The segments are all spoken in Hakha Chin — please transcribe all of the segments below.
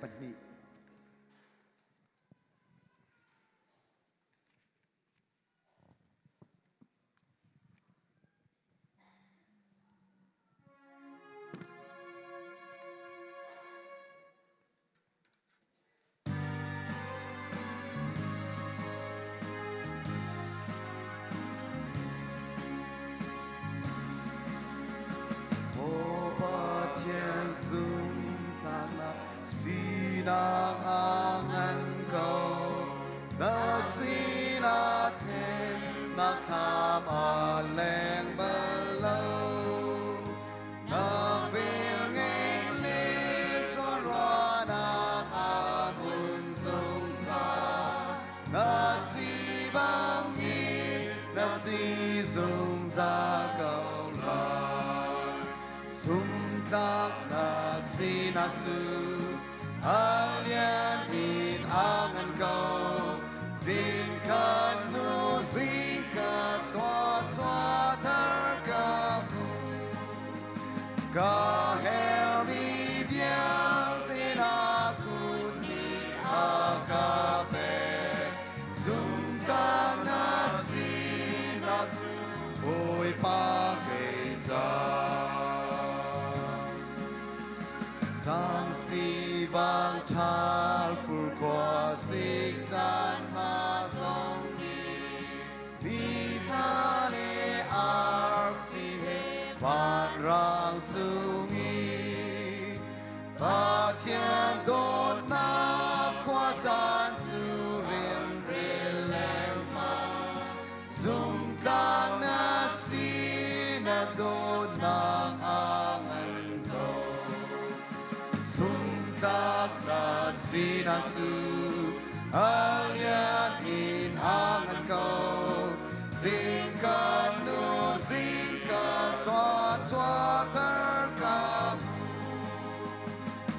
2. Maw Pathian zumtlaknak sinak a ngan ko. Na sinah thlennak thlam a leng bal lo. Na velngeih le zawnruahnak a hmun zungzal. Na si bangin na si zungzal ko lai. Zumtlak na sinak cu a lian in a ngan ko. Zingkhat hnu zingkhat khua chuahter ka hmu. Ka hermi vialte na kut nih a ka pek. Zumtlak na sinak cu Bawipa kei ca. Cang sivang ṭhal fur khua sik caan hna zong nih nithla le arfi he vanrang cung i Pathian dawtnak khua caan cu rinrel lengmang zumtlang na si na dawtnak a ngan ko. Zumtlak na sinak cu a lian in a ngan ko. Zingka nu zingka tlua chuahter ka hmu.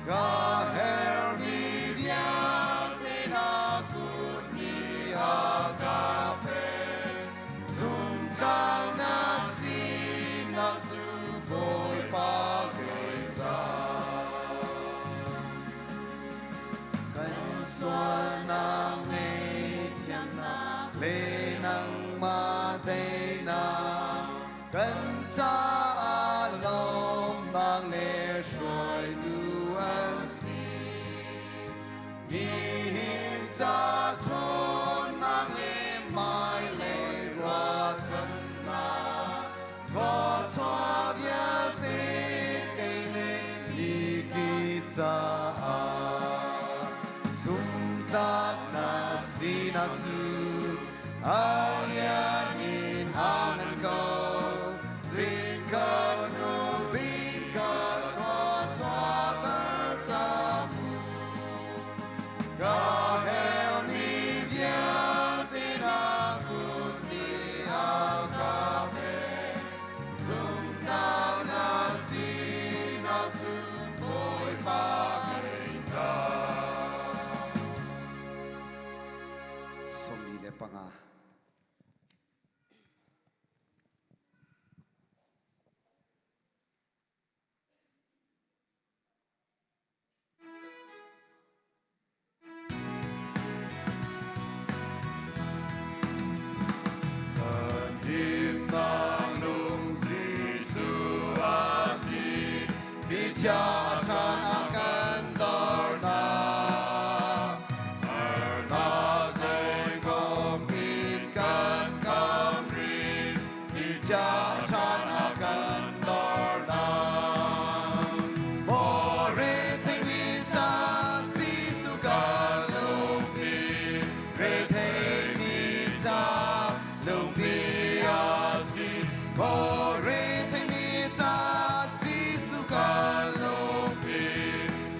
Ka hermi vialte na kut nih a ka pek. Zumtlak na sinak cu Bawipa kei ca. Kan sualnak ngaihthiamnak le nangmah teinak kan caah lawmnak le hruaitu an si. Nihin ca ṭhawnnak le hmailei ruahchannak thluachuah vialte kei le mikip caah zumtlak na sinak cu a lian in a ngan ko. Zingka hnu zingka thluachuahter ka hmu. Ka hermi vialte na kut nih a ka pek. Zumtlak na sinak cu Bawipa kei ca. 45. Kan himnak lung Jesuh a si, thlichia hran a kan dornak. Harnak zeikong in kan kam rih, thlichia hran a kan dornak. Maw retheimi ca Jesuh ka lungpi, retheimi ca lungpi a si. Maw retheimi ca Jesuh ka lungpi,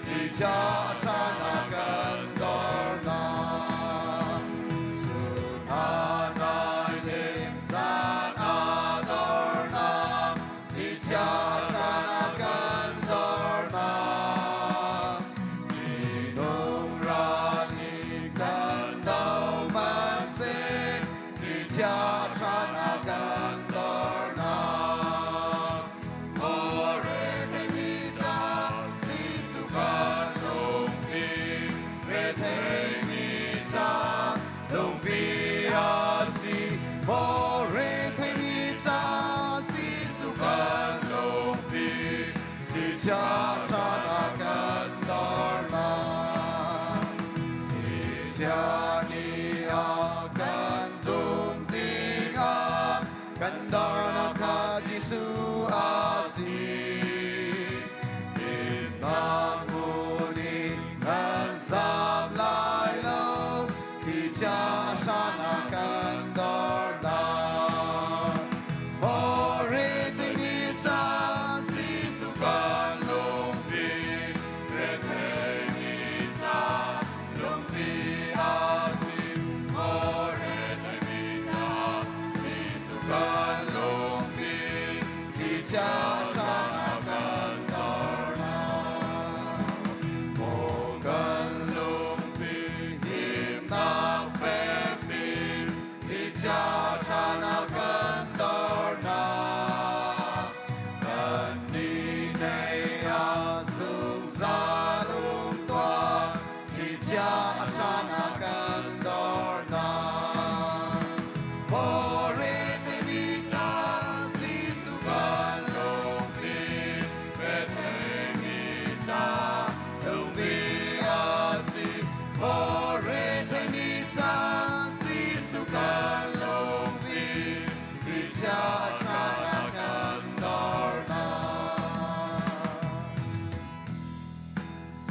thlichia hran a kan dornak. Chun a nai lim, zan a dornak. Jesuh a si. Himnak hmun in kan zam lai lo, thlichia a hran ah kan dornak. Maw retheimi ca Jesuh kan lungpi, retheimi ca lungpi a si. Maw retheimi ca Jesuh kan lungpi, thlichia a hran ah kan dornak. Maw kan lungpi, himnak fekpi, thlichia hran ah kan dornak. Kan ni nei ah zungzal um tuah, thlichia a hran ah kan dornak. Maw retheimi ca Jesuh kan lungpi, retheimi ca lungpi a si. Maw retheimi ca Jesuh kan lungpi, thlichia a hran ah kan dornak.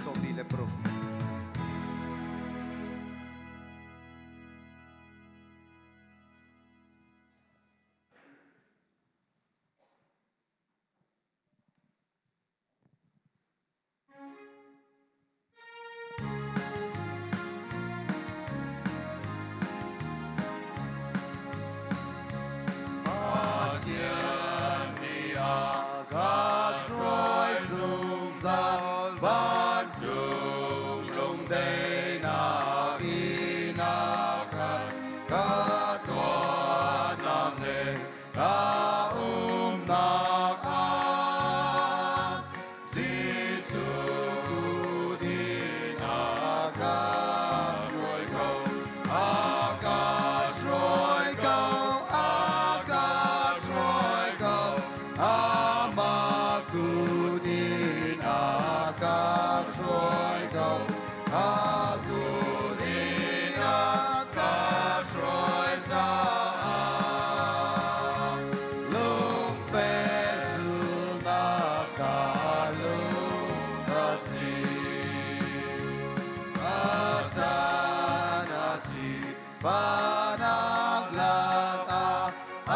26. Pathian nih a ka hruai zungzal, vancung lungdaihnak in a khat. Ka tuahnak le ka umnak ah Jesuh kut in a ka hruai ko, a ka hruai ko, a ka hruai ko, amah kut in a ka hruai ko, a kut in a ka hruai caah lungfek zulnak ka lung a si. Ka caan a si fahnak lakah, a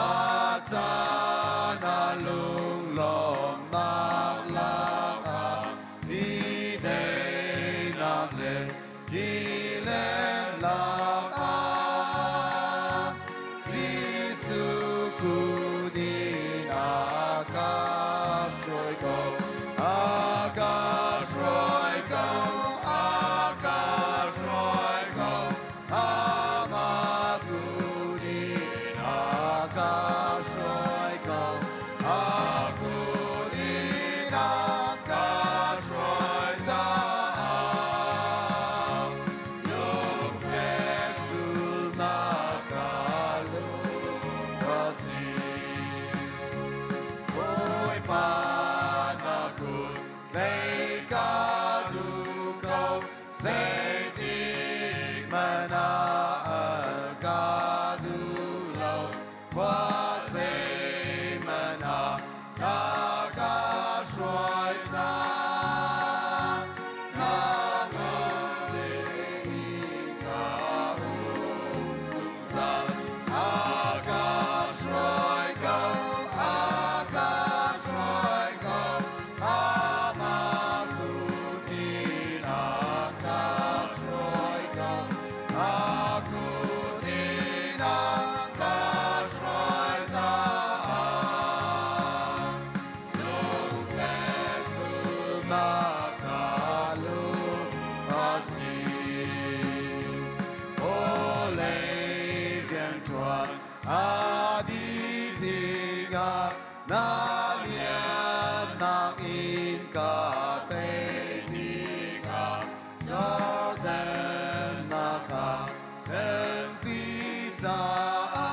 caan ah lunglawmhnak lakah, ni daihnak le ni lennak ah Jesuh kut in a ka hruai ko, a ka hruai ko, a ka hruai ko, amah kut in a ka hruai ko, a kut in a ka hruai caah lungfek zulnak ka lung a si. Bawipa na kut tlaih ka duh ko, zeitik hmanh ah al ka duh lo, khua zeihmanh ah na ka hruai caan, na ngam tein ka um zungzal. A ka hruai ko, a ka hruai ko, amah kut in a ka hruai ko, a kut in a ka hruai caah lungfek zulnak ka lung a si. Aw lei rianṭuan a dih tikah na liannak in ka tei tikah, Jordan na ka phenpi caah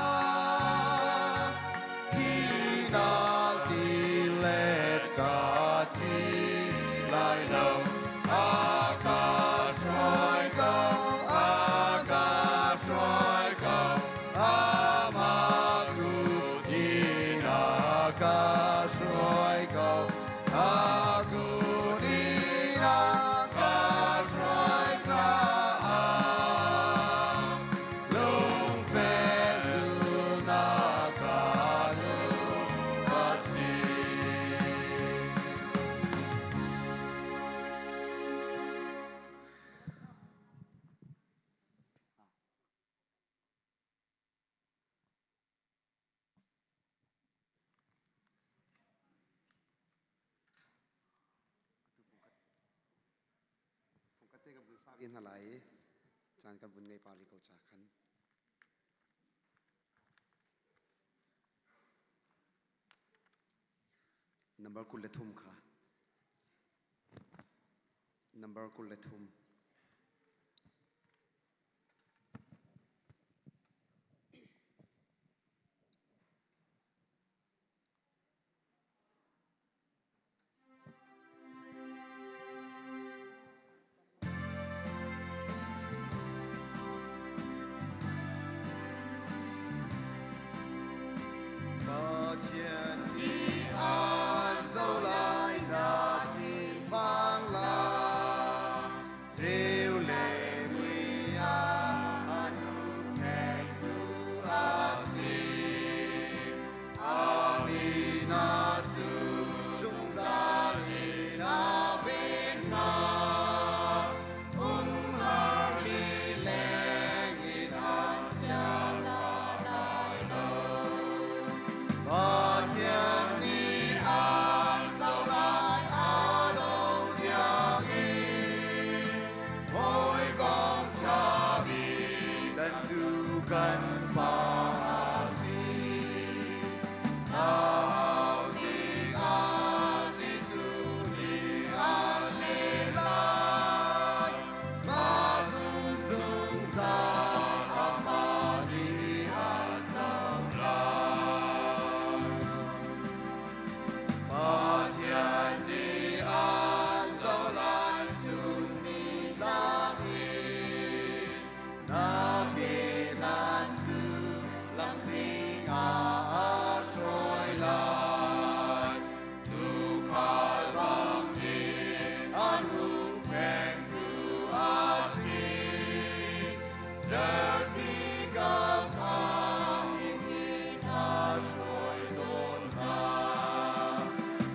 thihnak tilet ka ṭih lai lo. A ka hruai ko, a ka hruai ko, amah kut in a ka hruai ko. A kun in a ka hruai caah lungfeh zulnak ka lung a si. Fungkhat te kan vun sa hna lai i caan kan vun ngei pa rih ko ca khan. Number 23 kha. Number 23. Pathian nih an zoh lai na thinphang lai. Ceu le mui ah an hupphengtu a si. A mi hna cu zungzal in a ven hna. Umhar lileng in an chia hna lai lo. Pathian nih an zoh lai a dong tiangin. Hawikom ṭha bik kan tu kan Pa a si. Thau tikah Jesuh nih an leh lai. Mah zum zungzal amah nih an zoh lai. Pathian nih an zoh lai chun nitlak in na kehlan cu lamding ah a hruai lai. Tuukhal bangin an hupphengtu a si. Cerhti kam ah inn a hruai tawn hna.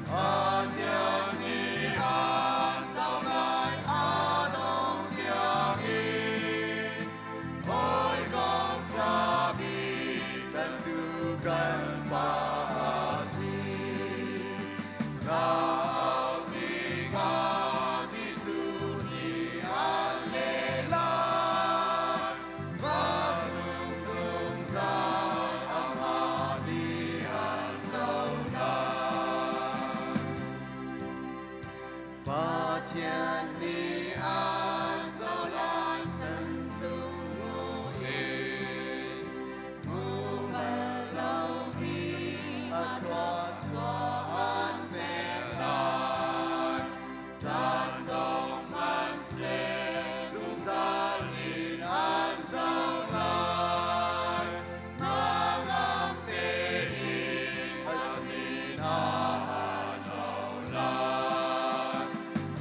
Pathian nih an zoh lai a dong tiangin hawikom ṭha bik tlanhtu kan Pa a si. Rau tikah Jesuh nih an leh lai. Va sung zungzal amah nih an zoh lai. Pathian nih an zoh lai chan chung in hmu bal lomi a thluachuah an pek lai. Caan dong hmanhseh zungzal in an zoh lai. Hnangam tein a sinah aa ṭo lai.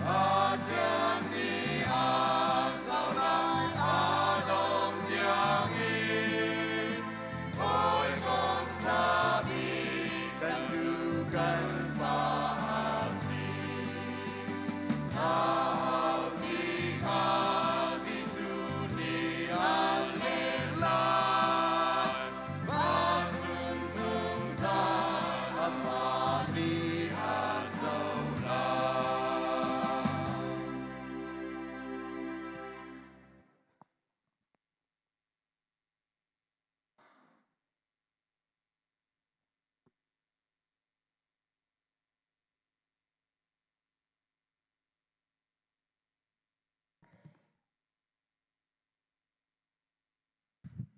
Pathian nih an zoh lai a dong tiangin. Hawikom ṭha bik kan tu kan Pa a si. Hau tikah Jesuh nih an leh lai. Va sung zungzal amah nih an zoh lai.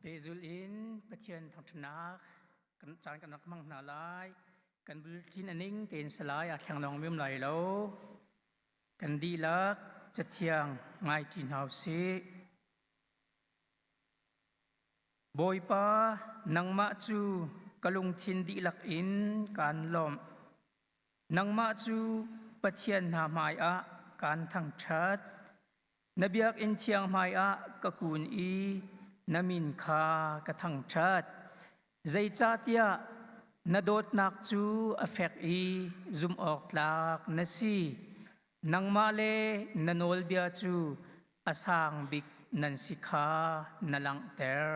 Pehzulh in Pathian thangṭhatnak kan caan kan rak hmang hna lai. Kan bulletin a ning tein salai aa thleng mi um lai lo. Kan dihlak cathiang ngai ṭi hna usih. Bawipa, nangmah cu ka lungthin dihlak in kaan lawmh. Nangmah cu Pathian hna hmaiah kaan thangṭhat. Na biakinn thiang hmaiah ka kun i na min kha ka thangṭhat. Zeicahtiah na dawtnak cu a fek i zumhawktlak na si. Nangmah le na nawlbia cu a sang bik nan si kha na langhter.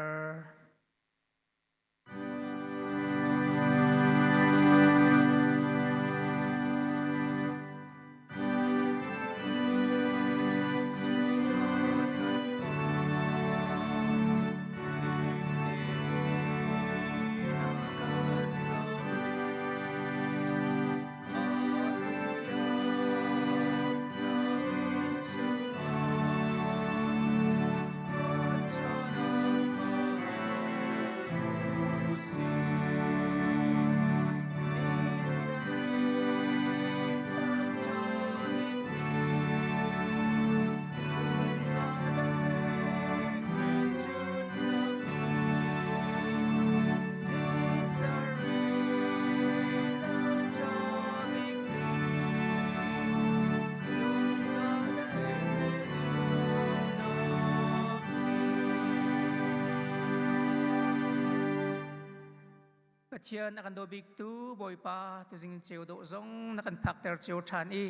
Pathian a kan daw biktu Bawipa tuzing ceu dawh zong na kan phakter cio ṭhan i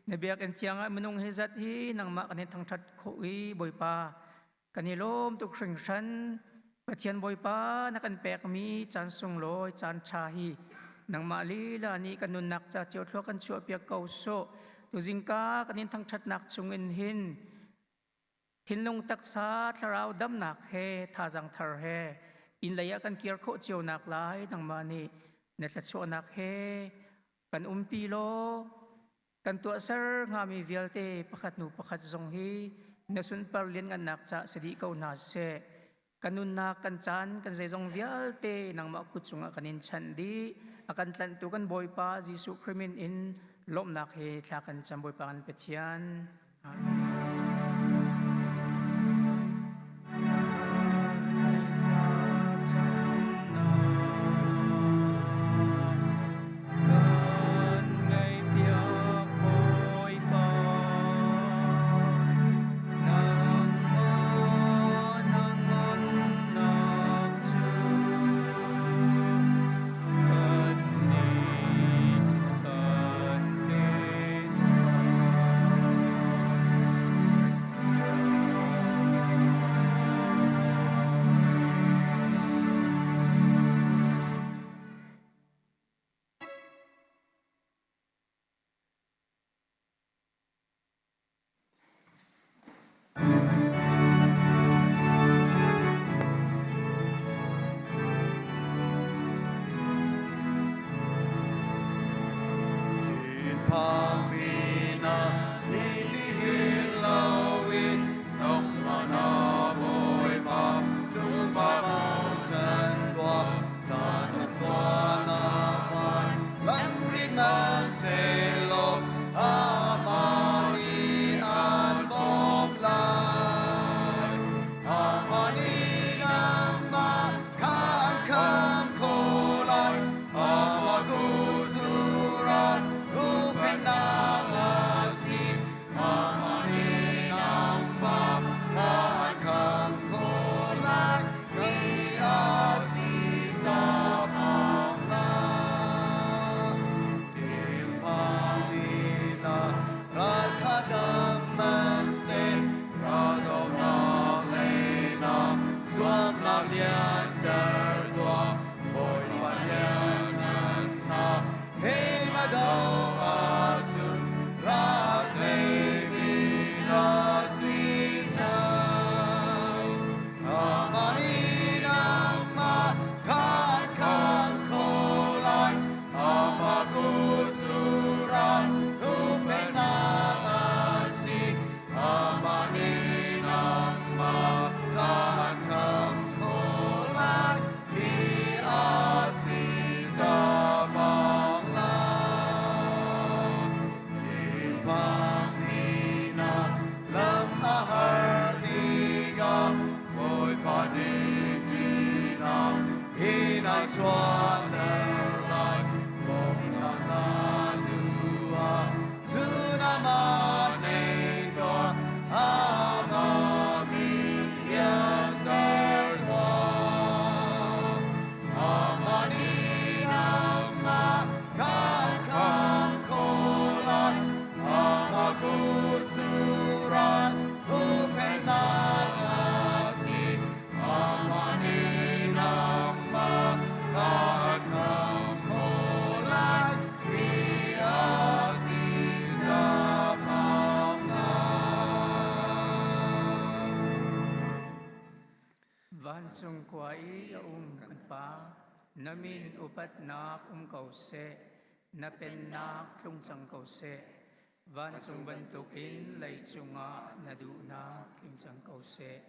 na biakinn thiang ah minung hi zat hi nangmah kan in thangṭhat khawh i Bawipa Kan i lawm tuk hringhran. Pathian Bawipa na kan pekmi caan sunglawi caan ṭha hi nangmah lila nih kan nunnak ca cio thlua kan chuahpiak ko sawh. Tuzingka kan in thangṭhatnak chungin hin thinlung taksa thlarau damnak he thazaang thar he inn lei ah kan kir khawh cio nak lai nangmah nih na thluachuahnak he kan umpi law Kan tuahser hngami vialte pakhat hnu pakhat zong hi na sunpar lianngannak ca si dih ko hna seh. Kan nunnak, kan caan, kan zeizong vialte nangmah kut cungah kan in chanh dih. A kan tlanhtu kan Bawipa Jesuh Khrih min in lawmhnak he thla kan cam Bawipa kan Pathian. Amen. Kan ngaihpiak Bawipa, nangmah na ngamnak cu kannih kan pe Thinphangmi na ni ṭihin loin nangmah na Bawipa cungpa bochan tuah. Thlacam tuah na fai lamrit hmanhsehlaw amah nih an bawmh lai. Amah nih nangmah kha an khamh khawh lai. Amah kut surat huhphenhnak a si. Amah nih nangmah kha an khamh khawh lai. Mi a si caah hlah. Timpami na ral kha dam hmanhseh, raldohnak lei na zuamnak lianter tuah. Bawipa lianngannak he na doh ahcun ral leimi na si cang. Amah nih nangmah kha an khamh khawh lai. Amah kut cu ral huhphenhnak a si. Amah nih nangmah kha an khamh khawh lai. Hi a si ca bang lai. Vancung khua i a um kan Pa, na min upatnak um ko seh, na pennak tlung cang ko seh. Vancung bantukin leicung ah na duhnak tling cang ko seh.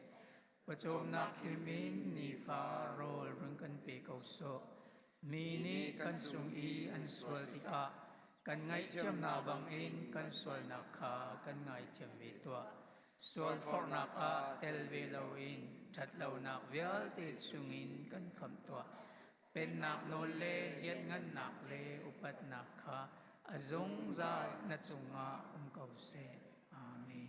Pawcawmnak hlim in nifa rawl run kan pe ko sawh. Mi nih kan cung i an sual tikah kan ngaihthiamnak bangin kan sualnak kha kan ngaithiam ve tuah. Sualforhnak ah tel ve loin ṭhatlonak vialte chungin kan khamh tuah. Pennak nawl le lianhngannak le upatnak kha a zungzal na cungah um ko seh. Amen.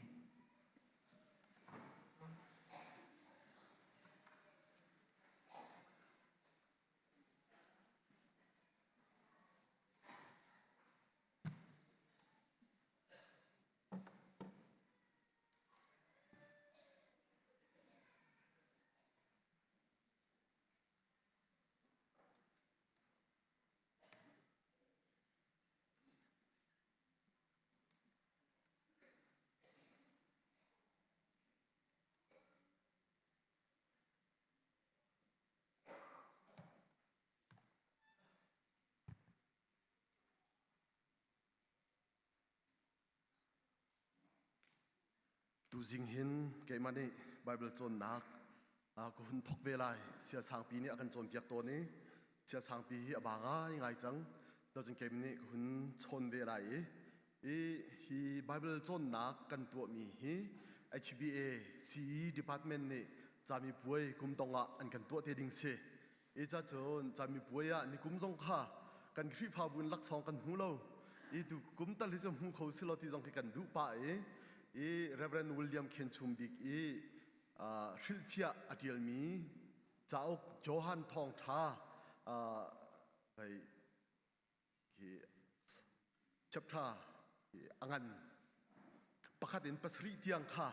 Tuzing hin keimah nih Bible cawnnak ka hun thok ve lai. Sia Sangpi nih a kan cawnpiak tawn i Sia Sangpi hi a ba ngaingai cang. Cun keimah nih ka hun chawn ve lai i i hi Bible cawnnak kan tuahmi hi HBA CE department nih camipuai kum dong ah an kan tuah te ding si. I ca cun camipuai ah nikum zong kha kan Khrihfabu in laksawng kan hmu lo. I tu kum tal hi cu hmu kho si lo ti zong khi kan duh pah i i Reverend William Khen Chum Bik i hrilhfiah a ṭialmi cauk Johan Thawngṭha hei hi chapter a ngan pakhat in pasarih tiang kha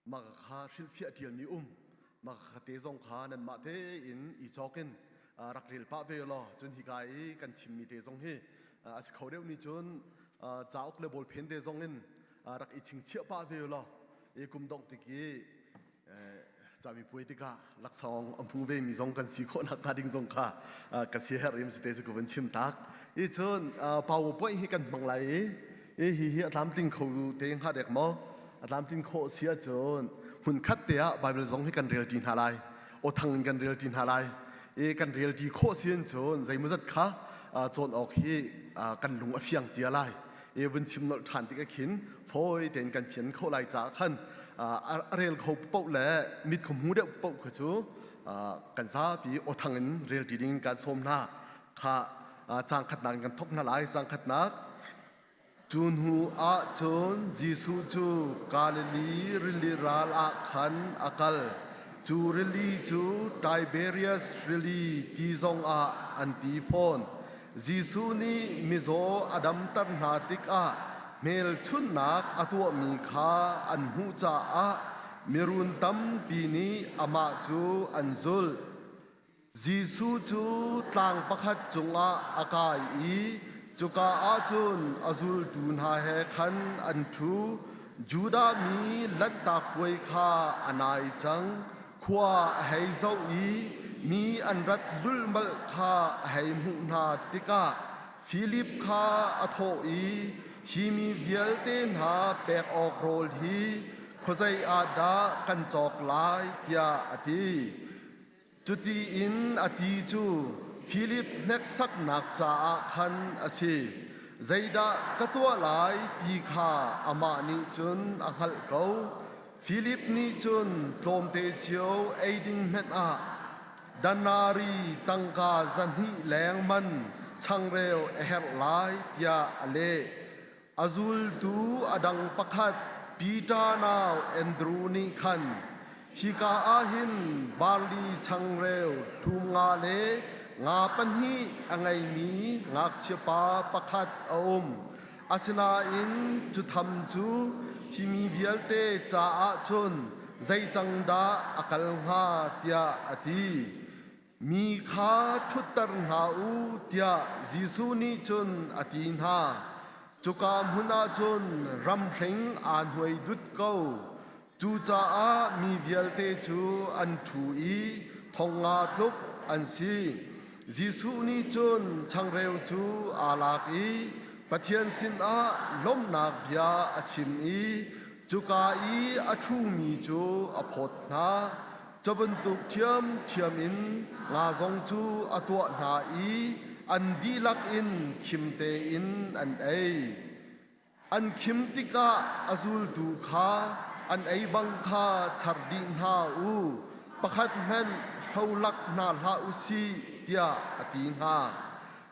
maka kha hrilhfiah ṭialmi um maka kha te zong kha nanmah tein i cawk in rak rel pah ve law cun hika i kan chimmi te zong hi a si kho deuh ni cun cauk le bawlphen te zong in rak i chingchiah pah ve law i kum dongh tik i camipuai tikah laksawng a hmu ve mi zong kan si khawh nak hnga ding zong kha ka si herh im te cu ka vun chim tak i cun powerpoint hi kan hmang lai i hi hi a tlamtling kho te hnga dek maw a tlamtlin khawh si ahcun hmun khat te ah Bible zong hi kan rel ṭi hna lai aw thang in kan rel ṭi hna lai i kan rel ṭi khawh si in cun zeimawzat kha cawn awk hi kan lung a fiang cia lai i vun chim nolh ṭhan tik ah khin fawi tein kan fian khawh lai caah khan a rel kho paoh le mit kho hmu deuh paoh kha cu kan zapi aw thang in rel ṭi ding kan sawm hna kha caang khatnak in kan thok hna lai caang khatnak Cu hnu ah cun Jesuh cu Galilee rili ral ah khan a kal. Cu rili cu Tiberias rili ti zongah an ti fawn. Jesuh nih mizaw a damter hna tikah hmelchunhnak a tuahmi kha an hmuh caah mirun tampi nih amah cu an zulh. Jesuh cu tlang pakhat cungah a kai i cuka ah cun a zultu hna he khan an ṭhu. Judah mi Lanhtak Puai kha a nai cang. Khua a hei zoh i mi an rat lulhmalh kha a hei hmuh hna tikah Filip kha a thawh i, Hi mi vialte hna pek awk rawl hi khuazei ah dah kan cawk lai? tiah a ti. Cuti in a ti cu Filip hneksaknak caah khan a si. Zeidah ka tuah lai ti kha amah nih cun a hngalh ko. Filip nih cun tlawmte cio ei ding hmenh ah danari tangka 200 leng man changreu a herh lai tiah a leh. A zultu a dang pakhat Peter nau Andru nih khan hika ah hin barli changreu hlum nga le nga pahnih a ngeimi ngakchiapa pakhat a um. Asinain cu tham cu hi mi vialte caah cun zei cang dah a kal hnga tiah a ti. Mi kha ṭhutter hna u tiah Jesuh nih cun a ti hna. Cuka hmun ah cun ramhring aa hnuai dut ko. Cucaah mi vialte cu an ṭhu i Thong nga tluk an si. Jesuh nih cun changreu cu aa lak i Pathian sinah lawmhnak bia a chim i cuka i a ṭhumi cu a phawt hna. Cu bantuk ṭhiamṭhiam in nga zong cu a tuah hna i an dihlak in khim tein an ei. An khim tikah a zultu kha an ei bang kha char dih hna u, pakhat hmanh hlolak hna hlah u sih, tiah a ti hna.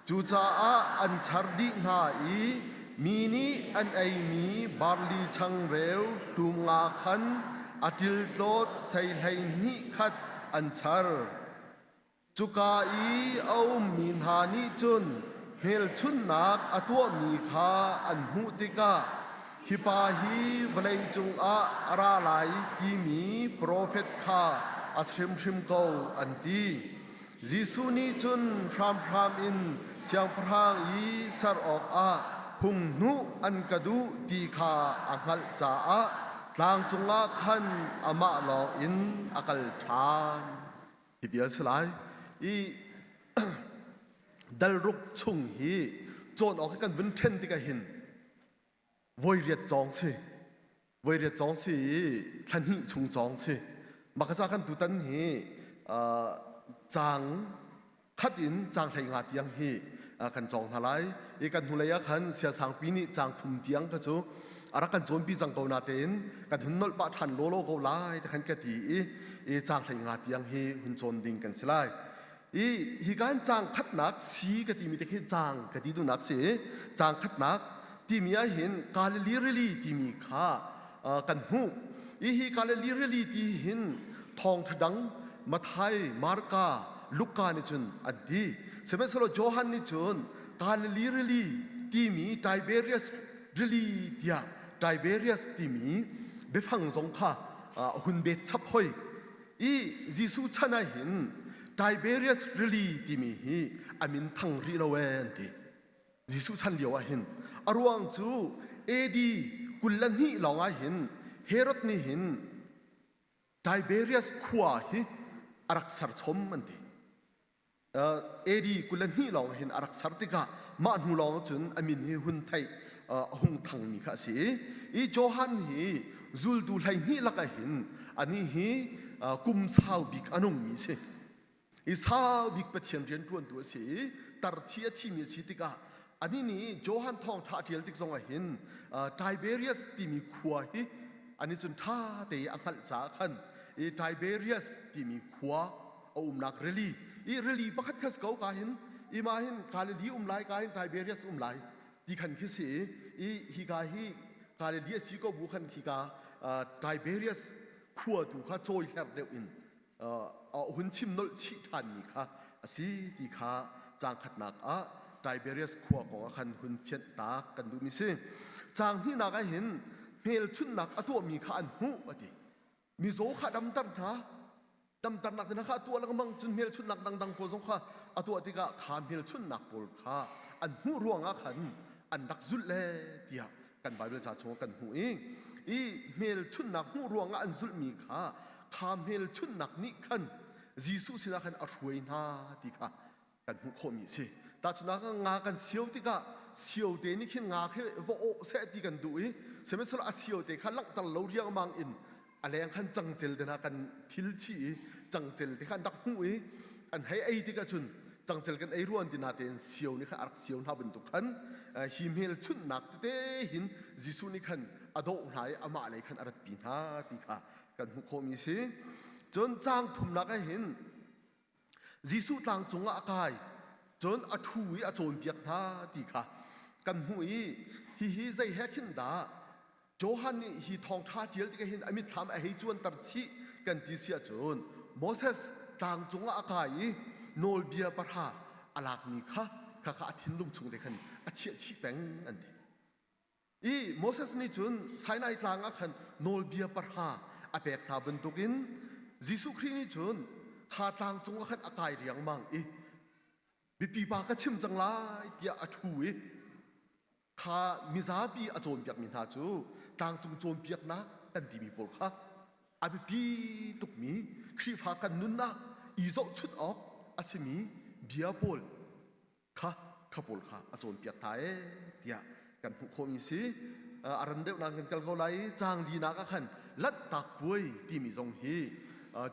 Cucaah an char dih hna i mi nih an eimi barli changreu hlum nga khan a ṭiltlawt sei 12 khat an char. Cuka i a ummi hna nih cun hmelchunhnak a tuahmi kha an hmuh tikah hi pa hi vawleicung ah a ra lai timi profet kha a hrimhrim ko an ti. Jesuh nih cun hramhram in siangpahrang i ser awkah hung hnuh an ka duh ti kha a hngalh caah tlang cungah khan amah lawng in a kal ṭhan. Hi bia si lai i dalruk chung hi cawn awk hi kan vun ṭhen tikah hin voi riat cawng si voi riat cawng si i thla hnih chung cawng si mah ka ca kan tutan hi caang khat in caang 15 tiang hi kan cawng hna lai i kan hnulei ah khan siasangpi nih caang thum tiang kha cu a rak kan cawnpi cang ko natein kan hun nolh pah ṭhan lawlaw ko lai ti khan ka ti i i caang 15 tiang hi hun cawn ding kan si lai. I hi kan caang khatnak si ka timi te khi caang ka ti duhnak si caang khatnak timi ah hin Galilee rili timi kha kan hmuh. I hi Galilee rili ti hin thawngṭha dang Mathai, Marka, Luka nih cun an ti. Sihmanhsehlaw Johan nih cun Galilee rili timi Tiberias rili tiah Tiberias timi biafang zong kha a hun bet chap hoi. I Jesuh chan ah hin Tiberias rili timi hi a min thang rih lo ee an ti. Jesuh chan lio ah hin a ruang cu AD 22 lawng ah hin Herod nih hin Tiberias khua hi a rak ser chom an ti. AD 22 lawng hin a rak ser tikah mah hnu lawng cun a min hi hun theih a hung thangmi kha a si i Johan hi zultu 12 lakah hin anih hi kum sau bik a nungmi si i sau bik Pathian rian ṭuantu a si i tar thi a thimi a si tikah anih nih Johan thawngṭha a ṭial tik zongah hin Tiberias timi khua hi ani cun ṭha te i a hngalh caah khan i Tiberias timi khua a umnak rili i rili pakhat kha si ko ka hin ima hin Galilee um lai ka hin Tiberias um lai ti khan khi si i hi ka hi Galilee a si ko bu khan khi ka Tiberias khua tu kha cawi hler deuh in a hun chim nolh chih ṭhanmi kha a si ti kha caang khatnak ah Tiberias khua kong ah khan hun fianh tak kan duhmi si. Caang hnihnak ah hin hmelchunhnak a tuahmi kha an hmuh a ti. Mizaw kha damter hna damternak te kha a tuah lengmang cun hmelchunhnak dangdang pawl zong kha a tuah tikah kha hmelchunhnak pawl kha an hmuh ruangah khan an rak zulh le tiah kan Baibal ca chungah kan hmuh i i hmelchunhnak hmuh ruangah an zulhmi kha kha hmelchunhnak nih khan Jesuh sinah khan a hruai hna ti kha kan hmuh khawhmi a si. Tahchunhnak ah nga kan sio tikah sio te nih khin nga khi va awh seh ti kan duh i sihmanhsehlaw a sio te kha langhter lo riangmang in a leng khan cangcel te hna kan thil chih i cangcel te kha an rak hmuh i an hei ei tikah cun cangcel kan ei ruan ti hna tein sio nih khan a rak sio hna bantuk khan hi hmelchunhnak tete hin Jesuh nih khan a dawh hna i amah lei khan a ratpi hna ti kha kan hmuh khawhmi si. Cun caang thumnak ah hin Jesuh tlang cungah a kai cun a ṭhu i a cawnpiak hna ti kha kan hmuh i hihi zei he khin dah Johan nih hi thawngṭha ṭial tikah hin a mitthlam a hei cuanter chih kan ti si ahcun Moses tlang cungah a kai i nawlbia pahra a lakmi kha khakha a thinlung chung te khan a chiah chih peng an ti. I Moses nih cun Sinai tlang ah khan nawlbia pahra a pek hna bantukin Jesuh Khrih nih cun kha tlang cungah khan a kai riangmang i biapi pa ka chim cang lai tiah a ṭhu i kha mizapi a cawnpiakmi hna cu tlangcung cawnpiaknak kan timi pawl kha a biapi tukmi Khrihfa kan nun ah i zohchunh awk a simi bia pawl kha kha pawl kha a cawnpiak hna ee tiah kan hmuh khawhmi si. A ran deuh nain kan kal ko lai i caang linak ah khan Lanhtak Puai timi zong hi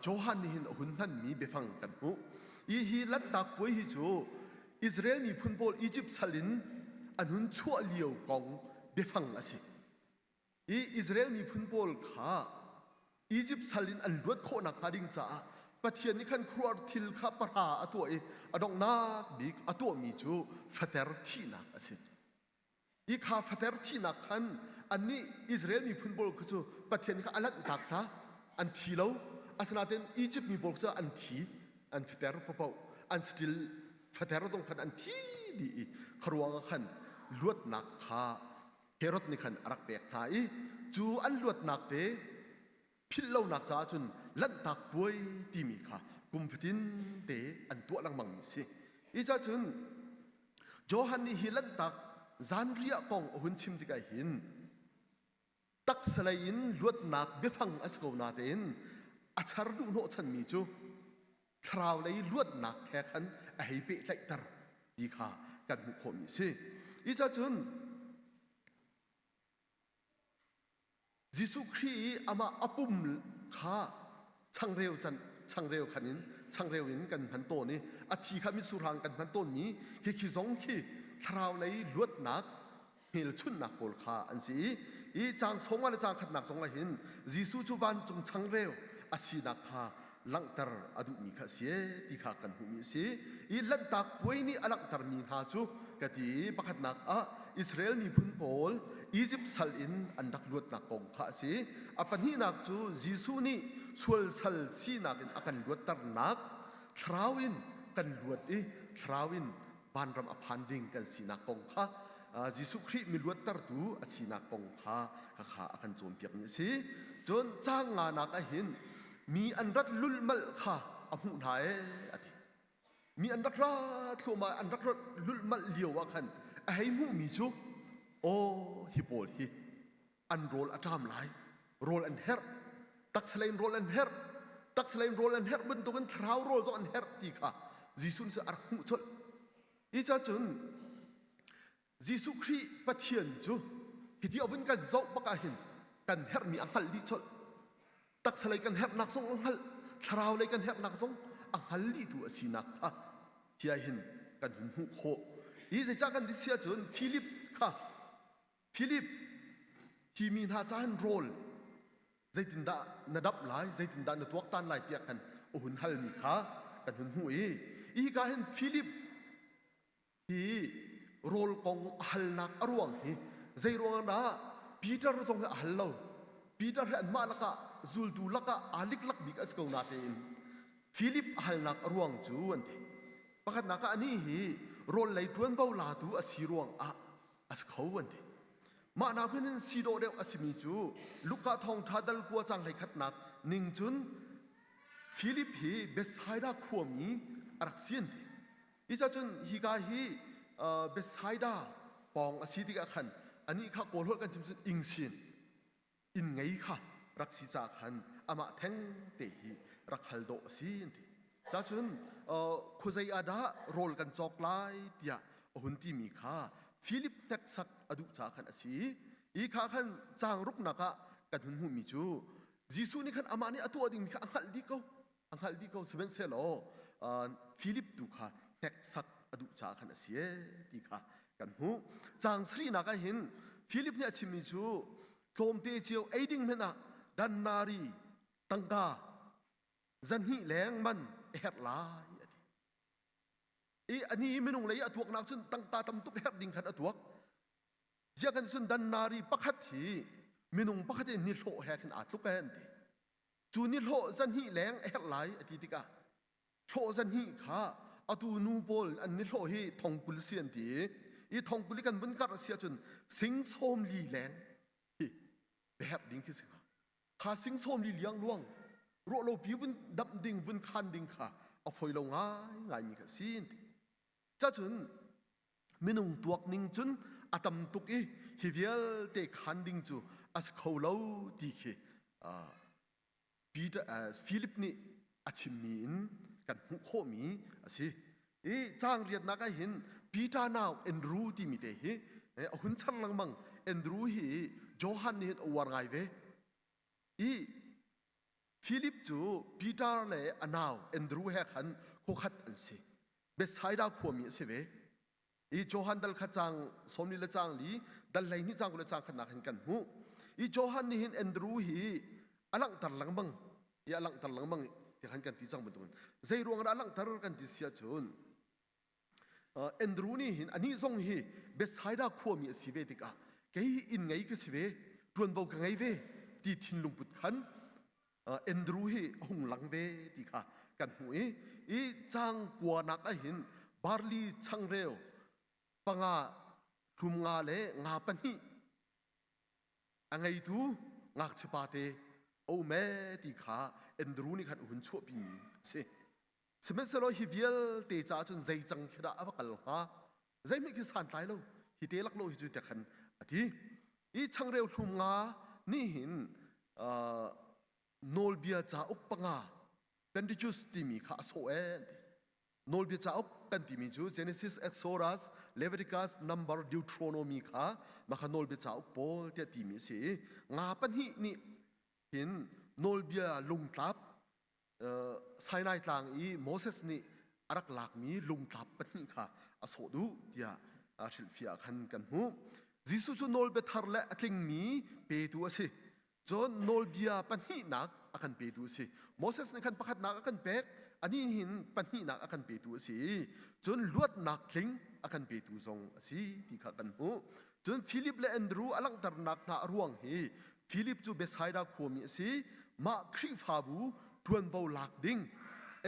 Johan nih hin a hun hmanmi biafang kan hmuh. Hi hi Lanhtak Puai hi cu Israel miphun pawl Egypt sal in an hun chuah lio kong biafang a si. Hi Israel miphun pawl kha Egypt sal in an luat khawh nakhnga ding caah Pathian nih khan khuaruahhar thil kha pahra a tuah i a donghnak bik a tuahmi cu fater thihnak a si. Hi kha fater thihnak khan annih Israel miphun pawl kha cu Pathian nih kha a lanhtak hna, an thi lo. Asinain Egypt mi pawl cu an thi, an fater paohpaoh, an saṭil fater zong khan an thi dih i kha ruangah khan luatnak kha Herod nih khan a rak pek hna i cu an luatnak te philh lonak caah cun Lanhtak Puai timi kha kum fatin te an tuah lengmang mi si. Hi ca cun Johan nih hi Lanhtak zanriah kong a hun chim tikah hin taksa lei in luatnak biafang a si ko natein a char duh hnawhchanmi cu thlarau lei luatnak he khan a hei pehtlaihter ti kha kan hmuh khawhmi a si. Hi ca cun Jesuh Khrih i amah a pum kha changreu can changreu khan in changreu in kan hman tawn i a thi kha mitsurhang kan hman tawnmi khi zong khi thlarau lei luatnak hmelchunhnak pawl kha an si i i caang sawmnga le caang khatnak zong ah hin Jesuh cu vancung changreu a sinak kha langhter a duhmi kha a si ti kha kan hmuhmi a si i Lanhtak Puai nih a langhtermi hna cu ka ti i pakhatnak ah Israel miphun pawl Izipt sal in an rak luatnak kong kha a si. A pahnihnak cu Jesuh nih sual sal sinak in a kan luatternak thlarau in kan luat i thlarau in vanram a phan ding kan sinak kong kha Jesuh Khrih mi luattertu a sinak kong kha kha a kan cawnpiakmi a si. Cun caang nganak ah hin mi an rat lulhmalh kha a hmuh hna ee a ti. Mi an rak ra thluahmah an rak rat lulhmalh lio ah khan a hei hmuhmi cu aw hi pawl hi an rawl a ṭam lai rawl an herh taksa lei in rawl an herh taksa lei in rawl an herh bantukin thlarau rawl zong an herh ti kha Jesuh nih a rak hmuh colh. Hi ca cun Jesuh Khrih Pathian cu hiti a vun kan zoh bak ah hin kan herhmi a hngalh dih colh. Taksa lei kan herhnak zong a hngalh, thlarau lei kan herhnak zong a hngal dihtu a sinak kha hi ah hin kan hun hmuh khawh. Hi zeicah kan ti si ahcun Philip kha Philip hi mi hna ca hin rawl zeitindah na damh lai, zeitindah na tuaktan lai tiah khan a hun halmi kha kan hun hmuh i hika hin Philip hi rawl kong a halnak a ruang hi zei ruangah dah Peter zong hi a hal lo. Peter hi anmah lakah zultu lakah aa liklak bik a si ko natein Philip a halnak a ruang cu an ti. Pakhatnak ah anih hi rawl lei ṭuanvo latu a si ruangah a si kho an ti. Mah nak hin si dawh deuh a simi cu Luka thawngṭha dal kua cang hlei khatnak ning cun Philip hi Bethsaida khuami a rak si an ti. Hi ca cun hika hi Bethsaida pawng a si tikah khan anih kha Kawl holh kan chim cun ingsin inn ngei kha rak si ca khan amah theng te hi rak hal dawh a si an ti. Ca cun khuazei ah dah rawl kan cawk lai tiah a hun timi kha Philip hneksak a duh ca khan a si i kha khan caang ruknak ah kan hun hmuhmi cu Jesuh nih khan amah nih a tuah dingmi kha a hngalh dih ko a hngalh dih ko sihmanhsehlaw Philip tu kha hneksak a duh caah khan a si ee ti kha kan hmuh. Caang sarihnak ah hin Philip nih a chimmi cu tlawmte cio ei ding hmanh ah dannari tangka zahnih leng man a herh lai a ti. I ani minung lei a tuaknak cun tangka tam tuk herh ding khan a tuak. Ziah kan cun dannari pakhat hi minung pakhat in ni hlawh he khin aa tluk eh an ti. Cu ni hlawh zahnih leng a herh lai a ti tikah hlawh zahnih kha atu nu pawl an ni hlawh hi thongkul si an ti i thongkul i kan vun karh si ahcun sing 40 leng hi biaherh ding khi si hnga. Kha sing 40 liang luang ruah lo pi vun damh ding vun khan ding kha a foi lo ngai ngai mi kha si an ti. Cacun minung tuak ning cun a tam tuk i hi vialte khan ding cu a si kho lo ti khi Peter Philip nih a chimmi in kan hmuh khawhmi a si. I caang riatnak ah hin Peter nau Andrew timi te hi a hun char lengmang. Andrew hi Johan nih hin a uar ngai ve. I Philip cu Peter le a nau Andrew he khan khuakhat an si. Bethsaida khuami a si ve. I Johan dal khat caang sawmli le caang li dal 12 caang 20 le caang khatnak hin kan hmuh. I Johan nih hin Andrew hi a langhter lengmang i a langhter lengmang ti khan kan ti cang bantukin zei ruang dah a langhter kan ti si ahcun Andrew nih hin anih zong hi Bethsaida khuami a si ve tikah kei hi inn ngei ka si ve ṭuanvo ka ngei ve ti thinlung put khan Andrew hi a hung lang ve ti kha kan hmuh i i caang kuanak ah hin barli changreu panga hlum nga le nga pahnih a ngeitu ngakchia te a um ee ti kha Andrew nih khan a hun chuahpimi a si. Sihmanhsehlaw hi vialte caah cun zei cang khi dah a va kal hnga? Zeihmanh khi santlai lo hi te laklawh hi cu tiah khan a ti. Hi changreu hlum nga nih hin nawlbia cauk panga Pentecost timi kha a sawh ee an ti. Nawlbia cauk kan timi cu Genesis, Exodus, Leviticus, Number, Deuteronomy kha mah kha nawlbia cauk pawl tiah timi a si i nga pahnih nih hin nawlbia lungtlap Sinai tlang i Moses nih a rak lakmi lungtlap pahnih kha a sawh duh tiah hrilhfiah khan kan hmuh. Jesuh cu nawlbia thar le a tlingmi petu a si. Cun nawlbia pahnihnak a kan petu a si. Moses nih khan pakhatnak a kan pek, anih hin pahnihnak a kan petu a si i cun luatnak tling a kan petu zong a si ti kha kan hmuh. Cun Philip le Andrew a langhternak hna a ruang hi Philip cu Bethsaida khuami a si. Mah Khrihfabu ṭuanvo lak ding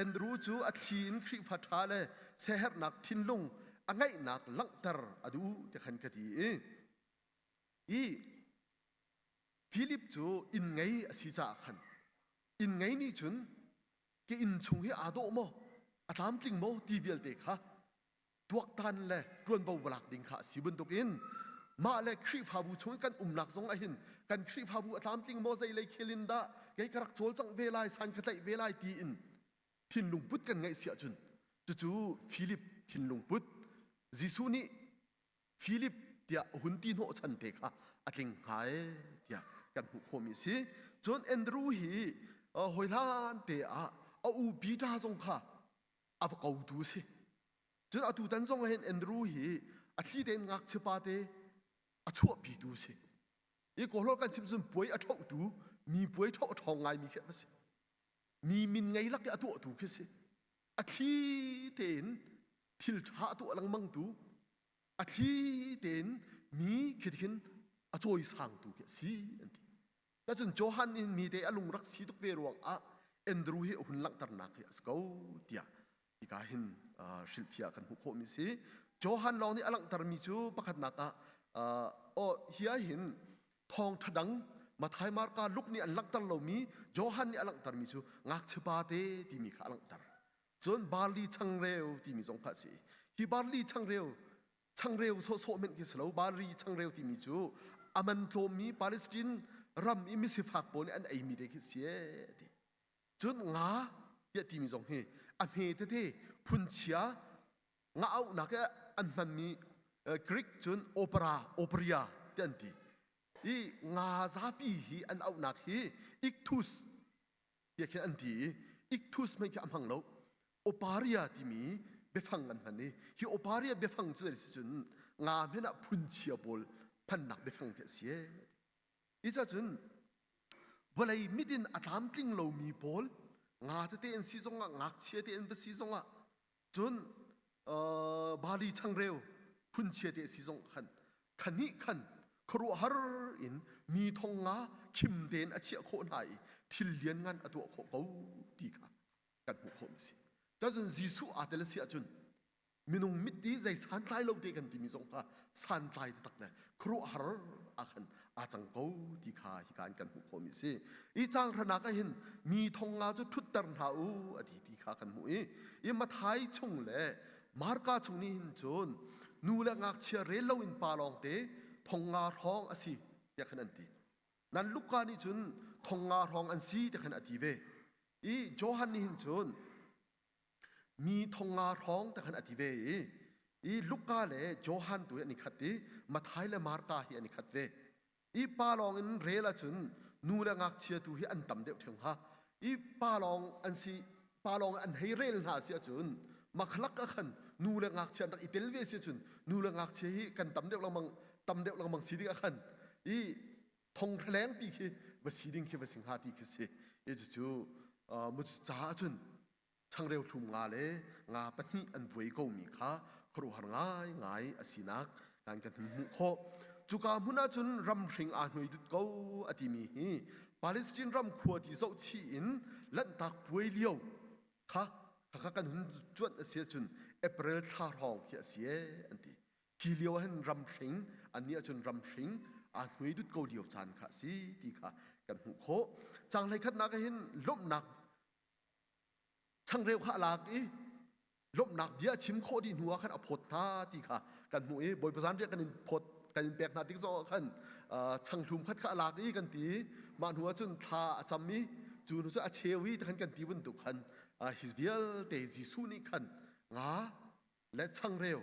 Andrew cu a thli in Khrihfa ṭha le siaherhnak thinlung a ngeihnak langhter a duh ti khan ka ti i i Philip cu inn ngei a si caah khan inn ngei nih cun ka inn chung hi aa dawh maw a tlamtling maw ti vialte kha tuaktan le ṭuanvo va lak ding kha a si bantukin mah le Khrihfabu chung i kan umnak zong ahhin kan Khrihfabu a tlamtling maw zei lei khel in dah kei ka rak cawlcangh ve lai san ka tlaih ve lai tiin thinlung put kan ngeih si ahcun cucu Philip thinlung put Jesuh nih Philip tiah a hun ti hnawh chan te kha a tling hnga e tiah kan hmuh khawhmi a si. Cun Andrew hi hawi hlan te ah a u Peter zong kha a va kotu a si. Cun atutan zong ah hin Andrew hi a thli tein ngakchia pa te a chuahpitu a si. I kawlhawl kan chim cun puai a ṭhohtu, mi puai ṭhoh a ṭhawng ngaimi khi a si. Mi min ngei lak i a tuahtu khi a si. A thli tein thil ṭha a tuah lengmangtu, a thli tein mi khi khin a cawisangtu khi a si an ti. Tacun Johan in mi te a lung rak si tuk ve ruang ah Andrew hi a hun langhternak hi a si ko tiah hika hin hrilhfiah kan hmuh khawhmi si. Johan lawng nih a langhtermi cu pakhatnak ah aw hi ah hin thawngṭha dang Mathai, Marka, Luke nih an langhter lomi Johan nih a langhtermi cu ngakchia pa te timi kha a langhter. Cun barley changreu timi zong kha a si. Hi barley changreu changreu sawhsawh hmenh khi si lo barley changreu timi cu a man tlawmmi Palestine ram i misifak pawl nih an eimi te khi si ee ti. Cun nga tiah timi zong hi a hme tete phunchia nga auhnak i an hmanmi Greek cun opera operia ti an ti. I nga zapi hi an auhnak hi ikthus tiah khin an ti i ikthus hmanh khi a hmang lo oparia timi biafang an hman i hi oparia biafang cu si cun nga hmenh ah phunchia pawl hmannak biafang khi a si ee i cun vawlei mit in a tlamtling lomi pawl nga tete an si zongah ngakchia te an va si zongah Cun bali changreu phunchia te si zong khan khanih khan khuaruahhar in mi thong nga khim tein a chiah khawh hna i thil lianngan a tuah khawh ko ti kha kan hmuh khawh mi si. Cun Jesuh aa tel a si ahcun minung mit i zei santlai lo te kan timi zong kha santlai taktak le khuaruahhar ah khan aa cang ko ti kha hika in kan hmuh khawhmi a si. I caang hranak ah hin mi thong nga cu ṭhutter hna u a ti ti kha kan hmuh i i Mathai chung le Marka chung nih hin cun nu le ngakchia rel loin pa lawngte thong nga hrawng a si tiah khan an ti. Nan Luka nih cun thong nga hrawng an si tiah khan a ti ve. I Johan nih hin cun. Mi thongnga hrawng te khan a ti ve i i Luka le Johan tu hi an i khat i Mathai le Marka hi an i khat ve. I pa lawng in rel ahcun nu le ngakchia tu hi an tam deuh ṭheu hnga. I pa lawng an si pa lawng an hei rel hna si ahcun makhalak ah khan nu le ngakchia an rak i tel ve si ahcun nu le ngakchia hi kan tam deuh lengmang tam deuh lengmang si ding ah khan i thong thlengpi khi va si ding khi va si hnga ti khi si. I cucu mu caah cun changreu thlum nga le nga pahnih an vuai komi kha khuaruahhar ngaingai a sinak kan kan hun hmuh khawh. Cuka hmun ah cun ramhring aa hnuai dut ko a timi hi Palestine ram khua ti zohchih in Lanhtak puai lio kha khakha kan hun cuanh a si ahcun April thla hrawng khi a si ee an ti. Hi lio ah hin ramhring annih ahcun ramhring aa hnuai dut ko lio caan kha a si ti kha kan hmuh khawh. Caang hleikhatnak ah hin lawmhnak changreu kha a lak i lawmhnak bia a chim khawh dih hnu ah khan a phawt hna ti kha kan hmuh i Bawipa zanriah kan in phawt kan in pek hna tik zong ah khan changhlum khat kha a lak i kan ti mah hnu ah cun thla a cam i cu hnu cu a cheu i khan kan ti bantuk khan hi vialte Jesuh nih khan nga le changreu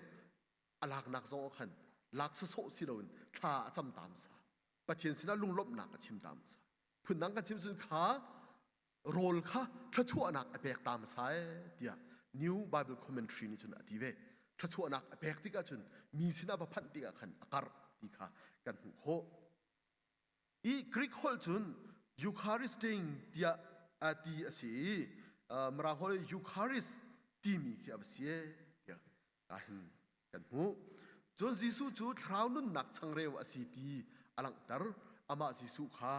a laknak zong ah khan lak sawsawh si loin thla a cam ta hmasa Pathian sinah lunglawmhnak a chim ta hmasa phundang kan chim cun kha rawl kha thluachuahnak a pek ta hmasa ee tiah New Bible Commentary nih cun a ti ve. Thluachuahnak a pek tikah cun mi sinah va phanh tikah khan a karh ti kha kan hmuh khawh. I Greek holh cun Eucharisting tiah a ti a si i Mirang holh Eucharist timi khi a va si ee tiah hin kan hmuh. Cun Jesuh cu thlarau nunnak changreu a si ti a langhter. Amah Jesuh kha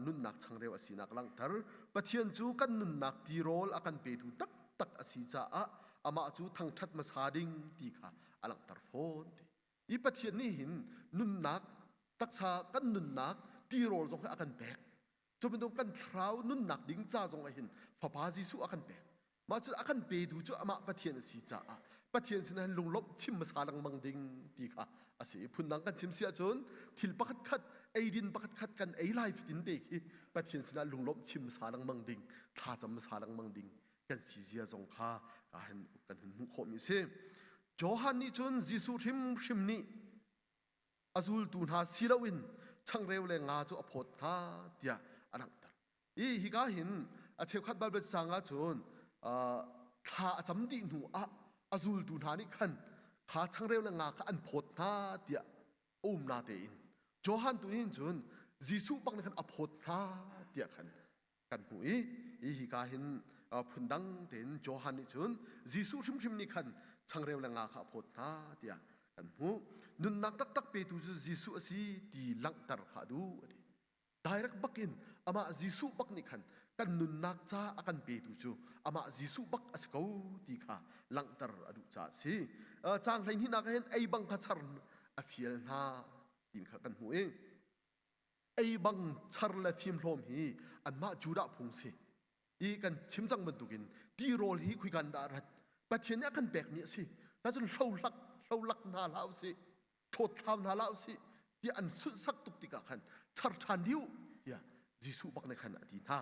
nunnak changreu a sinak a langhter. Pathian cu kan nunnak tirawl a kan petu taktak a si caah amah cu thangṭhat hmasa ding ti kha a langhter fawn ti. Hi Pathian nih hin nunnak taksa kan nunnak tirawl zong hi a kan pek. Cu bantuk kan thlarau nunnak ding ca zong ah hin Fapa Jesuh a kan pek. Mah cu a kan petu cu amah Pathian a si caah Pathian sinah hin lunglawmh chim hmasa lengmang ding ti kha a si i phundang kan chim si ahcun thil pakhat khat eidin pakhat khat kan ei lai fatin te khi Pathian sinah lunglawmh chim hmasa lengmang ding thlacam hmasa lengmang ding kan si zia zong kha ka hin kan hun hmuh khawhmi a si. Johan nih cun Jesuh hrimhrim nih a zultu hna si loin changreu le nga cu a phawt hna tiah a langhter. I hika hin a cheukhat Bible sang ah cun thla a cam dih hnu ah a zultu hna nih khan kha changreu le nga kha an phawt hna tiah a um na tein Johan tu nih cun Jesuh bak nih khan a phawt hna tiah khan kan hmuh i hi hika hin phundang tein Johan nih cun Jesuh hrimhrim nih khan changreu le nga kha a phawt hna tiah kan hmuh. Nunnak taktak petu cu Jesuh a si ti langhter kha a duh a ti. Direct bak in amah Jesuh bak nih khan kan nunnak ca a kan petu cu amah Jesuh bak a si ko ti kha langhter a duh caah a si. Caang 12 nak ah hin ei bang kha char a fial hna ti kha kan hmuh i ei bang char le fimhlawm hi anmah Judah phung si i kan chim cang bantukin tirawl hi khuikan dah rat Pathian nih a kan pekmi a si tacun hlolak hlolak hna hlah usih thawtthlau hna hlah usih tiah an sunhsak tuk tikah khan char ṭhan dih tiah Jesuh bak nih khan a ti hna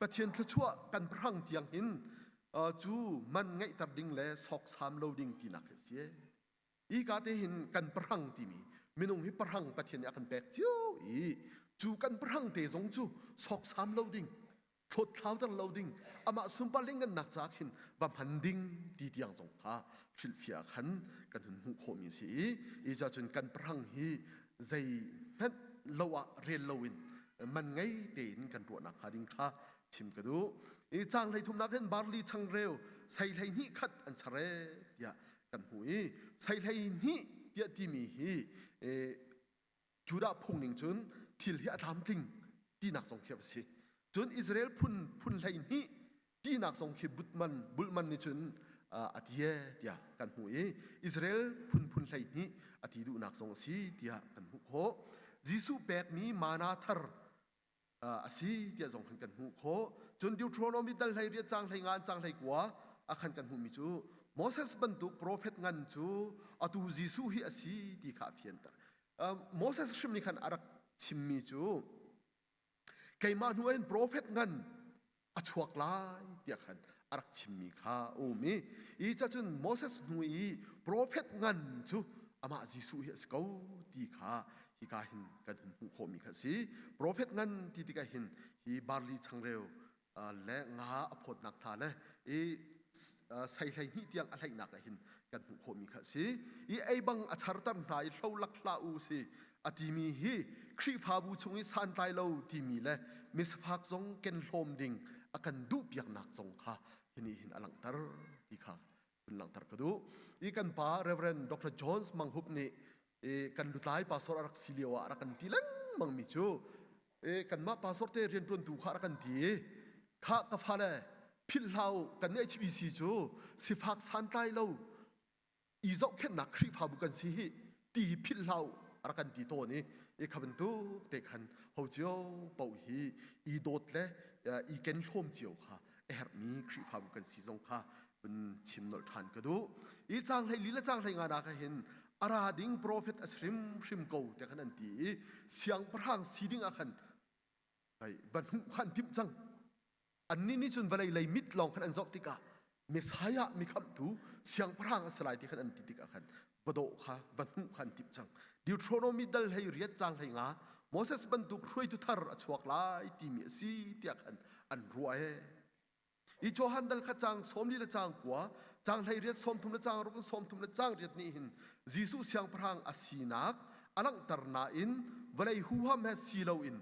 Pathian thluachuah kan phrang tiang hin cu man ngeihter ding le sawksam lo ding tinak hi a si Hi ka te hin kan pahrang timi minung hi pahrang Pathian nih a kan pek cio i cu kan pahrang te zong cu sawksam lo ding thlawtthlauter lo ding amah sunpar lingannak caah khin va hman ding ti tiang zong kha hrilhfiah khan kan hun hmuh khawhmi a si i i cun kan pahrang hi zei hmanh lo ah rel loin man ngei tein kan ruahnak hnga ding kha chim ka duh. I caang 33nak hin barli changreu sei 12 khat an char e tiah kan hmuh i sei 12 tiah timi hi Judah phung ning cun thil hi a tlamtling tinak zong khi a si. Cun Israel phun phun 12 tinak zong khi butman bulman nih cun a ti e tiah kan hmuh i Israel phun phun 12 a ti duhnak zong a si tiah kan hmuh khawh. Jesuh pekmi mana thar a si tiah zong khan kan hmuh khawh. Cun Deuteronomy dal 18 caang 15 in caang 19 ah khan kan hmuhmi cu Moses bantuk profet ngan cu atu Jesuh hi a si ti kha a fianter. Moses hrim nih khan a rak chimmi cu keimah hnu in profet ngan a chuak lai tiah khan a rak chimmi kha a um i i cacun Moses hnu i profet ngan cu amah Jesuh hi a si ko ti kha hika hin kan hun hmuh khawhmi kha a si. Profet ngan ti tikah hin hi barli changreu le nga a phawtnak hna le i sei 12 tiang a hleihnak ah hin kan hmuh khawhmi kha a si. I ei bang a charter hna i hlo lak hlah u si a timi hi Khrihfabu chung i santlai lo timi le misafak zong ken hlawm ding a kan duh piaknak zong kha hini hin a langhter ti kha hun langhter ka duh. I kan pa Reverend Dr. Jones Manghup nih i kan lutlai pastor a rak si lio ah a rak kan ti lengmang mi cu e kanmah pastor te rianṭuantu kha a rak kan ti i kha ka fale philh hlah u kan HBC cu sifak santlai lo i zohkhenhnak Khrihfabu kan si hi ti hi philh hlah u a rak kan ti tawn i i kha bantuk te khan ho cio paoh hi i dawt le i ken hlawm cio kha a herhmi Khrihfabu kan si zong kha vun chim nolh ṭhan ka duh. I caang 14 le caang 15 nak ah hin a ra ding profet a si hrimhrim ko te khan an ti i siangpahrang si ding ah khan va hnuh kha an timh cang. Annih nih cun vawlei lei mit lawng khan an zoh tikah Messiah mi khamhtu siangpahrang a si lai ti khan an ti tikah khan va dawh kha va hnuh kha an timh cang. Deuteronomy dal 18 caang 15 Moses bantuk hruaitu thar a chuak lai timi a si tiah khan an ruah ee. I Johan dal kha caang 40 le caang 9, caang 18 30 le caang ruk in 30 le caang riat nih hin Jesuh siangpahrang a sinak a langhter nain vawlei huham he si loin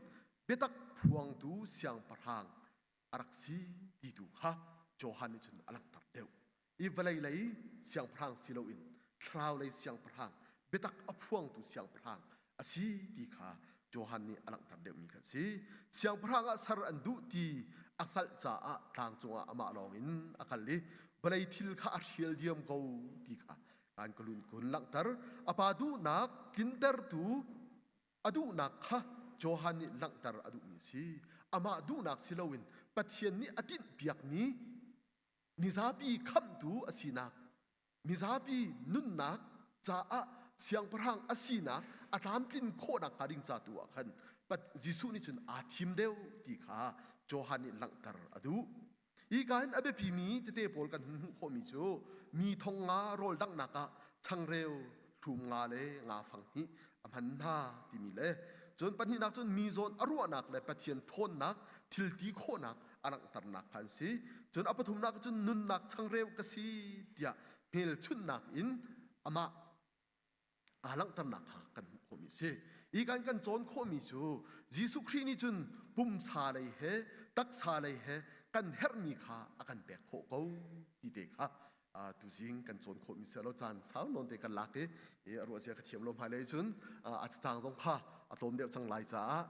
biatak phuangtu siangpahrang a rak si ti tu kha Johan nih cun a langhter deuh. I vawlei lei siangpahrang si loin thlarau lei siangpahrang biatak a phuangtu siangpahrang a si ti kha Johan nih a langhter deuhmi kha a si. Siangpahrang ah ser an duh ti a hngalh caah tlang cungah amah lawngin a kal i vawlei thil kha a hrial diam ko ti kha kan ka lun kun langhter. A pa duhnak tlintertu a duhnak kha Johan nih langhter a duhmi a si. Amah duhnak si loin Pathian nih a tinhpiakmi mizapi khamhtu a sinak mizapi nunnak caah siangpahrang a sinak a tlamtlin khawhnak hnga ding ca tu ah khan Jesuh nih cun aa thim deuh ti kha Johan nih langhter a duh. Hika hin a biapimi tete pawl kan hun hmuh khawhmi cu mi thong nga rawl danghnak ah changreu hlum nga le nga fang hnih a hman hna timi le cun pahnihnak cun mi zawn a ruahnak le Pathian ṭhawnnak thil ti khawhnak a langhternak kha an si. Cun a pathumnak cun nunnak changreu ka si tiah hmelchunhnak in amah aa langhternak kha kan hmuh khawhmi a si. Hi kan kan cawn khawhmi cu Jesuh Khrih nih cun pumsa lei he taksa lei he kan herhmi kha a kan pek khawh ko ti te kha tuzing kan cawn khawhmi si lo caan sau nawn te kan lak i a ruah zia ka thiam lo hmailei cun a cacang zong kha a tlawm deuh cang lai caah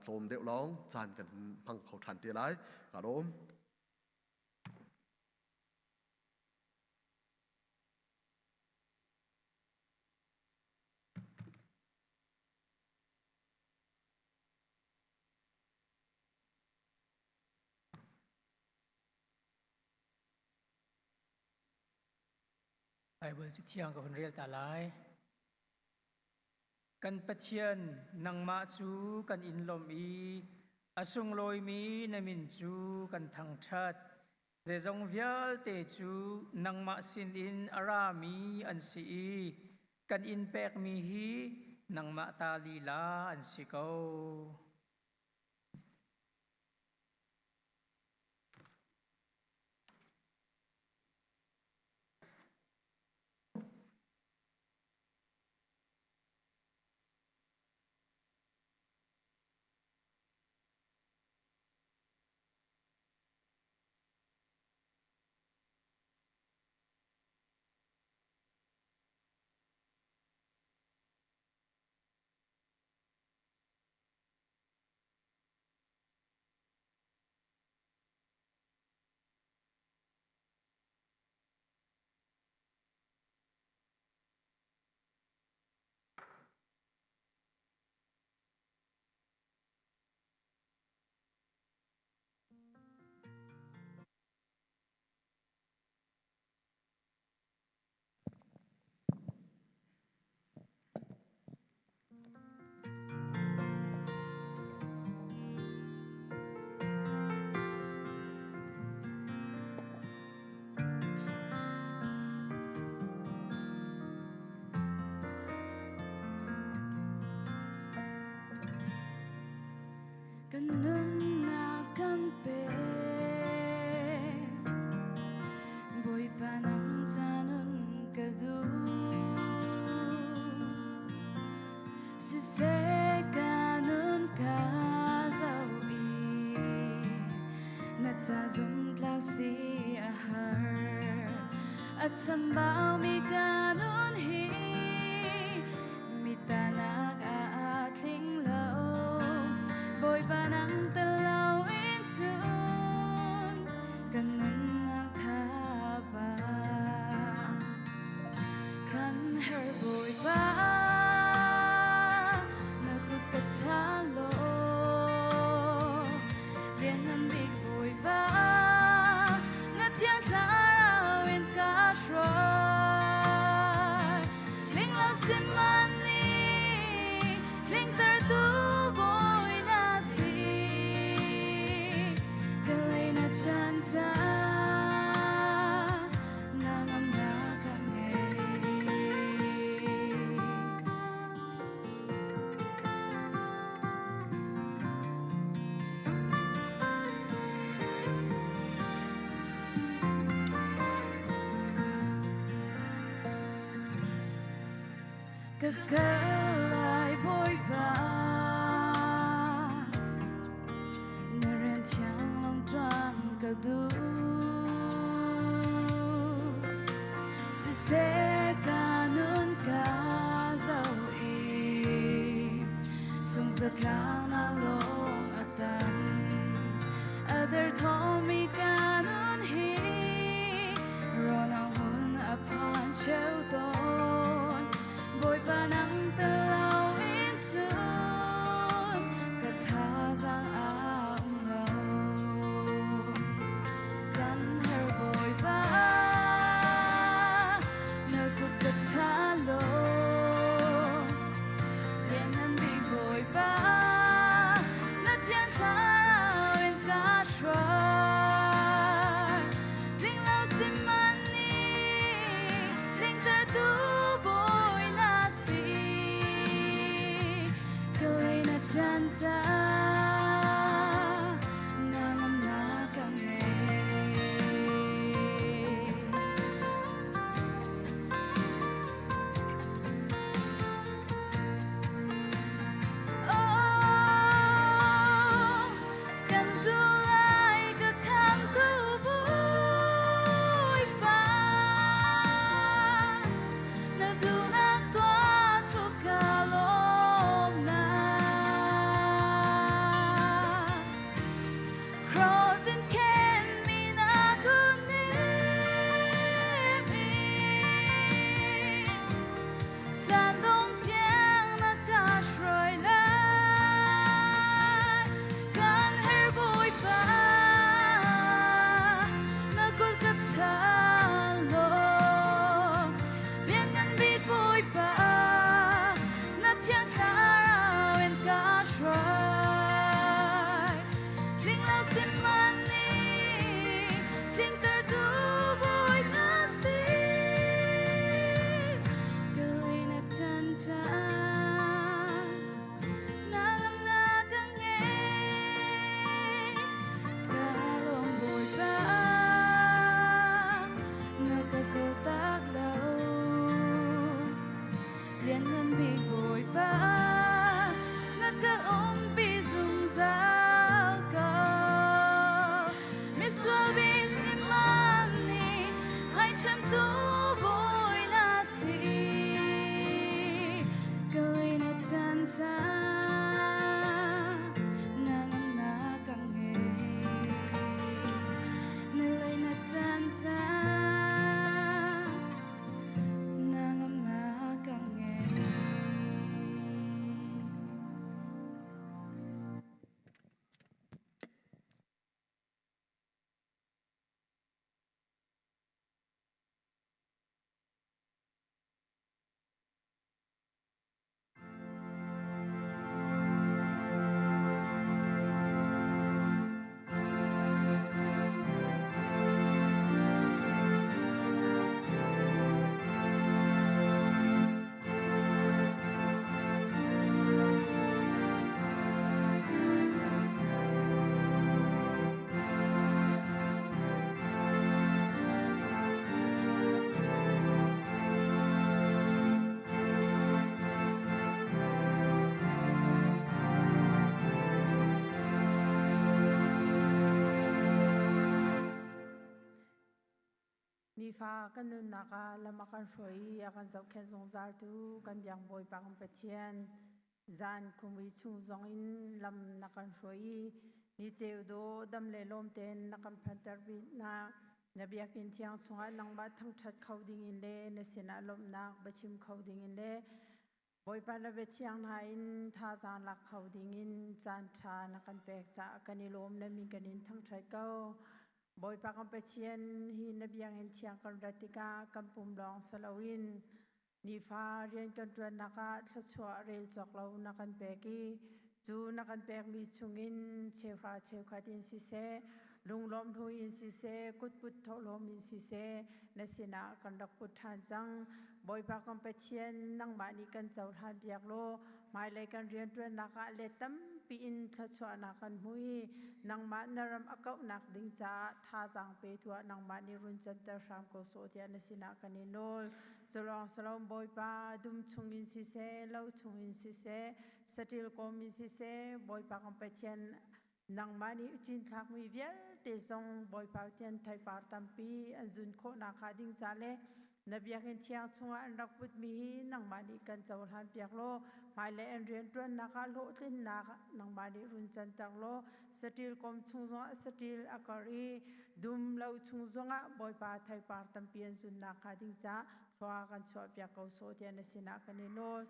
tlawm deuh lawng caan kan hmang kho ṭhan te lai ka lawm. Baibal cu thiang ka hun rel ta lai. Kan Pathian, nangmah cu kan in lawmh i a sunglawimi na min cu kan thangṭhat. Zeizong vialte cu nangmah sinin a rami an si i kan in pekmi hi nangmah ta lila an si ko. Kan nunnak kan pek Bawipa nang ca nun ka duh Siseh ka nun ka zoh i na ca zumtlak si a har a chambaumi ka nun hi Mitanak ah tling lo Bawipa nang tel lo in cun kan nunnak thaba kan her Bawipa na kut ka chan law lianngan bik Bawipa na thiang thlarau in ka hruai Tling lo simani tlingtertu bawi na si ka lei na ṭan ca na ngamnak ka ngei. Ka kal lai Bawipa na rian thiang lawng ṭuan ka duh Siseh ka nun ka zoh i sungzatlaknak lawng a tam a derthawmmi ka nun hi rawnang hmun a phan cheu tawn Bawipa nang tel lo in cun ka thazaang a um lo kan her Bawipa na kut ka chan law Lianngan bik Bawipa na thiang thlarau in ka hruai Tling lo siman ni tlingtertu Bawi na si ka lei na ṭan ca na ngamnak ka ngei. Oh, kan zulai ka khamtu Bawipa na duhnak tuah cu ka lawmnak Cross in ken mi na kunim i Caan dong tiang na ka hruai lai Kan her Bawipa na kut ka chan law Lianngan bik Bawipa na thiang thlarau in ka hruai Tling lo siman ni tlingtertu Bawi na si Ka lei na ṭan ca na ngamnak ka ngei Ka lawm Bawipa na ka kaltak lo Lianngan bik Bawipa na ka umpi zungzal ko Misual bik si man nih ngaihchiamtu Bawi na si Ka lei na ṭan ca na ngamnak ka ngei Na lei na ṭan ca na ngamnak ka ngei. Nifa kan nunnak ah lam a kan hruai i a kan zohkhenh zungzaltu kan biang Bawipa kan Pathian, zan khumui chung zong in lam na kan hruai i ni ceu dawh dam le lawm tein na kan phanter nak na biakinn thiang chungah nangmah thangṭhat kho ding in le na sinah lawmhnak biachim kho ding in le Bawipa na biathiang hna in thazaang lak kho dingin caan ṭha na kan pek caah kan i lawm na min kan in thangṭhat ko. Bawipa kan Pathian hi na biangin thiang kan rat tikah kan pum lawng si loin nifa rian kan ṭuannak ah thluachuah rel cawk lo na kan pek i cu na kan pekmi chungin cheuhra cheukhat in siseh lunglawm hnu in siseh kutput thawhlawm in siseh na sinah kan rak put ṭhan cang. Bawipa kan Pathian nangmah nih kan cohlan piak law hmailei kan rianṭuannak ah let tampi in thluachuahnak kan hmu i nangmah na ram a kauhnak ding caah thazaang pe tuah nangmah nih run canter hram ko sawh tiah na sinah kan i nawl. Culawng salom Bawipa dum chungin siseh lo chungin siseh saṭil kawm in siseh Bawipa kan Pathian Nangmah nih cinthlakmi vialte zong Bawipa Pathian theipar tampi an zun khawh nakhnga ding ca le na biakinn thiang chungah an rak putmi hi nangmah nih kan cohlan piak law hmailei an rianṭuannak ah hlawhtlinnak nangmah nih run canter law saṭil kawm chung zongah saṭil a kar i dum lo chung zongah Bawipa theipar tampi an zun nakhnga ding caah thlua kan chuahpiak ko sawh tiah na sinah kan i nawl.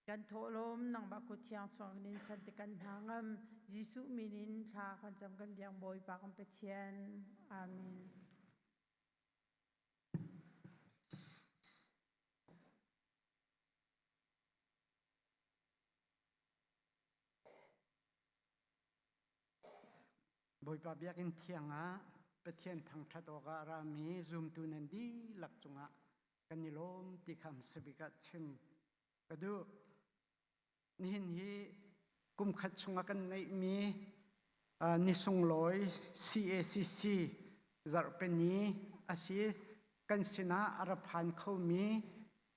Kan thawhlawm nangmah kut thiang chuangin in chan ti kan hna ngam. Jesuh min in thla kan cam kan biang Bawipa kan Pathian. Amen. Bawipa biakinn thiang ah Pathian thangṭhat awkah a rami zumtu nan dihlak cungah kan i lawm ti kha hmasa bik ah chim ka duh. Nihin hi kum khat chungah kan neihmi ni sunglawi CACC zarhpini a si. Kan sinah a ra phan khomi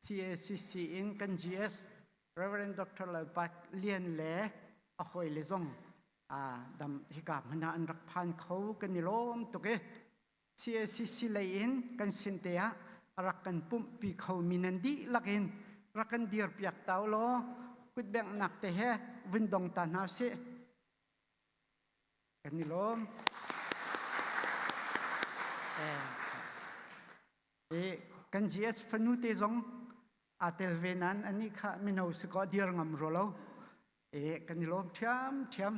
CACC in kan GS Reverend Dr. Lalpak Lian le a hawile zong dam hika hmun ah an rak phan kho kan i lawm tuk i CACC lei in kan sin te ah a rak kan pumhpi kho mi nan dihlak in rak kan dirpiak ta law kutbenghnak te he vun dong ta hna sih kan i lawm. Kan GS fanu te zong aa tel ve nain anih kha mino si kaw dir ngam ro lo. E kan i lawm ṭhiamṭhiam.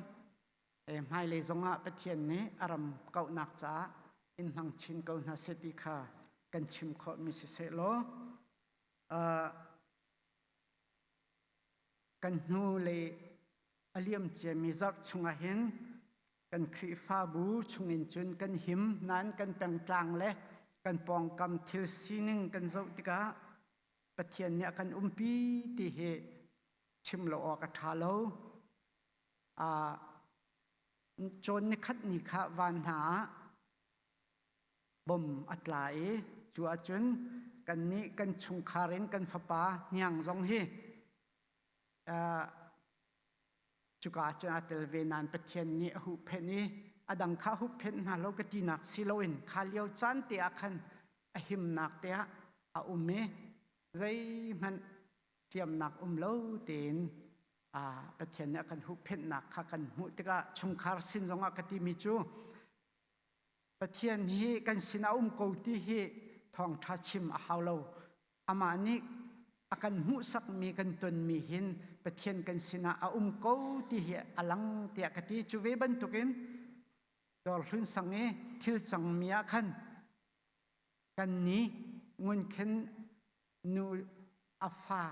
E hmailei zongah Pathian nih a ram kauhnak caah in hmang chin ko hna seh ti kha kan chim khawhmi siseh law kan hnu lei a liam ciami zarh chungah hin kan Khrihfabu chungin cun kan him nain kan pengtlang le kan pawngkam thil sining kan zoh tikah Pathian nih a kan umpi ti hi chim lo awk a ṭha lo. Cawn nikhat ni kha van hna ah bom a tla i cu ahcun kannih kan chungkhar in kan fapa hniang zong hi cuka ahcun aa tel ve nain Pathian nih a huhphenh i a dang kha huhphenh hna lo ka tinak si loin kha lio caan te ah khan a himnak te ah a um i zeihmanh hliamnak um lo tein Pathian nih a kan huhphenhnak kha kan hmuh tikah chungkhar sin zongah ka timi cu Pathian hi kan sinah um ko ti hi thawngṭha chim a hau lo. Amah nih a kan hmuhsakmi kan tonmi hin Pathian kan sinah a um ko ti hi a lang tiah ka ti. Cu ve bantukin dawrhlun sang i thil cangmi ah khan kan ni ngunkhen nu a fa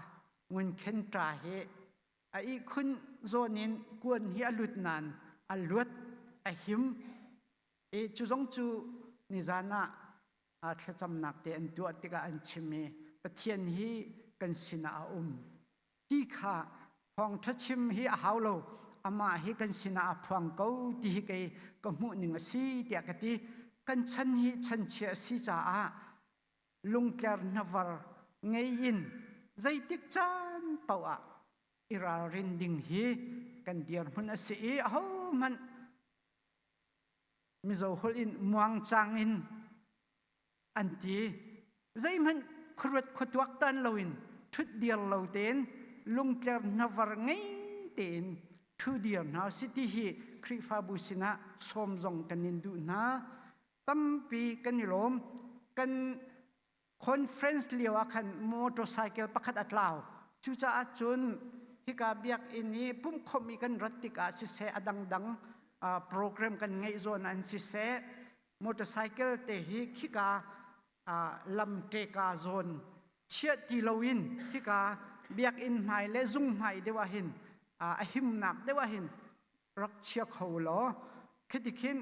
ngunkhen ṭa hi a ihkhun zawn in kuan hi a lut nain a luat a him i cu zong cu nizan ah thlacamnak te an tuah tikah an chim i Pathian hi kan sinah a um ti kha thawngṭha chim hi a hau lo amah hi kan sinah a phuang ko ti hi kei ka hmuh ning a si tiah ka ti kan chan hi chanchia a si caah lungtler hnavar ngei in zeitik caan paoh ah i ralrin ding hi kan dirhmun a si i ahohmanh Mizo holh in muangcang in. an ti. Zeihmanh khuaruat khuatuak tan loin ṭhut dir lo tein lungtler hnavar ngei tein ṭhu dir hna si ti hi Khrihfabu sinah sawm zong kan in duh hna. Tampi kan i lawm. Kan conference lio ah khan motorcycle pakhat a tlau. Cucaah cun hika biakinn i pumhkhawmh i kan rat tikah siseh a dangdang program kan ngeih zawn an siseh motorcycle te hi khika lam ṭeka zawn chiah ti loin hika biakinn hmai le zung hmai deuh ah hin a himnak deuh ah hin rak chia kho law khiti khin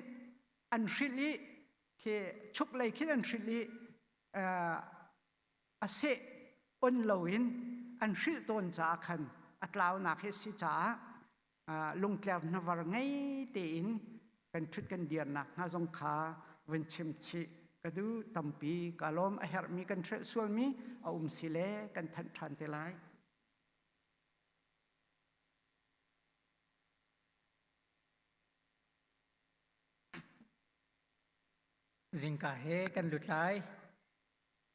an hrilh i khi chuk lei khin an hrilh i a seh on loin an hrilh tawn caah khan a tlaunak hi si caah lungtler hnavar ngei tein kan ṭhut kan dirnak hnga zong kha vun chim chih ka duh. Tampi ka lawm. A herhmi kan hrelh sualmi a um si le kan thanh ṭhan te lai. Zingka he kan lut lai.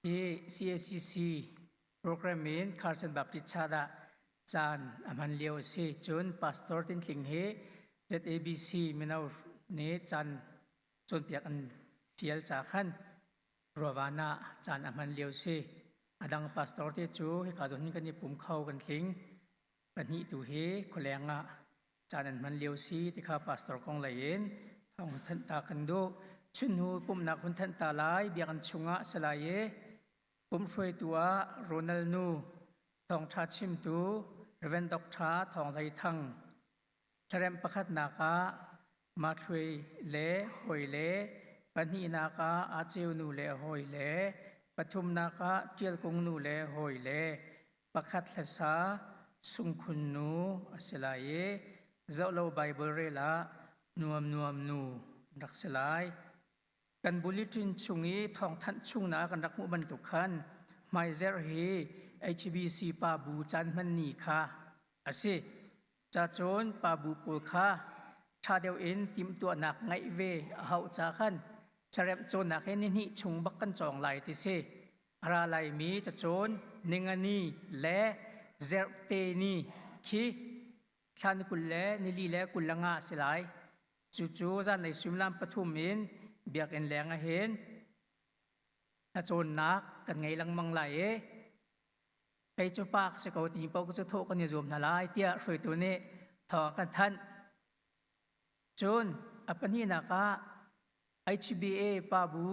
Hi CACC program in Carson Baptist Church ah caan a hman lio a si. Cun Pastor Tintling hi ZABC mino nih caan cawnpiak an fial ca khan Ruavan ah caan a hman lio si. A dang pastor te cu hika zawn hin kan i pum kho kan tling. Pahnih tu hi khualeng ah caan an hman lio si ti kha pastor kong lei in thawng thanh ta kan duh. Chunhnu pumhnak hun thanh ta lai biakinn chungah si lai i pumhruaitu ah Ronald Nu, thawngṭha chimtu Reverend Dr. Thawng Hlei Thang. Thlarem pakhatnak ah Mathluai le hawi le pahnihnak ah Aceu nu le hawi le pathumnak ah Ṭial Kung nu le hawi le pakhat hlasa Sungkhun nu a si lai i zohlo Baibal rel ah nuam nuam nu an rak si lai. Kan bulletin chung i thawngthanh chungnak kan rak hmuh bantuk khan hmaizerh hi HBC pa bu caan hman ni kha a si. Cacun pa bu pawl kha ṭha deuh in timhtuahnak ngeih ve a hauh ca khan thlaremh cawnnak hi nihnih chung bak kan cawng lai ti si. A ra laimi cacawn ningani le zerhte ni khi thla ni 20 le nili le 25 a si lai. Cucu zanlei suimilam pathum in biakinn leng ah hin thlacawnnak kan ngei lengmang lai i kei cu pa ka si ko ti paoh cu thawh kan i zuam hna lai tiah hruaitu nih thawng a kan thanh. Cun a pahnihnak ah HBA pa bu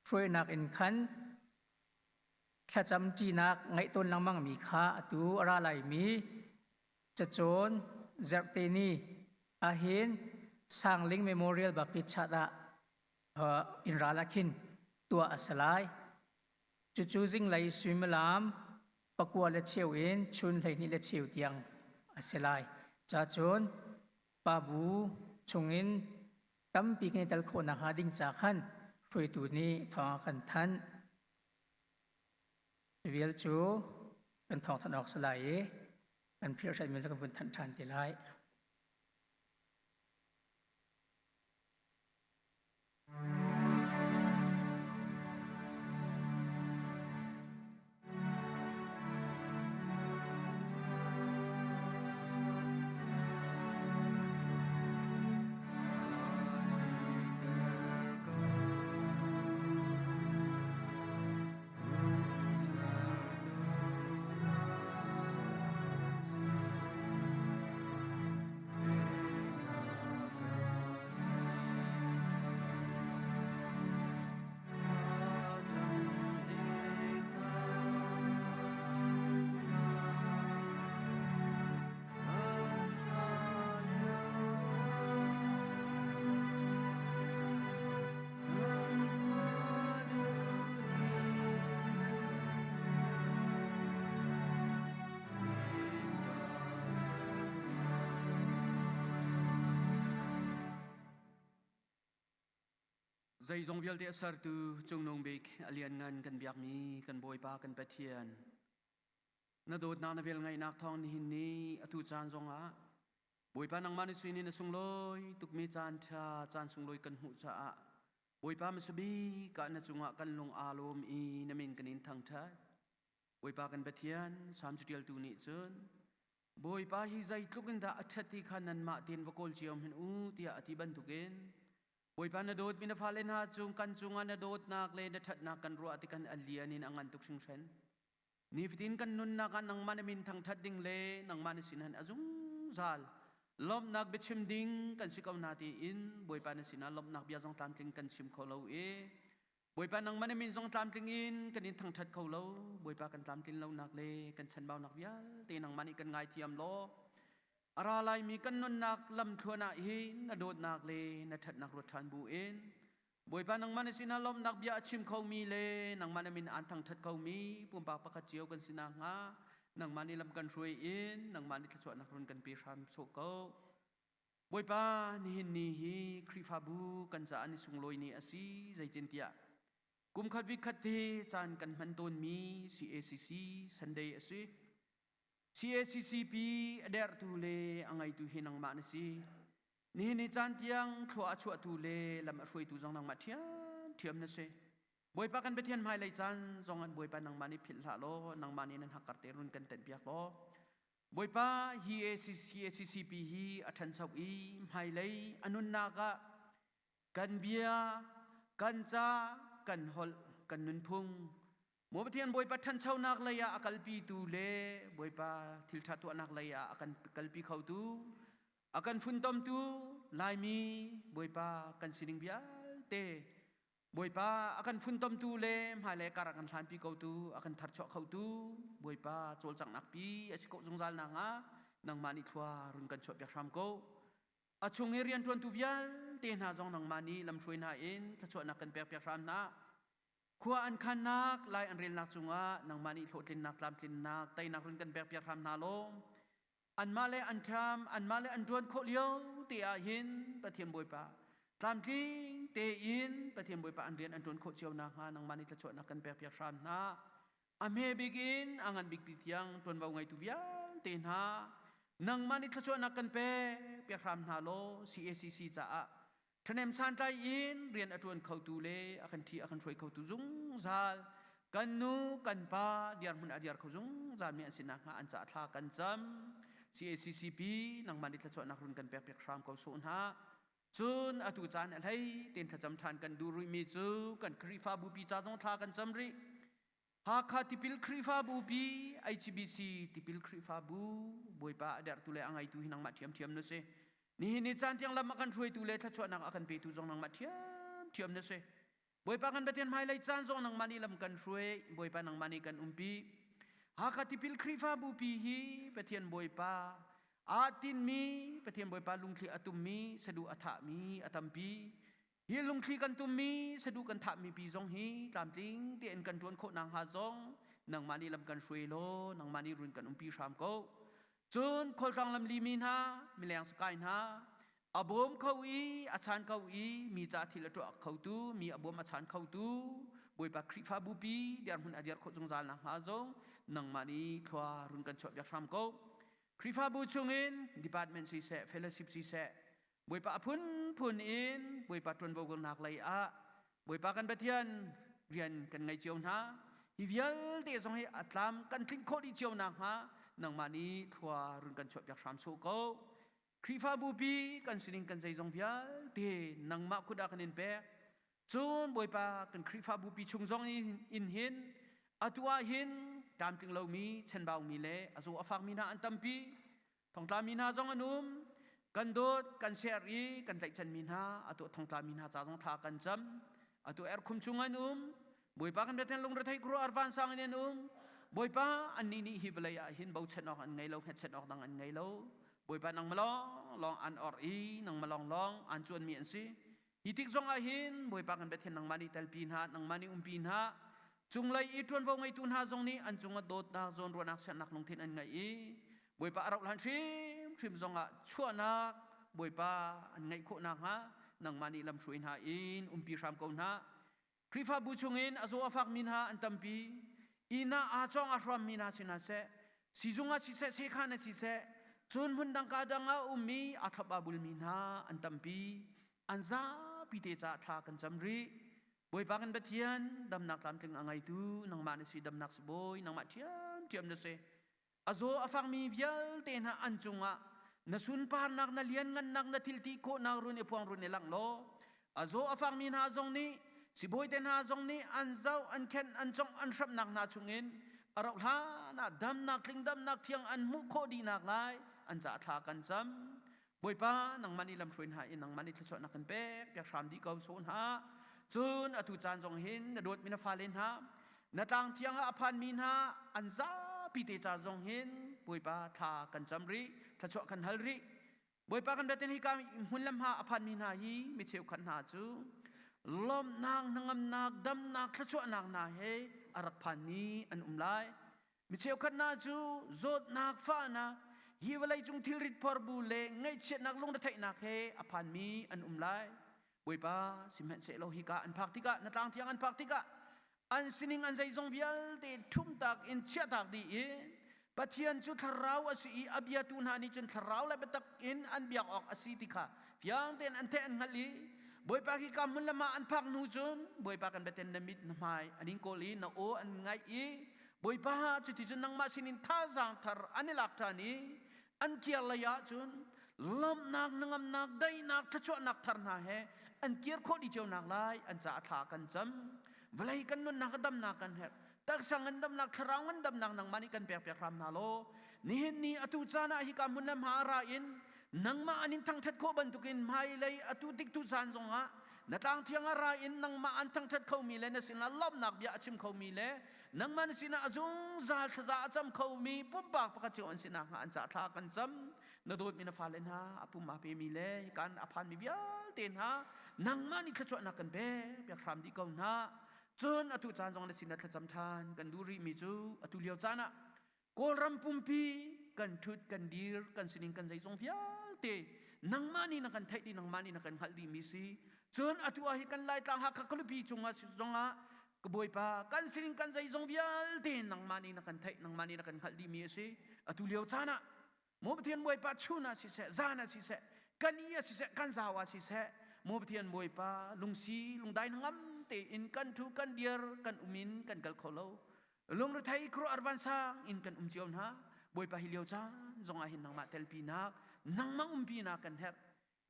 hruainak in khan thlacam ṭinak ngeih tawn lengmangmi kha atu a ra laimi cacawn zarhte ni ahhin Sangling Memorial Baptist Church ah inn ral ah khin tuah a si lai. Cucu zinglei suimilam pakua le cheu in chun 12 le cheu tiang a si lai. Cacun pabu chungin tampi kan i tel khawh nakhnga ding ca khan hruaitu nih thawng a kan thanh. Vial cu kan thawng thanh awk si lai i kan phirhhrelhmi cu kan vun thanh ṭhan te lai. Zeizong vialte a sertu Cungnung Bik a lianngan kan biakmi kan Bawipa kan Pathian na dawtnak na velngeihnak thawng nihin ni atu caan zongah Bawipa nangmah na sinin a sunglawi tukmi caan ṭha caan sunglawi kan hmuh caah. Bawipa hmasabik ah na cungah kan lung aa lawm i na min kan in thangṭhat. Bawipa kan Pathian, Salm caṭialtu nih cun Bawipa hi zeitluk in dah a ṭhat ti kha nanmah tein va kawl cio hmanh u tiah a ti bantukin Bawipa na dawtmi na fale hna cung kan cungah na dawtnak le na ṭhatnak kan ruah tikhan a lian in a ngan tuk hringhran. Nifatin kan nunnak ah nangmah na min thangṭhat ding le nangmah na sin han a zungzal lawmhnak biachim ding kan si ko na tiin Bawipa na sinah lawmhnak bia zong tlamtling kan chim kho lo i Bawipa nangmah na min zong tlamtling in kan in thangṭhat kho lo. Bawipa kan tlamtlin lonak le kan chanbaunak vialte nangmah nih kan ngaithiam law a ra laimi kan nunnak lamthluan ah hin na dawtnak le na ṭhatnak ruat ṭhan bu in Bawipa nangmah na sinah lawmhnak bia a chim khomi le nangmah na min aan thangṭhat khomi pumpak pakhat cio kan si nakhnga nangmah nih lam kan hruai in nangmah nih thluachuahnak run kan pe hram sawh ko. Bawipa nihin ni hi Khrihfabu kan caah ni sunglawi ni a si zeitintiah kumkhat vikhat te caan kan hman tawnmi CACC Sunday a si. CACCP a derhtu le a ngeitu hi nangmah na si. Nihin ni caan tiang thlua a chuahtu le lam a hruaitu zong nangmah ṭhiamṭhiam na si. Bawipa kan Pathian hmailei caan zong an Bawipa nangmah nih philh hlah law nangmah nih nan hakkar te run kan tenh piak law Bawipa hi CACCP hi a ṭhancho i hmailei a nunnak ah kan bia, kan ca, kan holh, kan nunphung Maw Pathian Bawipa ṭhanchonak lei ah a kalpitu le Bawipa thilṭha tuahnak lei ah a kan kalpi khotu a kan funtomtu Laimi Bawipa kan sining vialte Bawipa a kan funtomtu le hmailei kar a kan hlanpi kotu a kan tharchuah khotu Bawipa cawlcanghnak pi a si khawh zungzal nakhnga nangmah nih thlua run kan chuahpiak hram ko. A chung i rianṭuantu vialte hna zong nangmah nih lamhruai hna in thluachuahnak kan pekpiak hram hna. Khua an khannak, lai an relnak cungah nangmah nih hlawhtlinnak, tlamtlinnak, teinak run kan pekpiak hram hna law anmah le an ṭham, anmah le an ṭuan khawh lio te ah hin Pathian Bawipa tlamtling tein Pathian Bawipa an rian an ṭuan khawh cio nakhnga nangmah nih thluachuahnak kan pekpiak hram hna. A hme bik in a ngan bik tiang ṭuanvo ngeitu vialte hna nangmah nih thluachuahnak kan pek piak hram hna law CACC caah ṭhahnem santlai in rian a ṭuan khotu le a kan ṭhi a kan hruai khotu zungzal kan nu kan pa dirhmun a diar kho zungzal mi an si nakhnga an caah thla kan cam CACCP nangmah nih thluachuahnak run kan pek piak hram ko sawh hna cun atu caan a hlei tein thlacam ṭhan kan duh rihmi cu kan Khrihfabu pi ca zong thla kan cam rih Hakha Tipil Khrihfabu pi HBC Tipil Khrihfabu Bawipa a derhtu le a ngeitu hi nangmah ṭhiamṭhiam na si. Nihin ni caan tiang lam a kan hruaitu le thluachuahnak a kan petu zong nangmah ṭhiamṭhiam na si. Bawipa kan Pathian hmailei caan zong nangmah nih lam kan hruai, Bawipa nangmah nih kan umpi. Hakha Tipil Khrihfabu pi hi Pathian Bawipa aa tinmi, Pathian Bawipa lungthli a tummi, saduh a thahmi a tampi. Hi lungthli kan tummi saduh kan thahmi pi zong hi tlamtling tein kan ṭuan khawh nakhnga zong nangmah nih lam kan hruai law nangmah nih run kan umpi hram ko. Cun khualtlang lamli mi hna, mileng sakai hna, a bawm kho i a chan kho i mi ca thil a tuah khotu, mi a bawm a chan khotu Bawipa Khrihfabu pi dirhmun a dir khawh zungzal nakhnga zong nangmah nih thlua run kan chuahpiak hram ko. Khrihfabu chungin department siseh, fellowship siseh, Bawipa a phunphun in Bawipa ṭuanvo nak lei ah Bawipa kan Pathian rian kan ngei cio hna. Hi vialte zong hi a tlam kan tlinh khawh dih cio nakhnga nangmah nih thlua run kan chuahpiak hram sawh ko. Khrihfabu pi kan sining kan zeizong vialte nangmah kut ah kan in pek. Cun Bawipa kan Khrihfabu pi chung zong in hin atu ah hin tlamtling lomi chenbaumi le a zaw a fakmi hna an tampi. Thongtlami hna zong an um. Kan dawt, kan ser i kan tlaihchanmi hna atu thongtlami hna ca zong thla kan cam. Atu erkhum chung an um. Bawipa kan Pathian lungrethei khuaruahhar vansang in an um. Bawipa annih nih hi vawlei ah hin bochan awk an ngei lo, hngatchan awk dang an ngei lo. Bawipa nangmah lawng lawng an or i nangmah lawng lawng an cuanmi an si. Hi tik zong ah hin Bawipa kan Pathian nangmah nih telpi hna, nangmah nih umpi hna. Cunglei i ṭuanvo ngeitu hna zong nih an cungah dawtnak, zawnruahnak, siannak lungthin an ngeih i Bawipa a rauh hlan hrimhrim zongah chuahnak Bawipa an ngeih khawh nakhnga nangmah nih lamhruai hna in umpi hram ko hna. Khrihfabu chungin a zaw a fakmi hna an tampi. Inn ah aa cawng a hrammi hna si hna seh, sizung ah siseh, sekhan ah siseh, cun hmun dang ka dang ah ummi aa thlop aa bulmi hna an tampi. An zapi. zapi te caah thla kan cam rih. Bawipa kan Pathian, damnak tlamtling a ngeitu nangmah na si, damnak sibawi nangmah ṭhiamṭhiam na si. A zaw a fakmi vialte hna an cungah na sunparnak, na lianngannak, na thilti khawhnak run i phuang run i langh law, a zaw a fakmi hna zong nih sibawi te hna zong nih an zoh, an khenh, an congh, an hramhnak hna chungin a rauh hlan ah damnak tling damnak thiang an hmuh khawh dihnak lai an caah thla kan cam. Bawipa, nangmah nih lamhruai hna in nangmah nih thluachuahnak kan pek piak hram dih ko sawh hna. Cun atu caan zong hin na dawtmi na fale hna, na tlang thiang ah a phanmi hna an zapi te ca zong hin Bawipa thla kan cam rih, thluachuah kan hal rih. Bawipa kan biatin hika hmun le hma a phanmi hna hi mi cheukhat hna cu lawmhnak, hnangamnak, damnak, thluachuahnak hna he a rak phanmi an um lai. Mi cheukhat hna cu zawtnak, fahnak, hi vawleicung thilrit phorbu le ngaihchiatnak lungretheihnak he a phanmi an um lai. Bawipa, sihmanhsehlaw hika an phak tikah, na tlang thiang an phak tikah, an sining an zeizong vialte ṭhumtak in chiahtak dih i Pathian cu thlarau a si i a biatu hna nih cun thlarau le biatak in an biak awk a si ti kha fiang tein an theih an hngalh i Bawipa hi ka hmun le mah an phak hnu cun Bawipa kan biaten na mit na hmai an in kawl i na aw an ngaih i Bawipa cuticun nangmah sinin thazaang thar an i lak ṭhan i an kir lei ahcun lawmhnak, hnangamnak, daihnak, thluachuahnak thar hna he an kir khawh dih cio nak lai an caah thla kan cam. Vawlei kan nunnak a damnak kan herh. Taksa ngandamnak, thlarau ngandamnak nangmah nih kan pek piak hram hna law nihin ni atu caan ah hika hmun le hma ra in nangmah an in thangṭhat khawh bantukin hmailei atu tiktu caan zongah na tlang thiang ah ra in nangmah an thangṭhat khomi le na sinah lawmhnak bia a chim khomi le nangmah na sinah a zungzal thlaza a cam khomi pumpak pakhat cio an si nakhnga an ca thla kan cam. Na dawtmi na fale hna a pum aa pemi le hikan a phanmi vialte hna nangmah nih thluachuahnak kan pek piak hram dih ko hna. Cun atu caan zong na sinah thlacam ṭhan kan duh rihmi cu atu lio caan ah Kawlram pumpi kan ṭhut kan dir kan sining kan zeizong vialte nangmah nih na kan theih dih nangmah nih na kan hngalh dihmi si. Cun atu ah hi kan Laitlang Hakha khualipi cungah zongah ka Bawipa kan sining kan zeizong vialte nangmah nih na kan theih nangmah nih na kan hngalh dihmi a si. Atu lio caan ah Maw Pathian Bawipa chun ah siseh zan ah siseh kan i ah siseh kan zau ah siseh Maw Pathian Bawipa lungsi lungdai hnangam tein kan ṭhu kan dir kan um in kan kal kho lo. Lungrethei khuaruahhar vansang in kan um cio hna. Bawipa hi lio caan zongah hin nangmah telpinak nangmah umpinak kan herh.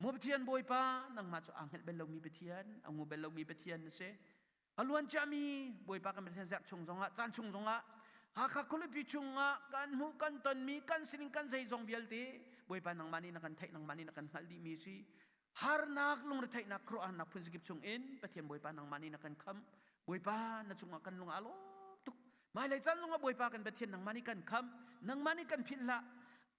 Maw Pathian Bawipa nangmah cu aa hngelh bal lomi Pathian a ngu bal lomi Pathian na si. A luan ciami Bawipa kan Pathian zerh chung zongah caan chung zongah Hakha khualipi chungah kan hmuh kan tonmi kan sining kan zeizong vialte Bawipa nangmah nih na kan theih nangmah nih na kan hngalh dihmi si. Harnak lungretheihnak khuaruahharnak phunzakip chungin Pathian Bawipa nangmah nih na kan khamh. Bawipa na cungah kan lung aa lawm tuk. Hmailei caan zongah Bawipa kan Pathian nangmah nih kan khamh, nangmah nih kan philh hlah.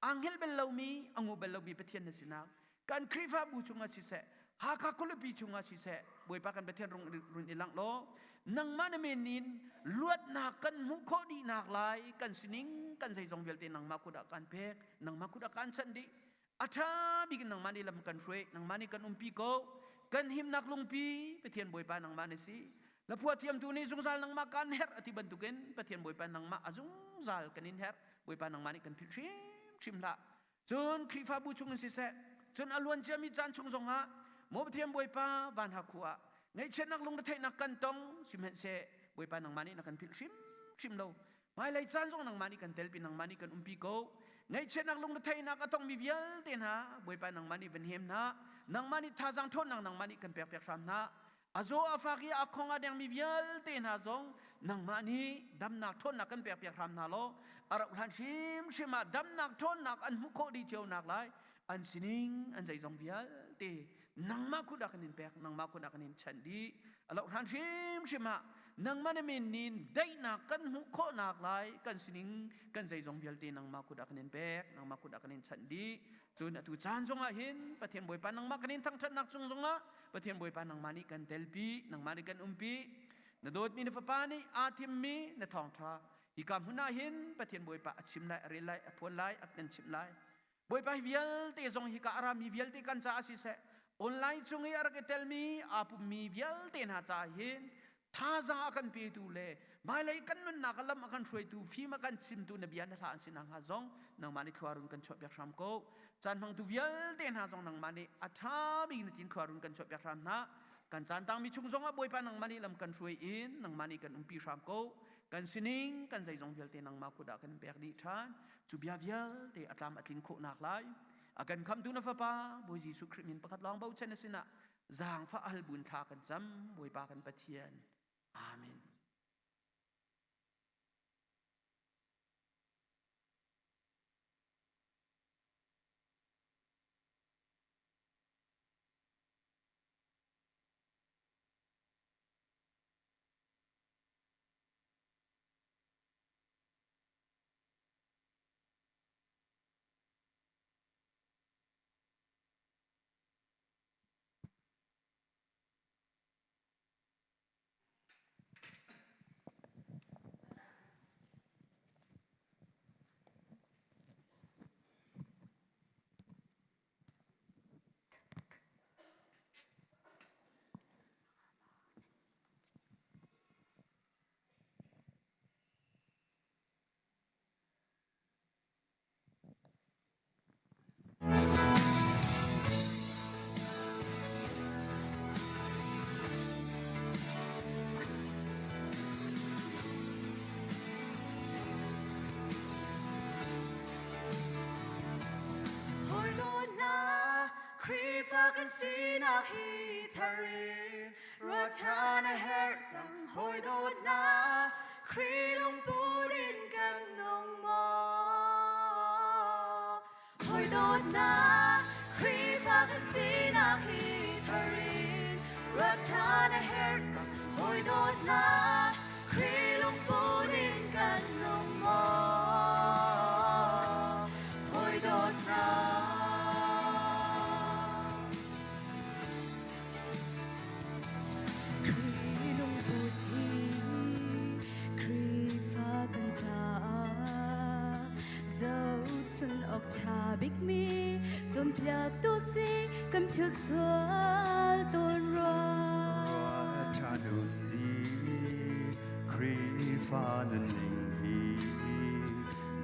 Aa hngelh bal lomi, a ngu bal lomi Pathian na sinak kan Khrihfabu chungah siseh, Hakha khualipi chungah siseh, Bawipa kan Pathian rung run i langh law nangmah na men in luatnak kan hmuh khawh dihnak lai kan sining kan zeizong vialte nangmah kut ah kan pek, nangmah kut ah kan chanh dih. A ṭha bik in nangmah nih lam kan hruai, nangmah nih kan umpi ko. Kan himnak lungpi Pathian Bawipa nangmah na si. Na phuah thiamtu nih zungzal nangmah kan herh a ti bantukin Pathian Bawipa nangmah a zungzal kan in herh. Bawipa nangmah nih kan philh hrimhrim hlah. Cun Khrihfabu chungin siseh, cun a luan ciami caan chung zongah maw Pathian Bawipa van ha khu ah ngaihchiatnak lungretheihnak kan tong sihmanhseh Bawipa nangmah nih na kan philh hrimhrim lo. Hmailei caan zong nangmah nih kan telpi, nangmah nih kan umpi ko. Ngaihchiatnak lungretheihnak a tongmi vialte hna, Bawipa nangmah nih van hem hna. Nangmah nih thazaang ṭhawnnak nangmah nih kan pekpiak hram hna. A zaw a fak i a khong a dengmi vialte hna zong nangmah nih damnak ṭhawnnak kan pekpiak hram hna law a rauh hlan hrimhrim ah damnak ṭhawnnak an hmuh khawh dih cio nak lai an sining an zeizong vialte nangmah kut ah kan in pek nangmah kut ah kan in chanh dih. A loh hlan hrimhrim ah nangmah na min nin daihnak kan hmuh khawhnak lai kan sining kan zeizong vialte nangmah kut ah kan in pek nangmah kut ah kan in chanh dih. Cun atu caan zongah hin Pathian Bawipa nangmah kan in thangṭhatnak cung zongah Pathian Bawipa nangmah nih kan telpi nangmah nih kan umpi. Na dawtmi na fapa nih aa thimmi na thawngṭha hika hmun ah hin Pathian Bawipa a chim lai a rel lai a phuan lai a kan chimh lai. Bawipa hi vialte zong hika a rami vialte kan caah siseh online cung i a rak i telmi aa pummi vialte hna caah hin thazaang a kan petu le hmailei kan nunnak a lam a kan hruaitu fim a kan chimtu na bia na hla an si nakhnga zong nangmah nih thluarun kan chuahpiak hram ko. Caan hmangtu vialte hna zong nangmah nih a ṭha bik na tin thluarun kan chuahpiak hram hna. Kan caan tangmi chung zongah Bawipa nangmah nih lam kan hruai in nangmah nih kan umpi hram ko. Kan sining kan zeizong vialte nangmah kut ah kan pek dih ṭhan. Cu bia vialte a tlam a tlin khawhnak lai. A kan khamtu na Fapa Bawi Jesuh Khrih min pakhat lawng bochan na sinah zaangfah hal buin thla kan cam Bawipa kan Pathian. Amen. Hawi hna, Khrihfa kan sinak hi thar in ruat ṭhan a herh cang. Hawi dawt hna, Khrih lungput in kan nung maw? Hawi dawt hna, Khrihfa kan sinak hi thar in ruat ṭhan a herh cang. Hawi dawt hna, Khrih lungput in kan nung maw? Hawi dawt hna. Khrih lungput hi Khrihfa kan caah zohchun awk ṭha bikmi cawnpiaktu si kan philh sual tawn rua. Ruah ṭhan u sih, Khrihfa nunning hi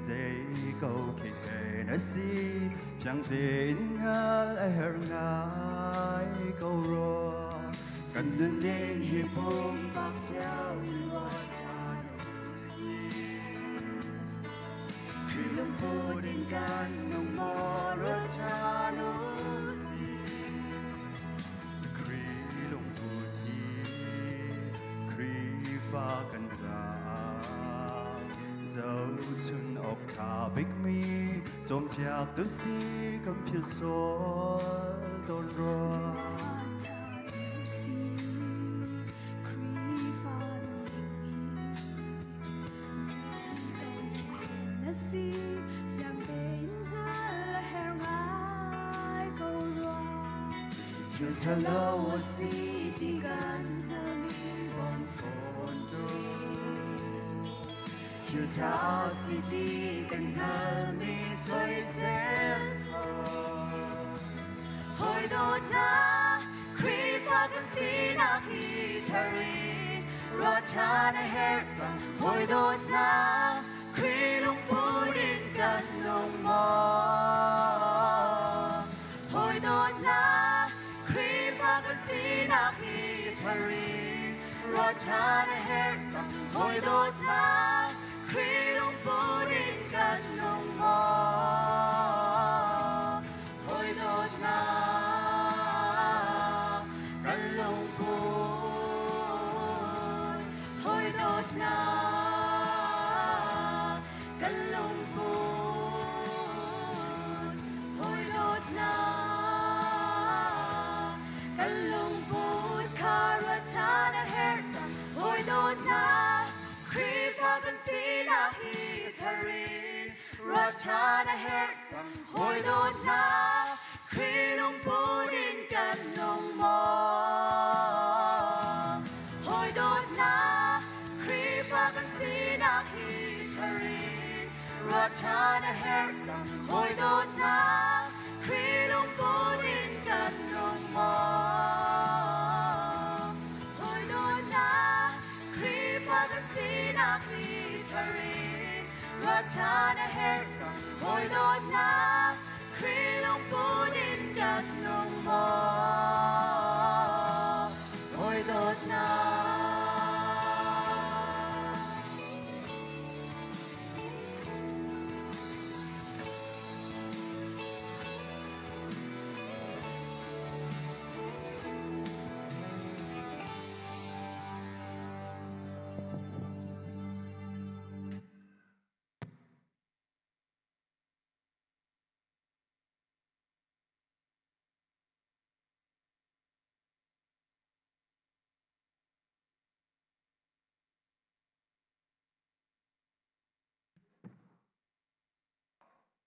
zei ko khi he na si fiang tein hngal a herh ngai ko rua. Kan nunning hi pumpak cio in ruah ṭhan u sih. Khrih lungput in kan nung maw ruat ṭhan u sih. Khrih lungput hi Khrihfa kan caah zohchun awk ṭha bikmi cawnpiaktu si kan philh sual tawn rua. Ruat ṭhan u sih. Khrihfa nunning hi na si fiang tein hngal a herh ngai ko rua. Thil ṭhalo a si ti kan hngalhmi bawm fawn tu. Thil ṭha a si ti kan hngalhmi soisel fawn. Hawi dawt hna, Khrihfa kan sinak hi thar in ruat ṭhan a herh cang. Hawi dawt hna, Khrih lungput in kan nung maw? Hawi dawt hna, Khrihfa kan sinak hi thar in ruat ṭhan a herh cang. Hawi dawt hna, Khrih lungput in kan nung maw? Hawi dawt hna, kan lungput. Hawi dawt hna, kan lungput. Hawi dawt hna, kan lungput kha ruat ṭhan a herh cang. Hawi dawt hna, Khrihfa kan sinak hi thar in ruat ṭhan a herh cang. Hawi dawt hna, Khrih lungput in kan nung maw? Hawi dawt hna, Khrihfa kan sinak hi thar in ruat ṭhan a herh cang. Hawi dawt hna, Khrih lungput in kan nung maw? Hawi dawt hna, Khrihfa kan sinak hi thar in ruat ṭhan a herh cang. Hawi dawt hna, Khrih lungput in kan nung maw?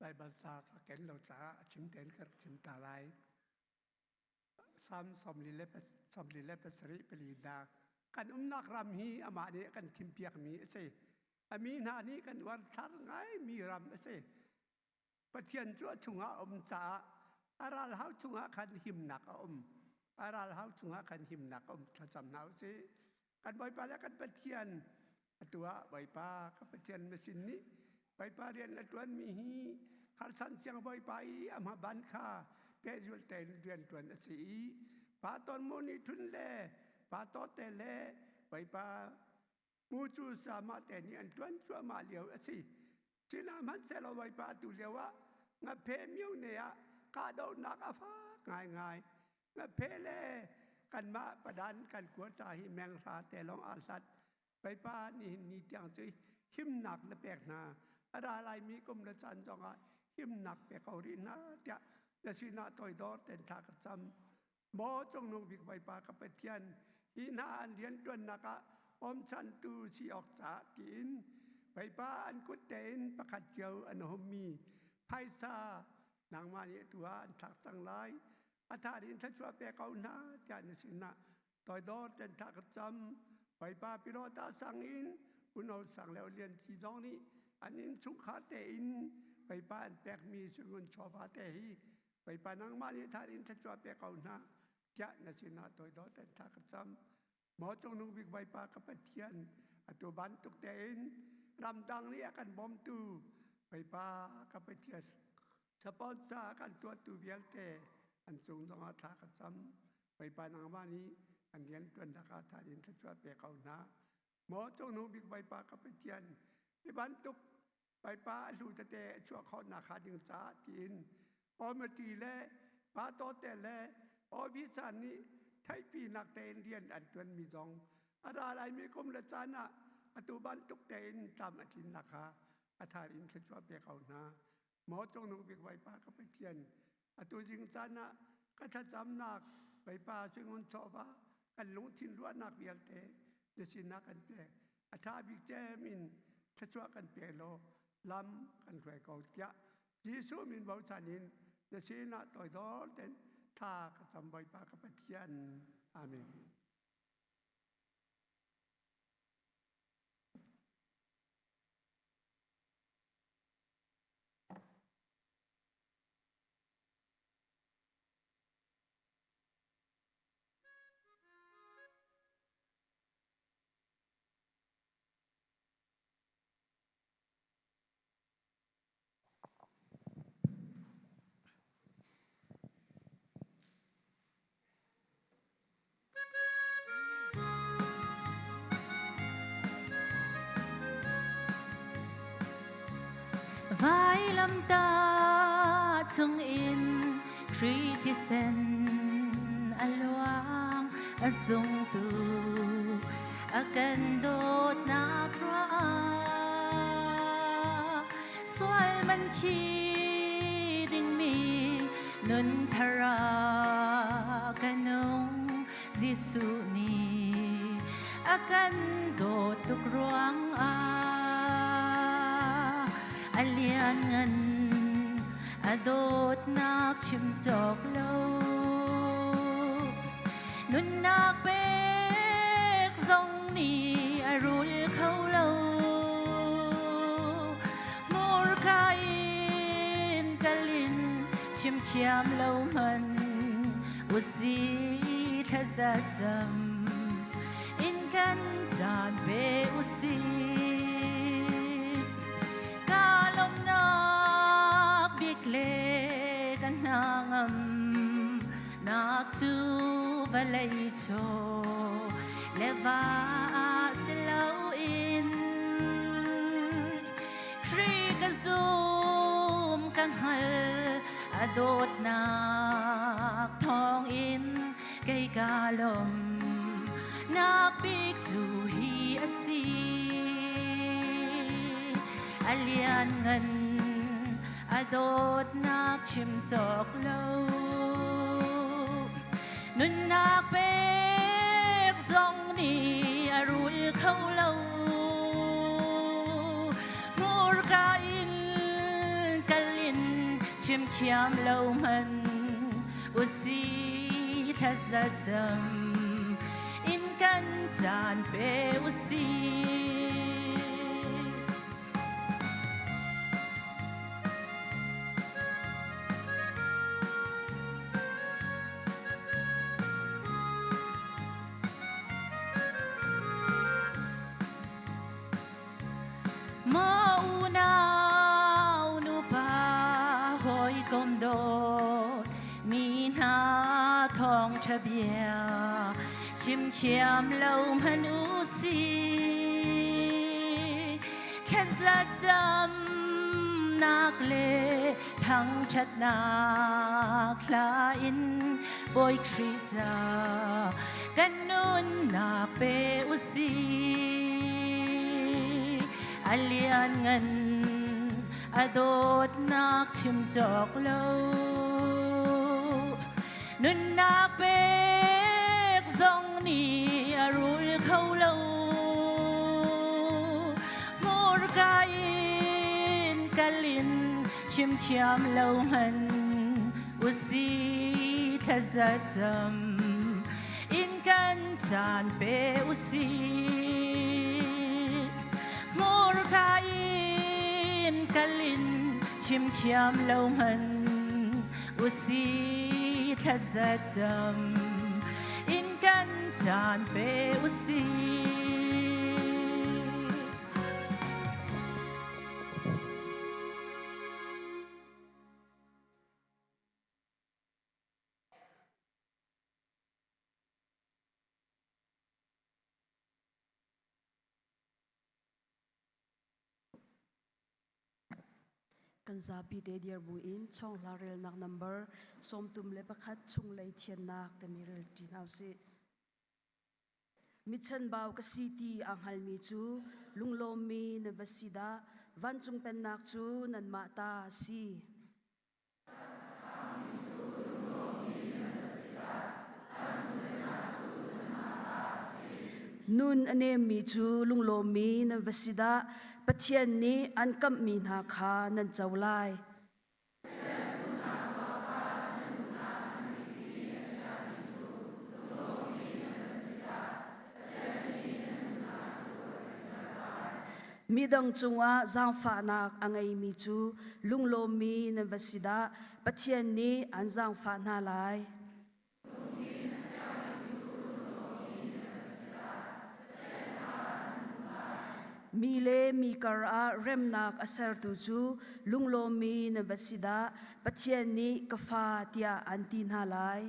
Baibal ca ka ken lo caah a chim tein ka rak chim ta lai. Salm 47 palinak kan umnak ram hi amah nih a kan thimpiakmi a si. A mi hna nih kan uarthlar ngaimi ram a si. Pathian cu a chungah a um caah a ralhau chungah khan himnak a um. A ralhau chungah khan himnak a um. Thlacam hna u sih. Kan Bawipa le kan Pathian atu ah Bawipa ka Pathian na sin nih Bawipa rian na ṭuanmi hi harsan siang Bawipa i a hmaban kha pehzulh tein rian ṭuan a si i pa ton mu nih ṭhun le pa tawte le Bawipa mu cu sama te nih an ṭuan cuahmah lio a si. Cina hmanhsehlaw Bawipa atu lio ah ngaphe myone ah kahdohnak a fak ngaingai. Ngaphe le kanmah padan kan kuata hi menghra te lawng aa hlat. Bawipa nihin ni tiang cu himnak na pek hna. A ra laimi kum le caan zongah himnak pe ko rih hna tiah na sinah toidor ten thla ka cam. Maw Cungnung Bik Bawipa ka Pathian, hi hna an rianṭuannak ah bawmchantu si awk caah tiin Bawipa an kut tein pakhat cio an hummi phaisa nangmah nih atu ah an thlak cang lai. A tha in thluachuah pe ko hna tiah na sinah toidor ten thla ka cam. Bawipa Pilota sang in Uno sang le Lian Ci zong nih an innchungkhar tein Bawipa an pekmi sungun chawva te hi Bawipa nangmah nih thar in thluachuah pe ko hna tiah na sinah toidor ten thla ka cam. Maw Cungnung Bik Bawipa ka Pathian, atu bantuk tein ramdang nih a kan bawmtu Bawipa ka Pathian sponsor kan tuahtu vialte an cung zongah thla ka cam. Bawipa nangmah nih an rianṭuannak ah thar in thluachuah pe ko hna. Maw Cungnung Bik Bawipa ka Pathian, hi bantuk Bawipa a hlu tete a chuah khawhnak hnga ding caah tiin committee le pa tawte le officer nih theihpinak tein rian an ṭuanmi zong a ra laimi kum le caan ah atu bantuk tein tlam a tlinnak kha a thar in thluachuah pe ko hna. Maw Cungnung Bik Bawipa ka Pathian, atu zing caan ah ka thlacamnak Bawipa singun chawva kan lungthin ruahnak vialte na sinah kan pek. A ṭha bik cem in thluachuah kan pe law lam kan hruai ko tiah Jesuh min bochan in na sinah toidor tein thla ka cam Bawipa ka Pathian. Amen. Vailamtah chungin Khrih thisen a luang a zungtu a kan dawtnak ruah sual man chi dingmi nun thar ah ka nung Jesuh nih a kan dawt tuk ruang ah a lianngan a dawtnak chim cawk lo nunnak pek zong nih a rul kho lo hmurka in kalin chim thiam lo man usi thlaza cam in kan caan pe usi ka lawmnak bik le kan hnangam nak cu vawlei chaw le va si loin Khrih ka zum ka hngal a dawtnak thawngin kei ka lawm nak bik cu hi a si a lianngan a dawtnak chim cawk lo nunnak pek zong nih a rul kho lo hmurka in kalin. Chim thiam lo hmanh usi thlaza cam in kan caan pe usi. Maw unau nupa hawikom dawt mi hna thawngṭha bia chim thiam lo hmanh u sih. Thlaza camnak le thangṭhatnak hla in Bawi Khrih ca kan nunnak pe u sih. A lianngan a dawtnak chim cawk lo nunnak pek zong nih a rul kho lo. Hmurka in kal in chim thiam lo hmanh usi thlaza cam in kan caan pe usi. Hmurka in kal in chim thiam lo hmanh usi thlaza cam in kan caan pe usi. Kan zapi te dir buin chonghla relnak number 31 chunglei thiannak timi rel ṭi hna usih. Michanbau ka si ti aa hngalmi cu lunglawmmi nan va si dah! Vancung Pennak cu nanmah ta a si. Nun a nemmi cu lunglawmmi nan va si dah! Pathian nih an kamhmi hna kha nan co lai. Midang cungah zaangfahnak a ngeimi cu lunglawmmi nan va si dah! Pathian nih an zaangfah hna lai. Mi le mi kar ah remnak a sertu cu lunglawmmi nan va si dah! Pathian nih ka fa tiah an ti hna lai.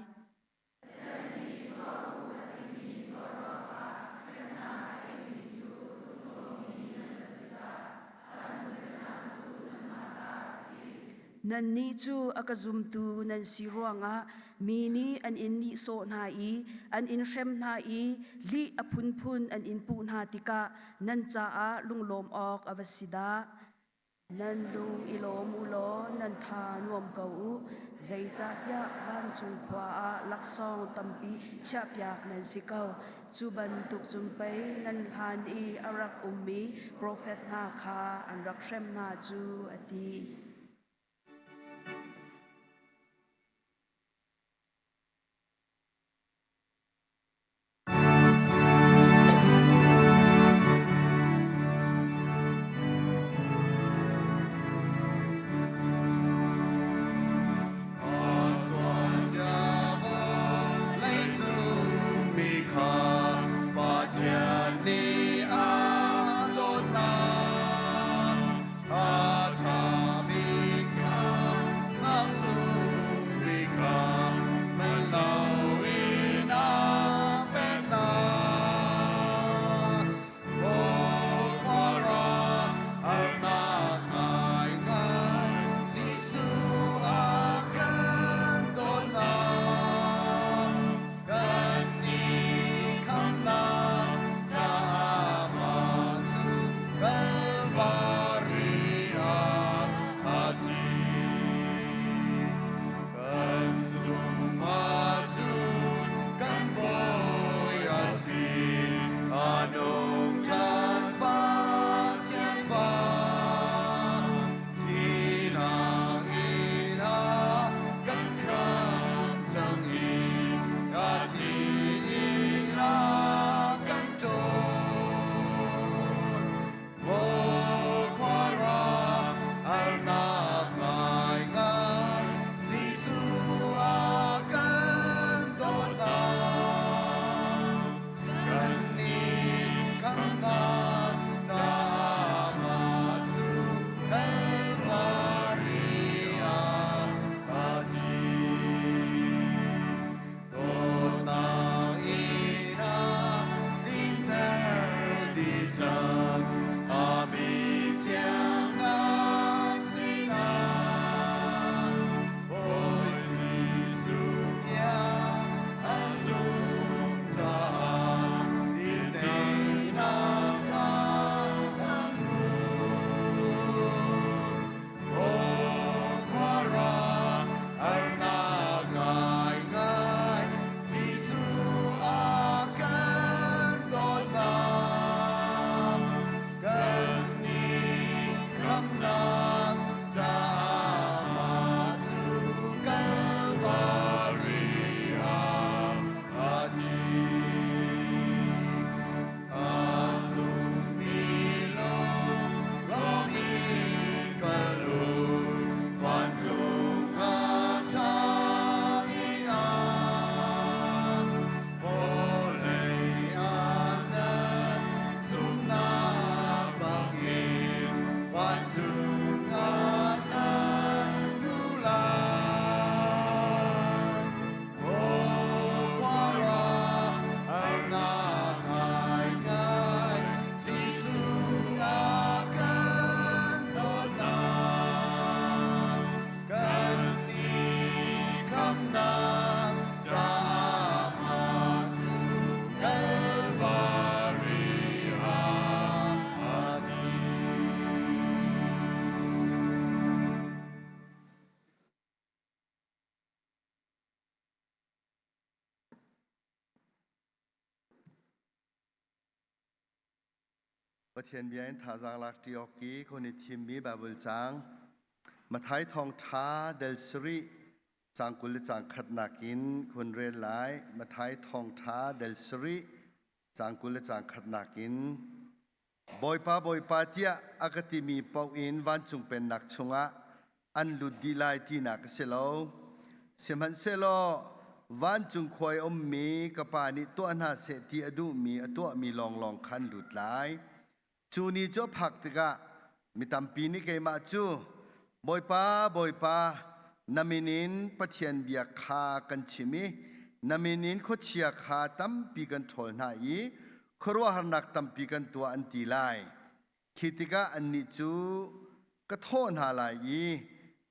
Nannih cu a ka zumtu nan si ruangah mi nih an in nihsawh hna i an in hrem hna i lih a phunphun an in puh hna tikah nan caah lunglawm awk a va si dah. Nan lung i lawm u law nan tha nuam ko u, zeicahtiah vancung khua ah laksawng tampi chiahpiak nan si ko. Cu bantuk cun pei nan hlan i a rak ummi profet hna kha an rak hrem hna cu, a ti. Pathian nih a dawtnak a ṭhami. Pathian bia in thazaang lak ṭi awk i khon i thimmi Baibal caang Matthai thawngṭha del sarih caang 20 le caang khatnak in khon rel lai. Matthai thawngṭha del sarih caang 20 le caang khatnak in Bawipa Bawipa tiah a ka timi paoh in vancung pennak chungah an lut dih lai tinak a si lo. Sihmanhsehlaw vancung khua i ummi ka Pa nih tuah hna seh ti a duhmi a tuahmi lawnglawng kha an lut lai. Cu ni cu a phak tikah mi tampi nih keimah cu Bawipa, Bawipa, na min in Pathian bia kha kan chim i na min in khuachia kha tampi kan ṭhawl hna i khuaruahharnak tampi kan tuah an ti lai. Khi tikah annih cu ka thawh hna lai i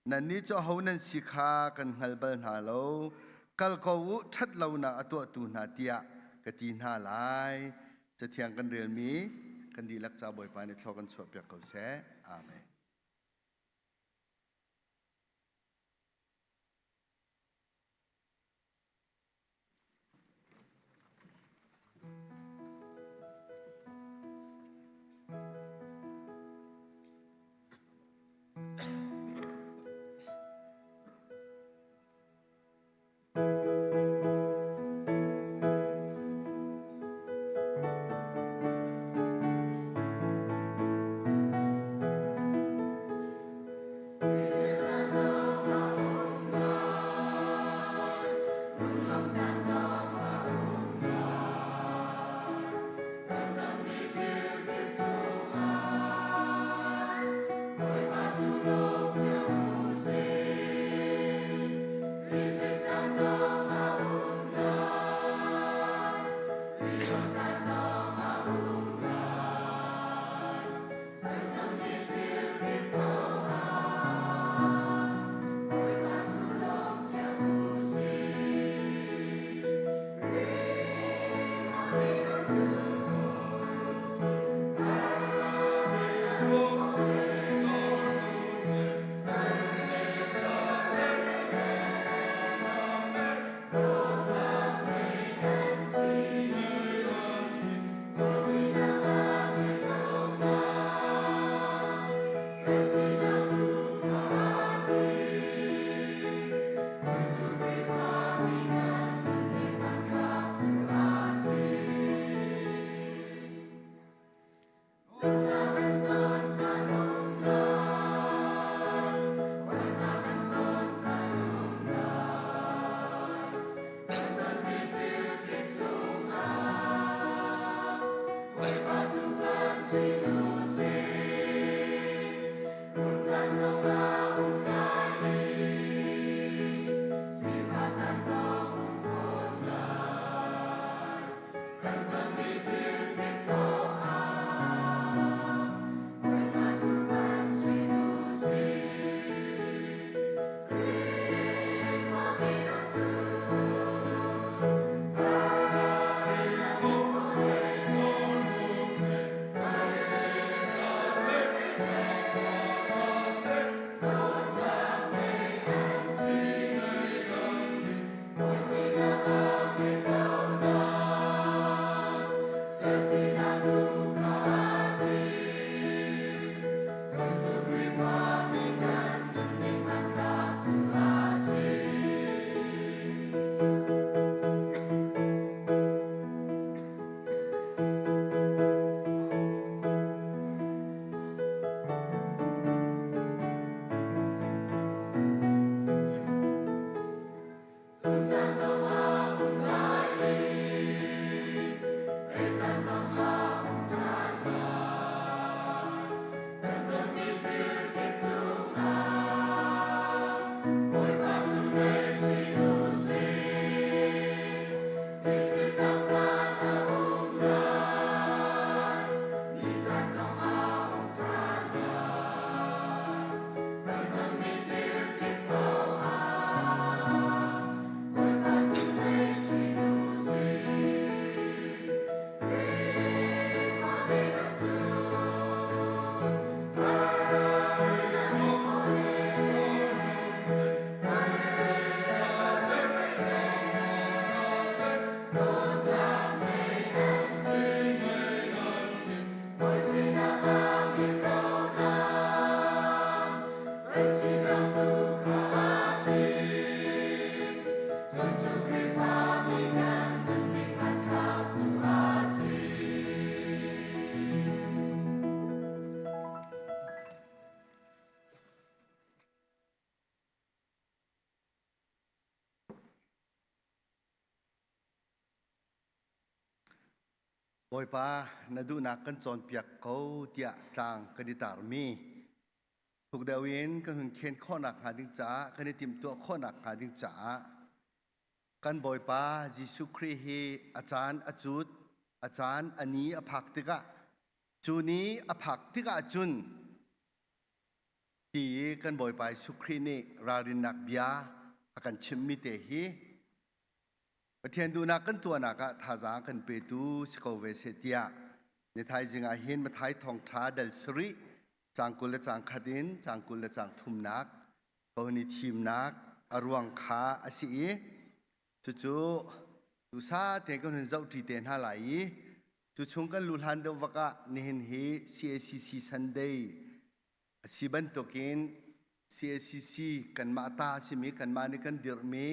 nannih cu aho nan si kha kan hngal bal hna lo. Kal ko u, ṭhat lonak a tuahtu hna tiah ka ti hna lai. Cathiang kan relmi kan dihlak ca Bawipa nih thlua kan chuahpiak ko seh. Amen. Bawipa na duhnak kan cawnpiak ko tiah tlang kan i tarmi thuk deuh in kan hun khen khawhnak hnga ding caah kan i timhtuah khawhnak hnga ding caah kan Bawipa Jesuh Khrih hi a caan a cut a caan a ni a phak tikah cu ni a phak tikah cun ti i kan Bawipa Jesuh Khrih nih ralrinnak bia a kan chimhmi te hi Pathian duhnak kan tuahnak ah thazaang kan petu si ko ve seh tiah ni thaizing ah hin Matthai thawngṭha dal sarih caang 20 le caang khat in caang 20 le caang thumnak ko ni thimnak a ruang kha a si i cucu tusa te kan hun zoh ṭi te hna lai i cu chung kan lu hlan deuh vak ah nihin hi CACC Sunday a si bantukin CACC kanmah ta a simi kanmah nih kan dirhmi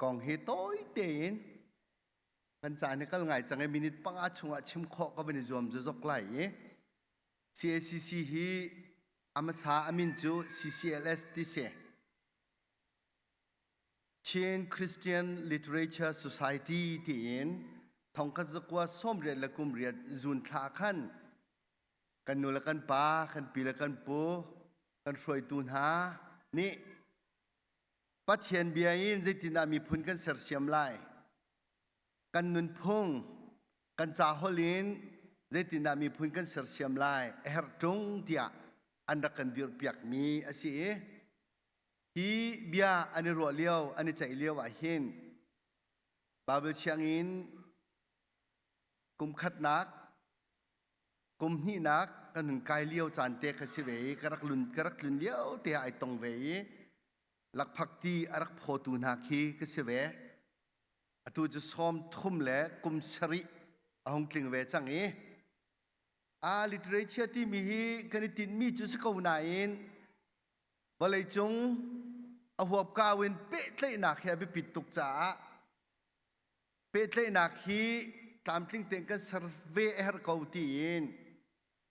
kong hi tawi tein kan caan hi kal ngai cang i minute panga chungah chim khawh ka van i zuam zozok lai i CACC hi a hmasa a min cu CCLS ti si. Chin Christian Literature Society tiin thongkhat zakua sawmriat le kum riat zun thla khan kan nu le kan pa kan pi le kan pu kan hruaitu hna nih Pathian bia in zeitindah miphun kan sersiam lai? Kan nunphung, kan ca holh in zeitindah miphun kan sersiam lai? A herh ṭung tiah an rak kan dirhpiakmi a si i hi bia an i ruah lio, an i ceih lio ah hin Baibal sianginn kum khatnak, kum hnihnak kan hun kai lio caan te kha si ve i ka rak lun ka rak tlun lio te ah ai tong ve i lakphakti a rak phawtu hna khi ka si ve. Atu cu sawm thum le kum sarih a hung tling ve cang i a literature timi hi kan i tinhmi cu si ko nain vawleicung a huapkau in pehtlaihnak hi a biapit tuk caah pehtlaihnak hi tlamtling tein kan ser ve a herh ko tiin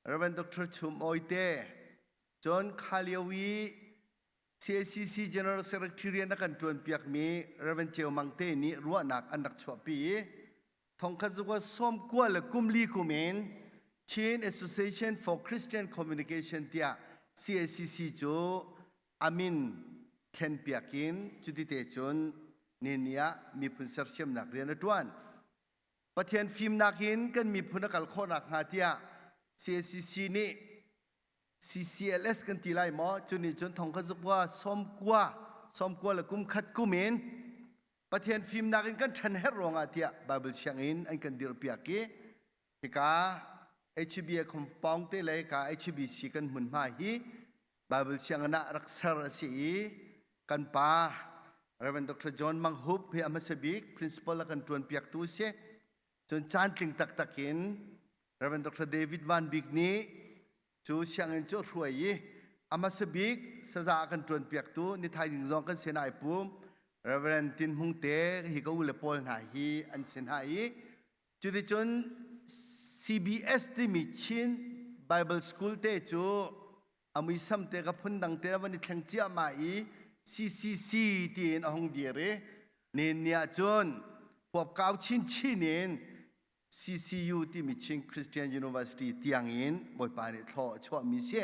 Reverend Dr. Chum Awi te cun kha lio i CACC General Secretary na kan ṭuanpiakmi Rev. Ceu Mang Te nih ruahnak an rak chuahpi i thongkhat zukua sawmkua le kum li kum in Chin Association for Christian Communication tiah CACC cu a min thlenpiak in cuti te cun nini ah miphun sersiamnak rian a ṭuan. Pathian fimnak in kan miphun a kal khawhnak hnga tiah CACC nih CCLS kan ti lai maw? Cu nih cun thong kha zukua sawmkua sawmkua le kum khat kum in Pathian fimnak in kan ṭhen herh ruangah tiah Bible sianginn an kan dirhpiak i hika HBA compound te le hika HBC kan hmunhma hi Bible sianginn ah rak ser a si i kan pa Reverend Dr. John Mang Hup hi a hmasa bik principal a kan ṭuanpiaktu a si. Cun caantling taktak in Rev. Dr. David Van Bik nih cu sianginn cu a hruai i a hmasa bik saza a kan ṭuanpiaktu ni thaizing zong kan sin ai pum Rev. Tin Hmung te hi ka u le pawl hna hi an si hna i cuticun CBS timi Chin Bible School te cu a muisam te ka phundang te a van i thleng ciahmah i CCC tiin a hung dir i nen ni ah cun huapkau chinchin in CCU timi Chin Christian University tiang in Bawipa nih thlaw a chuahmi si.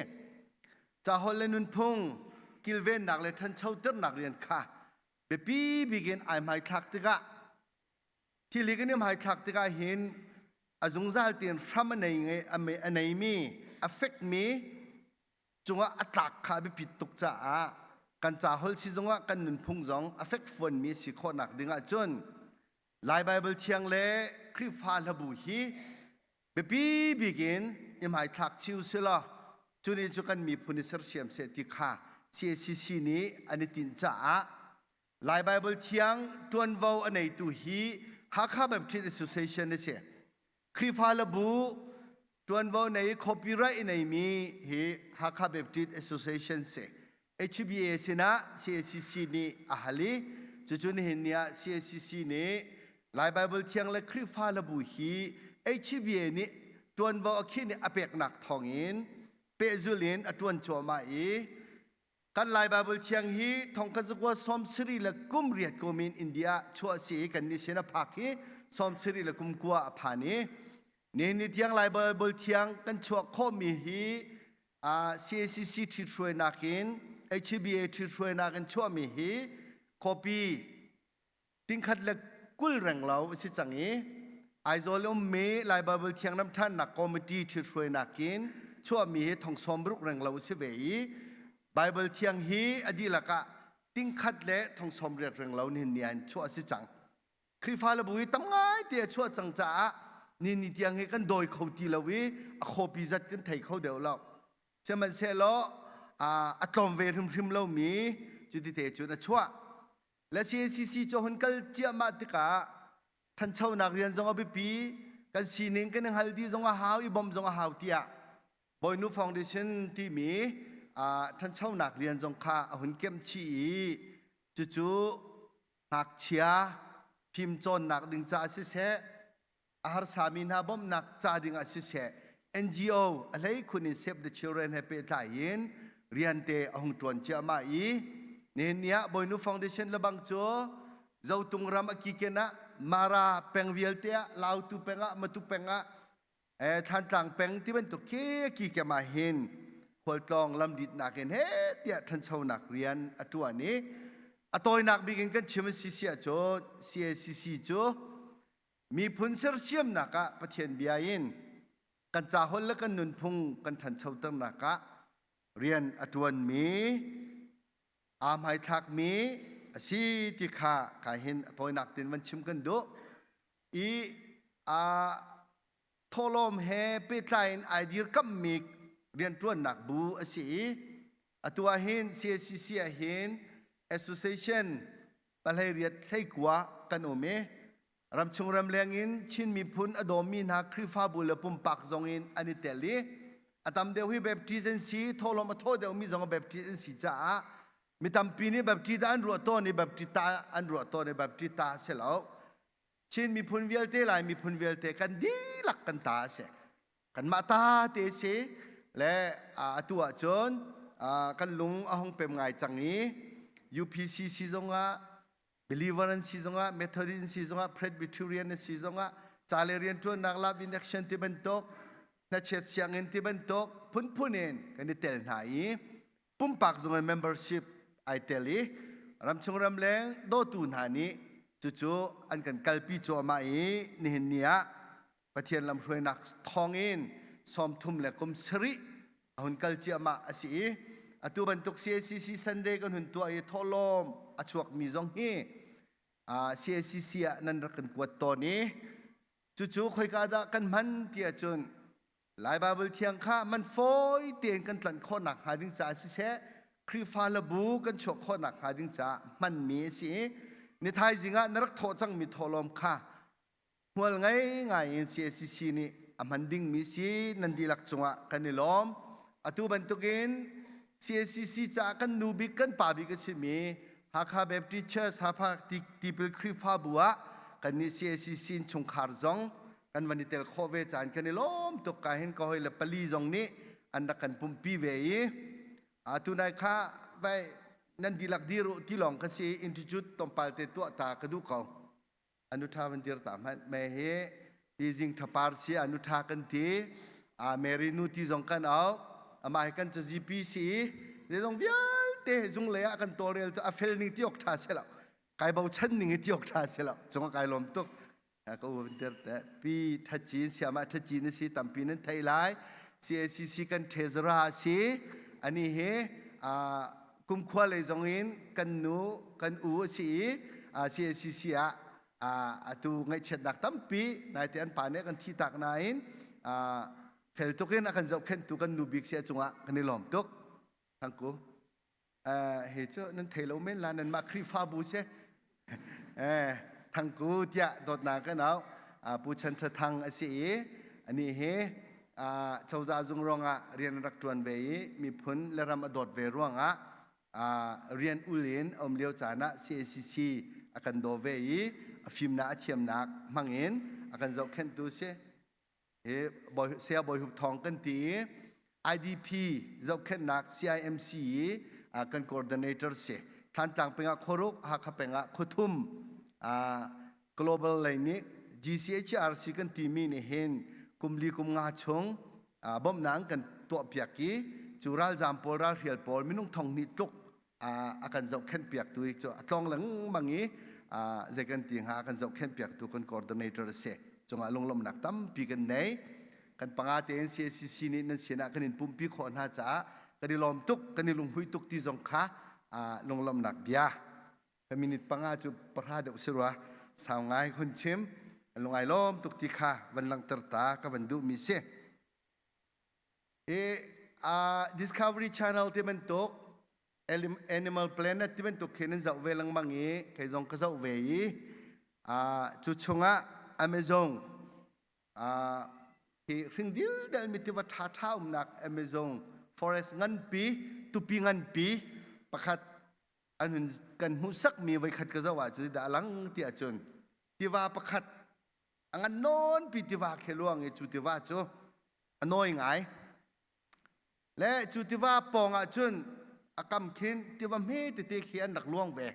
Caholh le nunphung kilvennak le ṭhanchoternak rian kha biapi bik in ai hmaithlak tikah thil hi kan i hmaithlak tikah hin a zungzal tein hram a nei a neimi a fekmi cungah a tlak kha a biapit tuk caah kan ca holh si zongah kan nunphung zong a fekfuanmi si khawhnak ding ahcun Lai Baibal Thiang le Khrihfa hlabu hi biapi bik in i hmaithlak chiu sila cu nih cu kan miphun i sersiam seh ti kha CACC nih an i tinh caah Lai Baibal Thiang ṭuanvo a neitu hi Hakha Baptist Association a si. Khrihfa labu ṭuanvo nei copyright i neimi hi Hakha Baptist Association si. HBA sinah CACC nih a hal i cucu nihin ni ah CACC nih Lai Baibal Thiang le Khrihfa labu hi HBA nih ṭuanvo a khinh i a peknak thawngin pehzul in a ṭuan cuahmah i. Kan Lai Baibal Thiang hi thongkhat zakua sawm sarih le kum riat kum in India ah chuah a si i kan nih sin a phak hi sawm sarih le kum kua a phan i nihin ni tiang Lai Baibal Thiang kan chuah khawhmi hi CACC ṭhithruainak in HBA ṭhithruainak in chuahmi hi copy tingkhat le 20 renglo a si cang i Aizawl ummi Lai Baibal Thiang Ramṭhannak Committee ṭhithruainak in chuahmi hi thong sawmruk renglo a si ve i Baibal Thiang hi a dihlak ah tingkhat le thong sawmriat renglo nihin ni ah in chuah a si cang. Khrihfa le bu hi tam ngai te a chuah cang caah ni ni tiang hi kan dawi kho ti lo i a khawpi zat kan thei kho deuh lo. Sihmanhsehlaw a tlawm ve hrimhrim lomi cuti te cun a chuah. Le CACC cu hun kal ciahmah tikah thanchonak rian zong a biapi, kan sining kan i hngal dih zong a hau i bawmh zong a hau tiah Bawinu Foundation timi thanchonak rian zong kha a hun kemh chih i cucu ngakchia fimcawnnak ding caah siseh, a harsami hna bawmhnak ca ding ah siseh NGO a hleikhun in Save the Children he pehtlai in rian te a hung ṭuan ciahmah i nihin ni ah Bawinu Foundation lebang cu Zotung ram a kiken ah Mara peng vialte ah Lautu peng ah Matu peng ah eh, Thlantlang peng ti bantuk khi kikem ah hin khualtlawng lamritnak in he tiah ṭhanchonak rian a ṭuan i a tawinak bik in kan chim a si si ahcun CACC cu Miphun sersiamnak ah Pathian bia in kan caholh le kan nunphung kan ṭhanchoternak ah rian a ṭuanmi aa hmaithlakmi a si ti kha ka hin a tawinak tein van chim kan duh i a thawhlawm he pehtlai in ai dirkamhmi rianṭuannak bu a si i atu ah hin CACC ah hin association pahleiriat hleikua kan um i ramchung ramleng in Chin miphun a dawmi hna Khrihfabu le pumpak zong in an i tel i a tam deuh hi Baptist an si thawhlawm a thaw deuhmi zong Baptist an si caah mi tampi nih Baptist an ruah tawn i Baptist ta an ruah tawn i Baptist ta a si lo Chin miphun vialte Lai miphun vialte kan dihlak kan ta a si kanmah ta te si le atu ahcun kan lung a hung pem ngai cang i UPCC zongah believer an si zongah Methodist an si zongah Presbyterian an si zongah ca le rianṭuannak love in action ti bantuk hnachiat sianginn ti bantuk phunphun in kan i tel hna i pumpak zong in membership ai tel i ramchung ramleng dawtu hna nih cucu an kan kalpi cuahmah i nihin ni ah Pathian lamhruainak thawngin sawmthum le kum sarih a hun kal ciahmah a si i atu bantuk CACC Sunday kan hun tuah i thawhlawm a chuakmi zong hi CACC ah nan rak kan kuat tawn i cucu khoika dah kan hman ti ahcun Lai Baibal Thiang kha man fawi tein kan tlanh khawhnak hnga ding caah siseh Khrihfa labu kan chuah khawhnak hnga ding caah hmanmi a si i ni thaizing ah na rak thawh cangmi thawhlawm kha hmual ngei ngai in CACC nih a hman dingmi si nan dihlak cungah kan i lawm. Atu bantukin CACC caah kan nu bik kan pa bik a simi Hakha Baptist Church Hakha Tipil Khrihfabu ah kannih CACC in chungkhar zong kan van i tel khawh ve caan kan i lawm tuk ka hin ka hoi le pali zong nih an rak kan pumpi ve i atu nai kha vai nan dihlak dir u ti lawng ka si institute tlawmpal te tuah ta ka duh ko. Anu tha van dir ta hmanh me hi ti zing thapar si anu tha kan ti a Mary nu ti zong kan au amah hi kan cazi pi si i zong vialte zung lei ah kan tawlrel tu a fel ning ti ok tha si lo kai bochan ning hi ti ok tha si lo cung kai lawm tuk ka u van dir te pi thacin siama thacin si tampi nan thei lai CACC kan treasurer si ani hi kumkhua lei zong in kan nu kan u a si i CACC ah atu ngaihchiatnak tampi naite an pa nih kan thi tak nain fel tuk in a kan zohkhenhtu kan nu bik si a cungah kan i lawm tuk thangku he cu nan thei lo men la nanmah Khrihfabu si Thangku tiah dawtnak kan au Pu Chan Tha Thang a si i ani hi cozah zung ruangah rian rak ṭuan ve i miphun le ram a dawt ve ruangah rian ul in a um lio caan ah CACC a kan daw ve i a fimnak a thiamnak hmang in a kan zohkhenhtu si. Hi Saya Bawi Hup Thawng kan ti i IDP zohkhenhnak CIMC i. Kan coordinator si. Thantlang pengah khuaruk, Hakha pengah khuathum. Global lei nih GCHRC kan timi nih hin kum li kum nga chung bawmhnak kan tuahpiak i cu ralzaam pawl ralhrial pawl minung thong hnih tluk a kan zohkhenh piaktu cu a tlawng lengmang i zei kan ti hnga kan zohkhenh piaktu kan coordinator a si cungah lunglawmhnak tampi kan nei kan panga tein CACC nih nan sinah kan in pumpi khawh hna caah kan i lawm tuk kan i lunghui tuk ti zong kha lunglawmhnak bia ka minute panga cu pahra deuh si rua sau ngai hun chim lungai lawm tuk ti kha van langhter ta ka van duh mi si i Discovery Channel ti bantuk Animal Planet ti bantuk khi nan zoh ve lengmang i kei zong ka zoh ve i cu chungah Amazon hi hring dildel mi tiva ṭha ṭha umnak Amazon forest nganpi tupi nganpi pakhat an hun kan hmuhsakmi voikhat ka zoh ahcun dah a lang ti ahcun tiva pakhat a ngan nawnpi tiva khi luang i cu tiva cu a nawi ngai le cu tiva pawng ahcun a kam khin tiva hme tete khi an rak luang ve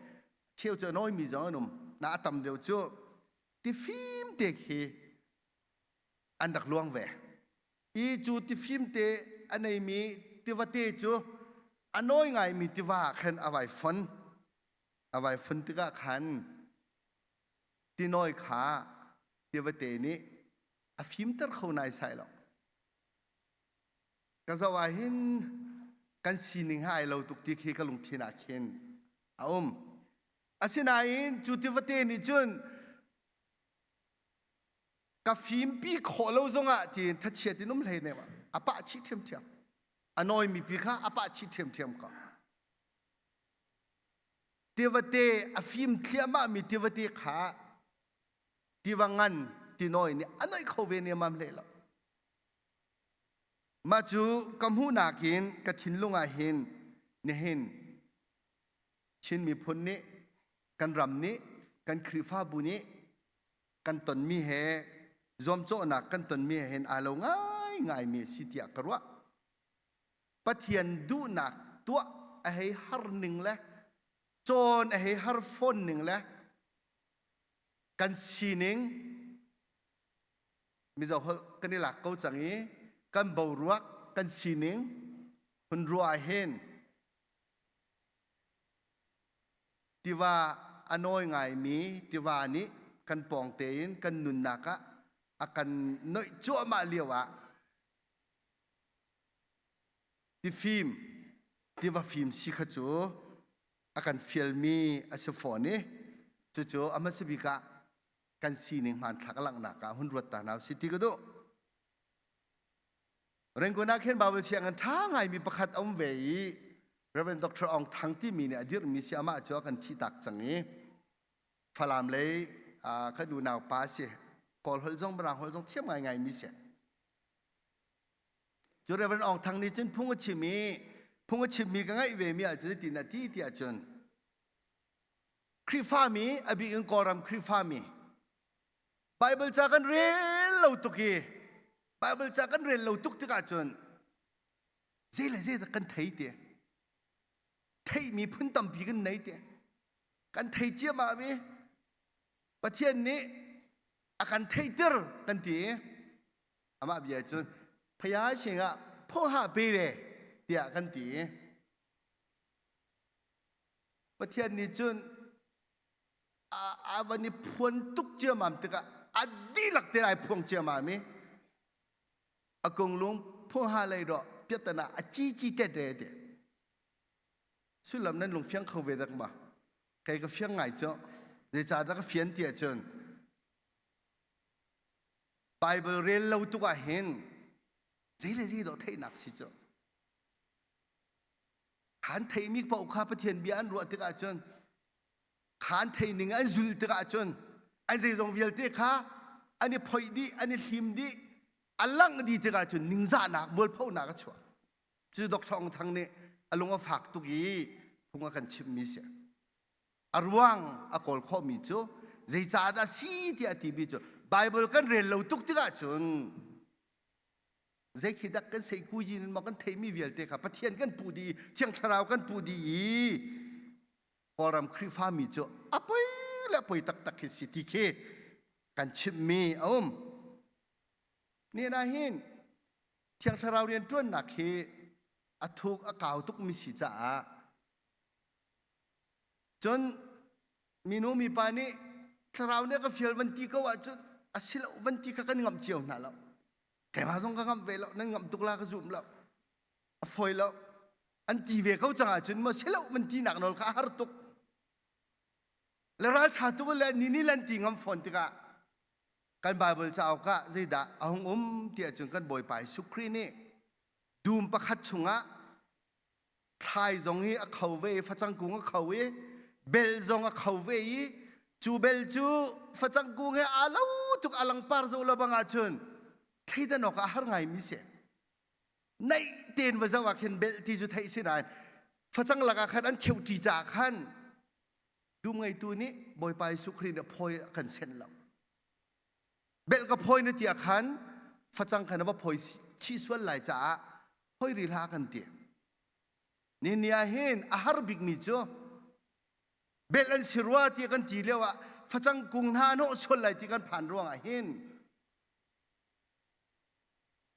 cheu cu a nawimi zong an um na a tam deuh cu tifim te khi an rak luang ve i cu tifim te a neimi tivate cu a nawi ngaimi tiva ah khan a vai fon a vai fon tikah khan tinawi kha tivate nih a fimter kho naisai lo ka zoh ah hin kan sining he ai lo tuk ti khi ka lungthin ah khin a um asinain cu tivate nih cun ka fimpi khawh lo zongah tiin thachiat in um hlei ne a pah chih ṭhiamṭhiam a nawimi pi kha a pah chih ṭhiamṭhiam ko tivate a fim thliahmah mi tivate kha tiva ngan tinawi nih a noih kho ve nemam hlei lo mah cu ka hmuhnak in ka thinlung ah hin nihin Chin miphun nih kan ram nih kan Khrihfabu nih kan tonmi he zuamcawhnak kan tonmi he hin aa lo ngaingaimi a si tiah ka ruah. Pathian duhnak tuah a hei har ning le cawn a hei har fawn ning le kan sining Mizo holh kan i lak ko cang i kan boruak kan sining hun ruah hin Tiva a nawi ngaimi tiva nih kan pawng tein kan nunnak ah a kan noih cuahmah lio ah tifim tiva fim si kha cu a kan fialmi a si fawn i cucu a hmasa bik ah kan sining hmanthlak a langhnak ah hun ruat ta hna usih ti ka duh. Rangoon ah khin Bible sianginn ṭha ngaimi pakhat a um ve i Reverend Dr. Aung Thang timi nih a dirhmi si amah cu a kan thihtak cang i Falam lei kan unau pa si Kawl holh zong Mirang holh zong thiam ngaingai mi si. Cu Reverend Aung Thang nih cun phung a chim i phung a chimmi ka ngaih ve mi ahcun tin a ti ti ahcun Khrihfami a bik in Kawlram Khrihfami Bible ca kan rel lo tuk i Bible ca kan rel lo tuk tikah cun zei le zei dah kan thei ti theihmi phun tampi kan nei ti kan thei ciammam i Pathian nih a kan theihter kan ti i amah bia cun phaya singah phoha pe re tiah kan ti i Pathian nih cun a van i phuan tuk ciamam tikah a dihlak te ai phuang ciamam i a kunglung phuha lei rawh piatana a ci ci tet re ti sullam nan lung fiang kho ve dak ma kei ka fiang ngai cu zeicah dah ka fian ti ahcun Bible rel lo tuk ah hin zei le zei dawh theihnak si cu khan theimi paoh kha Pathian bia an ruah tikah cun khan thei ning an zulh tikah cun an zeizong vialte kha an i phoih dih an i hlim dih a langh dih tikah cun ningzahnak mualphonak a chuak cu Dr. Aung Thang nih a lung a fak tuk i phung a kan chimhmi si a ruang a kawl khawhmi cu zeicah dah si tiah a timi cu Bible kan rel lo tuk tikah cun. Zei khi dak kan sei ku yin maw kan theimi vialte kha Pathian kan puh dih i Thiang Thlarau kan puh dih i Kawlram Khrihfami cu a poi le a poi taktak khi si ti khi kan chimhmi a um. Nihin ah hin Thiang Thlarau rianṭuannak hi a thuk a kau tukmi si caah cun minu mipa nih thlarau nih a ka fial van ti ko ahcun a si lo van ti kha kan ngamh cio hna lo. Keimah zong ka ngamh ve lo, nan ngamh tuk la ka zum lo. A fawi lo. An ti ve ko cang ahcun maw si lo van tinak nawl kha a har tuk. Le ralṭha tuk le ni ni lan ti ngam fawn tikah kan Bible cauk ah zeidah a hung um ti ahcun kan Bawipa Jesuh Khrih nih dum pakhat chungah thlai zong hi a kho ve i facang kung a kho i bel zong a kho ve i cu bel cu facang kung he aa lo tuk a langpar zo lo bang ahcun thleidan awk ah a har ngaimi si. Naih tein va zoh ah khin bel ti cu theih si nain facang lakah khan an kheuh ṭi caah khan dum ngeitu nih Bawipa Jesuh Khrih nih phawi a kan senh lo. Belh ka phawi na ti ah khan facang khan a va phawi chih sual lai caah phawi rih hlah kan ti. Nihin ni ah hin a har bikmi cu belh an si rua ti kan ti lio ah facang kung hna hnawh sual lai ti kan phan ruangah hin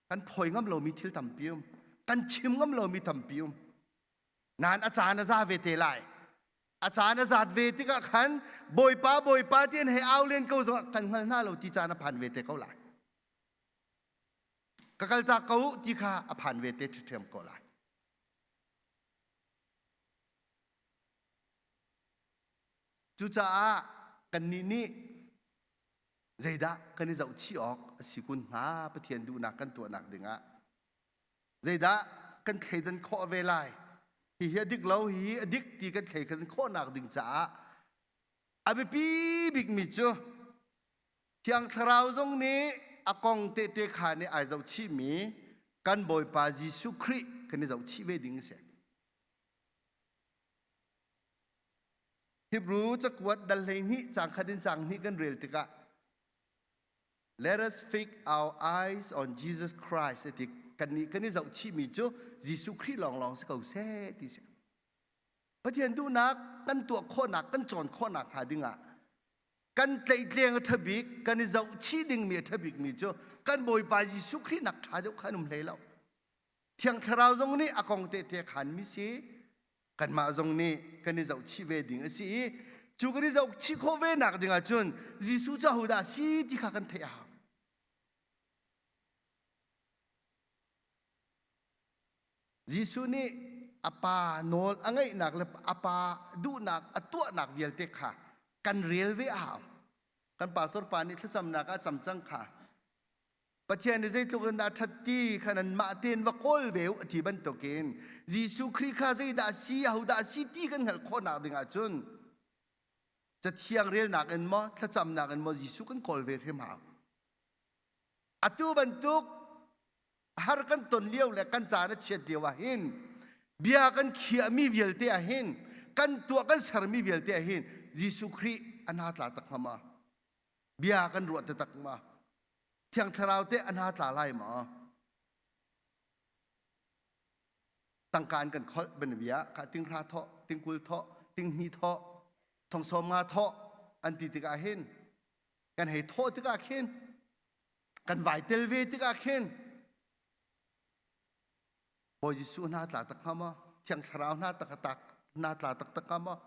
kan phawi ngam lomi thil tampi um kan chim ngam lomi tampi um nain a caan a za ve te lai a caan a zat ve tikah khan bawipa bawipa ti an hei au len ko zongah kan hngal hna lo ti caan a phan ve te ko lai ka kaltak ko ti kha a phan ve te ṭhiam ko lai cucaah kannih nih zeidah kan i zohchih awk a si kun hnga Pathian duhnak kan tuahnak dingah zeidah kan thleidan khawh ve lai hihi a dik lo hihi a dik ti kan thleidan khawhnak ding caah a biapi bikmi cu Thiang Thlarau zong nih a kong tehte kha nih ai zohchihmi kan Bawipa Jesuh Khrih kan i zohchih ve ding a si. Hebrew cakuat dal 12 caang khat in caang hnih kan rel tikah Let us fix our eyes on Jesus Christ ti kan nih kan i zohchihmi cu Jesuh Khrih lawnglawng si ko seh ti si. Pathian duhnak kan tuah khawhnak kan cawn khawhnak hnga dingah kan tlaihtleng a ṭha bik kan i zohchih dingmi a ṭha bikmi cu kan Bawipa Jesuh Khrih nak ṭha deuh kha an um hlei lo. Thiang Thlarau zong nih a kong tehte khanmi si kanmah zong nih kan i zohchih ve ding a si i cu kan i zohchih khawh ve nak ding ahcun Jesuh cu ahodah a si ti kha kan theih a hau. Jesuh nih a pa nawl a ngaihnak le a pa duhnak a tuahnak vialte kha kan rel ve a hau. Kan pastor pa nih thlacamnak ah cam cang kha Pathian nih zeitluk in dah ṭhat ti kha nanmah tein va kawl ve u a ti bantukin Jesuh Khrih kha zeidah a si, ahodah a si ti kan hngalh khawhnak ding ahcun Cathiang relnak in maw, thlacamnak in maw Jesuh kan kawl ve hrim hau. Atu bantuk har kan ton lio le kan caan a chiat lio ah hin bia kan khiahmi vialte ah hin kan tuah kan sermi vialte ah hin Jesuh Khrih a hna tla tak hnga ma? Bia kan ruah taktak ma? Thiang Thlarau teh a hna tla lai maw? Tangka an kan kholh banbia kha tinghra thawh, tingkul thawh, tinghni thawh, thongsawm nga thawh an ti tikah hin kan hei thawh tikah khin kan vai tel ve tikah khin Bawi Jesuh hna tla tak hnga maw? Thiang Thlarau hna tak tak hna tla taktak hnga maw?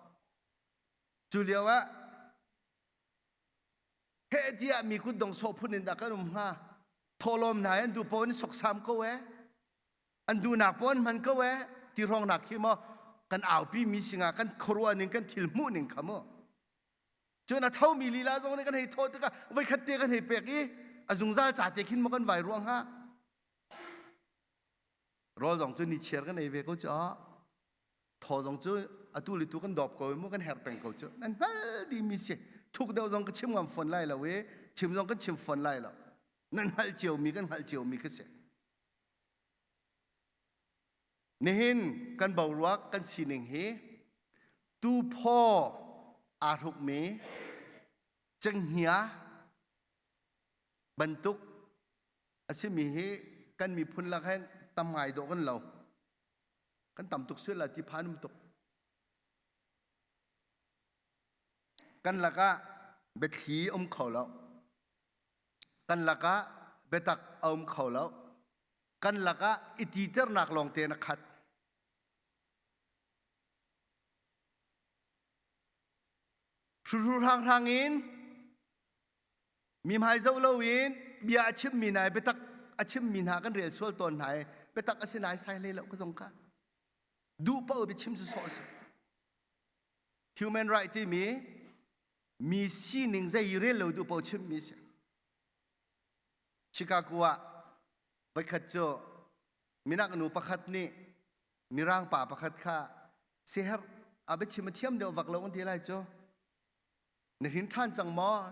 Cu lio ah heh tiah mi kutdong sawh phun in dah kan um hnga thawhlawm hna an duh paoh in soksam ko eh an duhnak paoh an hman ko eh ti hrawngnak khi maw kan aupi mi singa kan khuaruah ning kan thil hmuh ning kha mu cun a tho mi lila zong nih kan hei thawh tikah voikhat te kan hei pek i a zungzal ca te khin maw kan vai ruang ha rawl zong cu ni chiar kan ei ve ko cu thaw zong cu atu le tu kan dawp ko mu kan herh peng ko cu nan hngal dimi si thuk deuh zong ka chim ngam fawn lai lo i chim zong kan chim fawn lai lo nan hngalh ciomi kan hngalh ciomi kha si nihin kan boruak kan sining hi tuphaw aa hrukmi cenghngia bantuk a simi hi. kan miphun lak hin tam ngai dawh kan lo. Kan tam tuk sual la ti phan um tuk. Kan lakah biathli um kho lo. Kan lakah biatak a um kho lo. Kan lakah i titernak lawng te na khat. Hruhru hranghrang in mi hmai zoh loin bia a chimmi hna biatak a chimmi hna kan rel sual tawn hna i biatak a si nai sai hlei lo ka zong kha duh paoh biachim cu sawh a si. Human right timi mi sining zei rel lo duh paoh chimmi si. Chicago ah voikhat cu minak nu pakhat nih mirang pa pakhat kha siherh a biachim a thiam deuh vak lo an ti lai cu na hrin ṭhan cang maw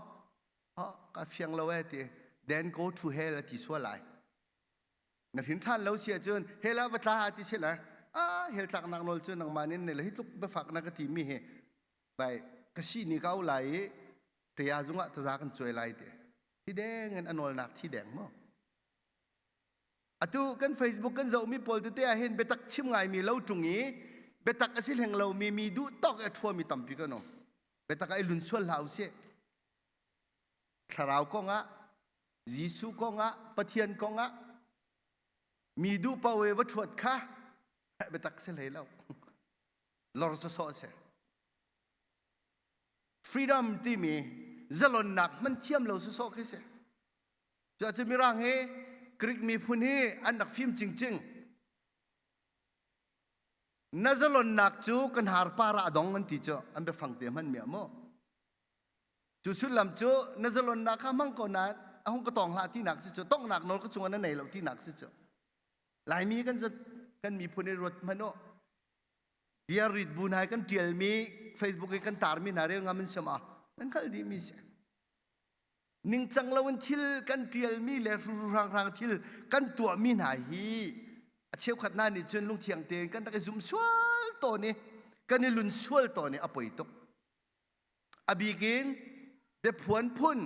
ha ka fiang lo e ti then go to hell a ti sual lai na hrin ṭhan lo si ahcun hell ah va tla ti si lai ah hell tlaknak nawl cu nangmah nin ne le hi tluk biafak na ka ti mi hi bai ka si ni ka au lai i taya zungah taza kan cuai lai ti thi deng in a nawlnak thi deng maw Atu kan Facebook kan zohmi pawl tete ah hin biatak chim ngaimi lo ṭung i biatak a si hleng lomi mi duh tawk i a ṭhuami tampi kan um. Biatak ah i lun sual hlah usih. Thlarau kongah, Jesuh kongah, Pathian kongah mi duh paoh i va ṭhuat kha biatak si hlei lo. Lor sawsawh a si. Freedom timi zalonnak hman thiam lo sawsawh khi si. Cucu Mirang hi Greek miphun hi an rak fim cingcing. Na zalonnak cu kan harpar ah a dong an ti cu an biafang te hman mi ah mu. Cu sullam cu na zalonnak kha hmang ko nain a hung ka tong hlah tinak si cu tonghnak nawl ka cungah na nei lo tinak si cu. Laimi kan kan miphun i ruat hmanh u. Bia rit bu hna kan tialmi Facebook i kan tarmi hna rel ngam in siam ah nan hngalh dihmi si. Ningcang loin thil kan ṭialmi le hrang thil kan tuahmi hna hi a cheukhat hna nih cun lungthiang tein kan rak i zum sual tawn i kan i lun sual tawn i a poi tuk. A bik in biaphuan phun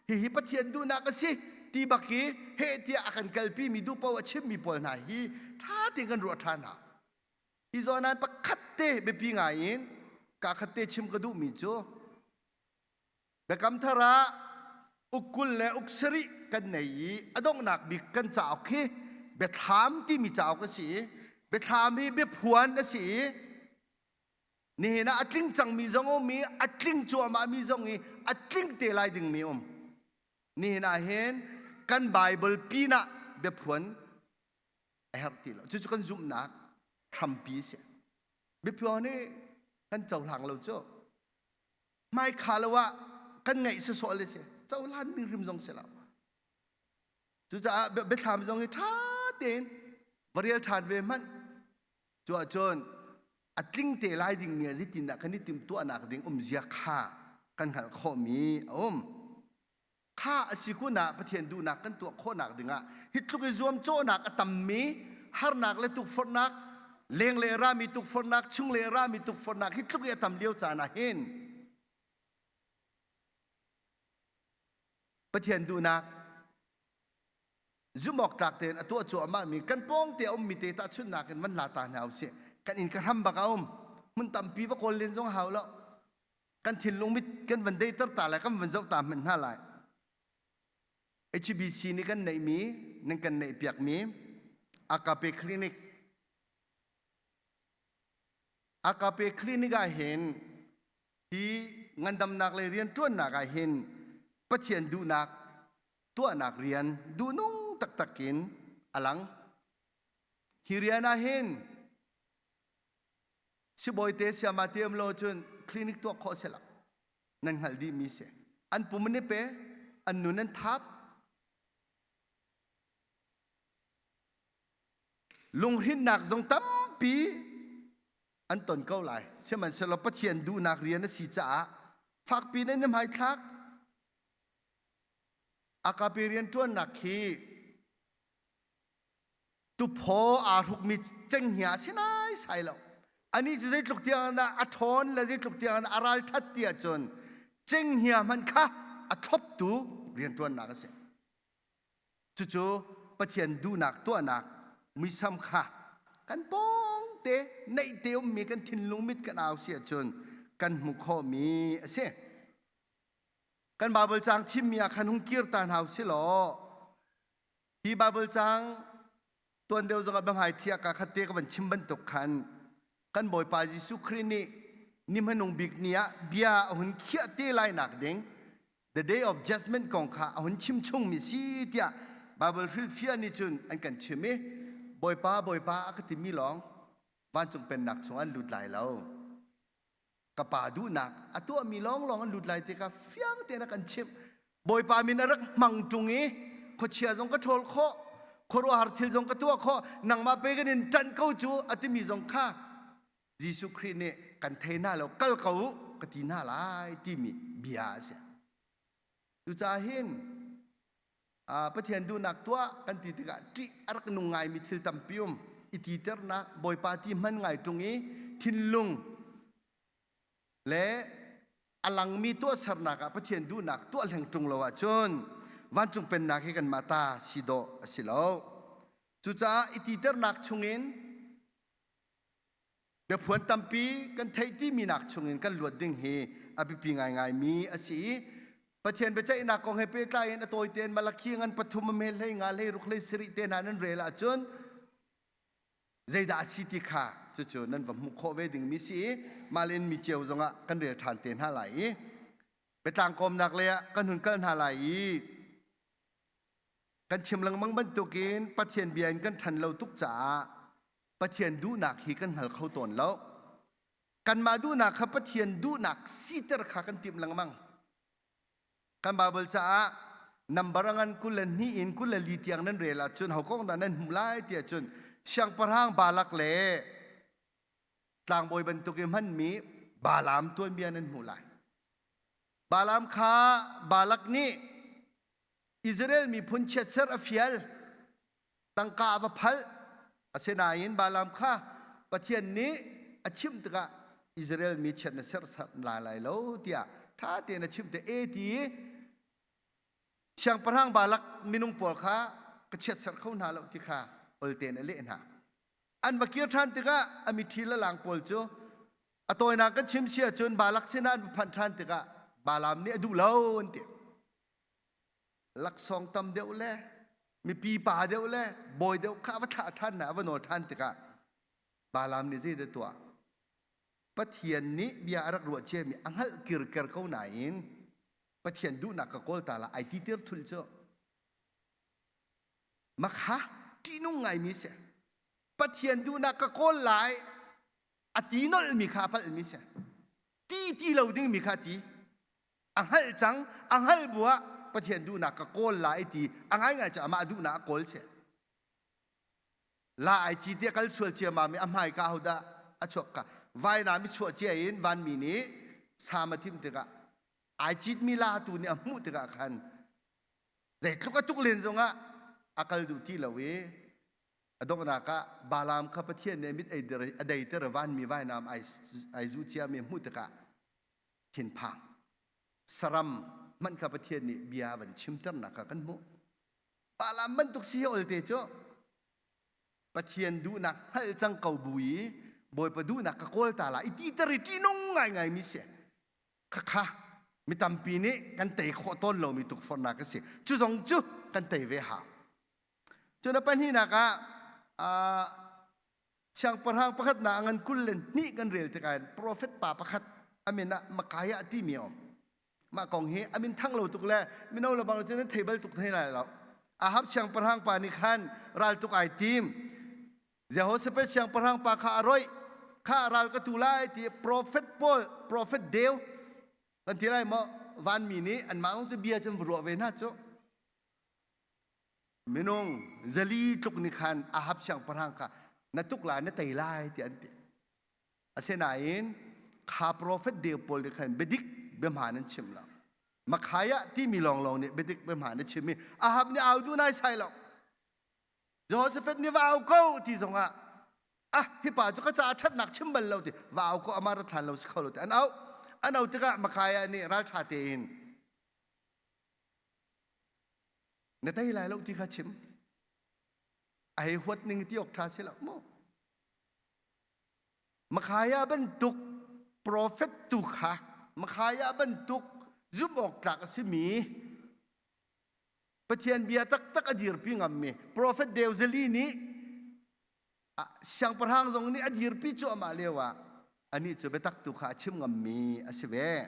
hihi Pathian duhnak a si ti bak hi heh tiah a kan kalpi mi duh paoh a chimmi pawl hna hi ṭha tein kan ruah ṭhan hna. Hi zawn ah pakhat te biapi ngai in kaa khat te chim ka duhmi cu Biakam thar ah uk 20 le uk sarih kan nei i a donghnak bik kan cauk hi biathlam timi cauk a si i biathlam hi biaphuan a si i nihin ah a tling cangmi zong um i a tling cuahmahmi zong i a tling te lai dingmi um. Nihin ah hin kan Bible pinah biaphuan a herh ti lo. Cucu kan zumhnak hrampi a si. Biaphuan hi kan cohlang lo cu. Hmaikha lo ah kan ngaih sawsawh le si cohlan mi hrim zong si lo. Cucaah biathlam zong hi ṭha tein va rel ṭhan ve hmanh. Cu ahcun a tling te lai dingmi ah zeitindah kan i timhtuahnak ding umzia kha kan hngalh khawhmi a um. Kha a si kun ah Pathian duhnak kan tuah khawhnak dingah hi tluk i zuamcawhnak a tammi harnak le tukforhnak lenglei rami tukforhnak chunglei rami tukforhnak hi tluk i a tam lio caan ah hin Pathian duhnak zumh awk tlak tein a tuah cuahmah mi kan pawng te a ummi te tahchunhnak in van la ta hna usih kan inn ka hram bak a um hmun tampi va kawl len zong hau lo kan thinlung mit kan van deiter ta lai kan van zoh ta hmanh hna lai HBC nih kan neihmi nan kan neih piakmi Agape Clinic Agape Clinic ah hin hi ngandamnak lei rianṭuannak ah hin Pathian duhnak tuahnak rian duhnung taktak in a lang. Hi rian ah hin sibawi te siama te um lo cun clinic tuah khawh si lo. Nan hngalh dihmi si. An pum an i pe, an nun an thap. Lunghrinnak zong tampi an ton ko lai. Sihmanhsehlaw Pathian duhnak rian a si caah fakpi in an i hmaithlak. Agape rianṭuannak hi tuphaw aa hrukmi cenghngia a si naisai lo. Anih cu zeitluk tiang dah a ṭhawn le zeitluk tiang dah a ralṭhat ti ahcun cenghngia hmanh kha a thloptu rianṭuannak a si. Cucu Pathian duhnak tuahnak muisam kha kan pawng te neih te ummi kan thinlung mit kan au si ahcun kan hmuh khawhmi a si. Kan Baibal caang thimmi ah khan hung kir ta hna usih law hi Baibal caang tuan deuh zongah biahmai thiah ka khat te ka van chim bantuk khan kan Bawipa Jesuh Khrih nih ni hmanung bik ni ah bia a hun khiah te lai nak ding the day of judgment kong kha a hun chim chungmi si tiah Bible hrilhfiah nih cun an kan chim i Bawipa Bawipa a ka timi lawng vancung pennak chung an lut lai lo ka pa duhnak a tuahmi lawnglawng an lut lai ti kha fiang tein a kan chimh Bawipa min a rak hmang ṭung i khuachia zong ka ṭhawl khawh khuaruahhar thil zong ka tuah khawh nangmah pe kan in ṭanh ko cu a timi zong kha Jesuh Khrih nih kan thei hna lo kal ko u ka ti hna lai timi bia a si cucaah hin Pathian duhnak tuah kan ti tikah ṭih a rak nung ngaimi thil tampi um i titernak Bawipa ti hman ngai ṭung i thinlung le a langmi tuahsernak ah Pathian duhnak tuah hleng ṭung lo ahcun vancung pennak hi kanmah ta si dawh a si lo. Cucaah i titernak chungin biaphuan tampi kan theih timi nak chungin kan luat ding hi a biapi ngaingaimi a si i Pathian biaceihnak kong he pehtlai in a tawi tein Malakhi ngan pathum a hme hlei nga hlei ruk hlei sarih te hna nan rel ahcun zeidah a si ti kha cucu nan va hmuh khawh ve dingmi si i mah le in mi cio zongah kan rel ṭhan te hna lai i biatlang kawmnak lei ah kan hun kal hna lai i kan chim lengmang bantukin Pathian bia in kan ṭhan lo tuk caah Pathian duhnak hi kan hngal kho tawn lo. Kanmah duhnak kha Pathian duhnak siter kha kan timh lengmang. Kan Bible caah nambar a ngan 22 in 24 tiang nan rel ahcun ho kong dah nan hmuh lai ti ahcun siangpahrang Balak le tlangbawi bantuk i hmanmi Balaam tuanbia nan hmuh lai. Balaam kha Balak nih Israel miphun chiatser a fial tangka a va phalh asinain Balaam kha Pathian nih a chimh tikah Israel mi chiat na serh lai lai lo tiah ṭha tein a chimh te e ti siangpahrang Balak minung pawl kha ka chiatserh kho hna lo ti kha ol tein a leh hna an va kir ṭhan tikah a miṭhi lalang pawl cu a tawinak kan chim si ahcun Balak sinah an va phanh ṭhan tikah Balaam nih a duh lo an ti laksawng tam deuh le mipi pa deuh le bawi deuh kha a va thlah ṭhan hna a va nawl ṭhan tikah Balaam nih zeidah tuah Pathian nih bia a rak ruah ciami a hngalh kirker ko nain Pathian duhnak ka kawl ta la ai ti tir thul cu makha ṭihnung ngaimi si Pathian duhnak ka kawl lai a ti nolhmi kha a palhmi si ti ti lo dingmi kha ti a hngalh cang a hngalh bu ah Pathian duhnak ka kawl lai ti a ngaingai cu amah duhnak a kawl si la ai ci tiah kal sual ciamam i a hmai ka hodah a chuak ka vainam i chuah cia in vanmi nih sam a thim tikah ai citmi la tu nih a hmuh tikah khan zeitluk a tuk len zongah a kal duh ti lo i a donghnak ah Balaam kha Pathian nih mit a deiter vanmi vainam ai zu ciami hmuh tikah thinphang saram hmanh kha Pathian nih bia van chimternak kha kan hmuh Balaam bantuk si hi olte cu Pathian duhnak hngalh cang ko bu i Bawipa duhnak ka kawl ta la i titer i ṭihnung ngaingai mi si khakha mi tampi nih kan tei khawh tawn lomi tukforhnak a si cu zong cu kan tei ve hau cun a pahnihnak ah Siangpahrang pakhat na ngan 22 kan rel tikah profet pa pakhat amin ah Makaiah timi a um. Mah kong hi amin thang lo tuk le mino le bang cun an thei bal tuk thei lai lo. Ahab siangpahrang pa nih khan ral tuk ai tim. Jehoshaphat siangpahrang pa kha a roih kha ral ka tu lai ti profet pawl profet deu kan ti lai maw vanmi nih anmah cu bia cun va ruah ve hna cu minung zali tluk nih khan Ahab siangpahrang kha na tuk lai na tei lai tiah an ti asinain kha profet deu pawl nih khan biadik biahmaan an chim lo Makhaya timi lawnglawng nih biadik biahmaan a chim i Ahab nih au duh nai sai lo Jehoshaphat nih va au ko ti zongah ah hi pa cu ka caah ṭhatnak chim bal lo ti va au ko amah rat hlan lo si kho lo ti an au an au tikah Makhaya nih ralṭha tein na tei lai lo ti kha chim. A hei huat ning ti awk ṭha si lo mu. Makhaya bantuk profet tu kha Makhaya bantuk zumh awk tlak a simi Pathian bia taktak a dirpi ngammi profet Deuzali nih siangpahrang zong nih a dirpi cuahmah lio ah anih cu biatak tu kha a chim ngammi a si ve.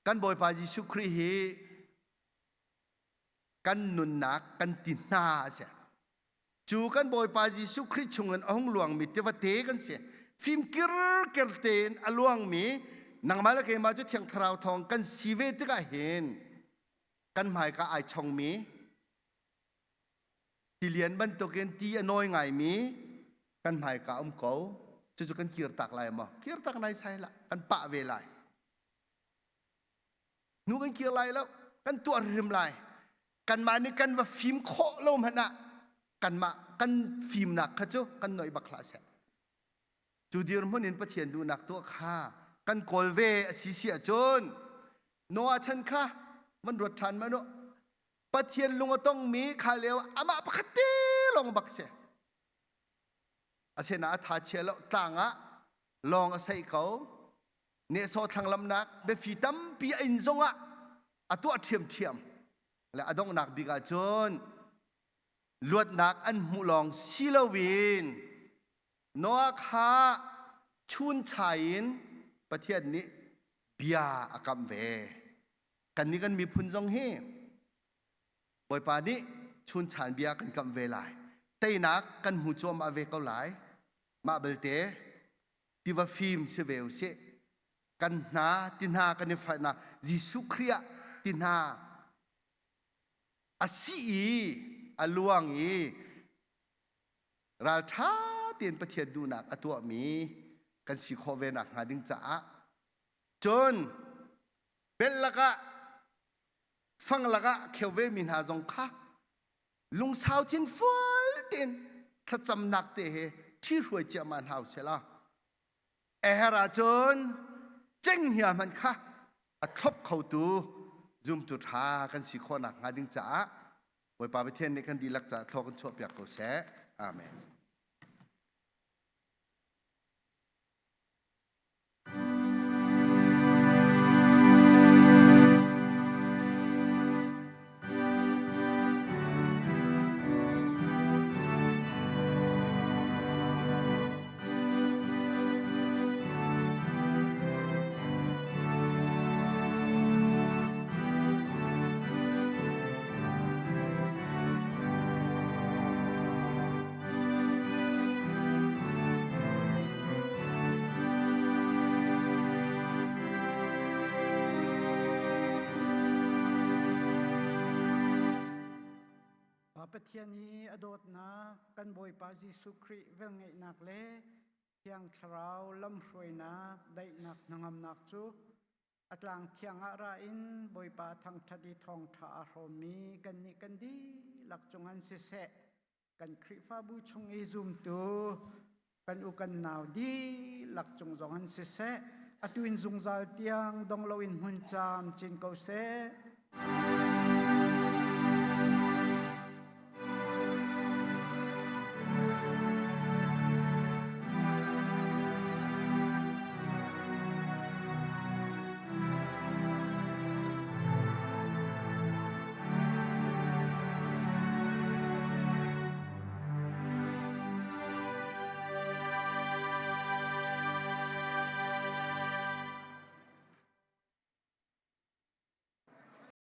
Kan Bawipa Jesuh Khrih hi kan nunnak kan ti hna a si. Cu kan Bawipa Jesuh Khrih chungin a hung luangmi tivate kan si. Fim kirker tein a luangmi nangmah le keimah cu Thiang Thlarau thawng kan si ve tikah hin kan hmaika ai chongmi tilian bantukin ti a nawi ngaimi kan hmaika um ko. Cucu kan kirtak lai maw? Kirtak nai sai lah. Kan pah ve lai. Hnu kan kir lai lo. Kan tuah hrim lai. Kanmah nih kan va fim khawh lo hmanh ah kanmah kan fimnak kha cu kan noih bak hlah seh. Cu dirhmun in Pathian duhnak tuah kha kan kawl ve a si si ahcun Noah chan kha van ruat ṭhan man u. Pathian lung a tongmi kha lio amah pakhat te lawng bak si. Asinain a tha chia lo tlang ah lawng a saih ko. Nehsawh thlanglamnak biafi tampi a inn zongah a tuah ṭhiamṭhiam. Le a donghnak bik ah cun luatnak an hmuh lawng si loin Noah kha chunchai in Pathian nih bia a kamh ve. Kannih kan miphun zong hi Bawipa nih chunchan bia kan kamh ve lai. Teinak kan hmu cuahmah ve ko lai. Mah belte tiva fim si ve usih. Kan hna ti hna kan i fahnak Jesuh Khrih ah ti hna a si i a luang i ralṭha tein Pathian duhnak a tuahmi kan si khawh ve nak hnga ding caah cun bel lakah fang lakah kheu ve mi hna zong kha lungsau thin fual tein thlacamnak te he ṭhihruai ciahmah hna usih law eher ahcun cenghngia hmanh kha a thlop khotu zumtu ṭha kan si khawh nak hnga ding caah Bawipa Pathian nih kan dihlak caah thlaw kan chuahpiak ko seh. Amen. Pa Pathian i a dawtnak kan Bawipa Jesuh Khrih velngeihnak le Thiang Thlarau lamhruainak daihnak hnangamnak cu a tlang thiang ah ra in Bawipa thangṭhat i thawngṭha aa hrawmmi kannih kan dihlak cung an siseh kan Khrihfabu chung i zumtu kan u kan nau dihlak cung zong an siseh atu in zungzal tiang dong loin hmun caam cin ko seh.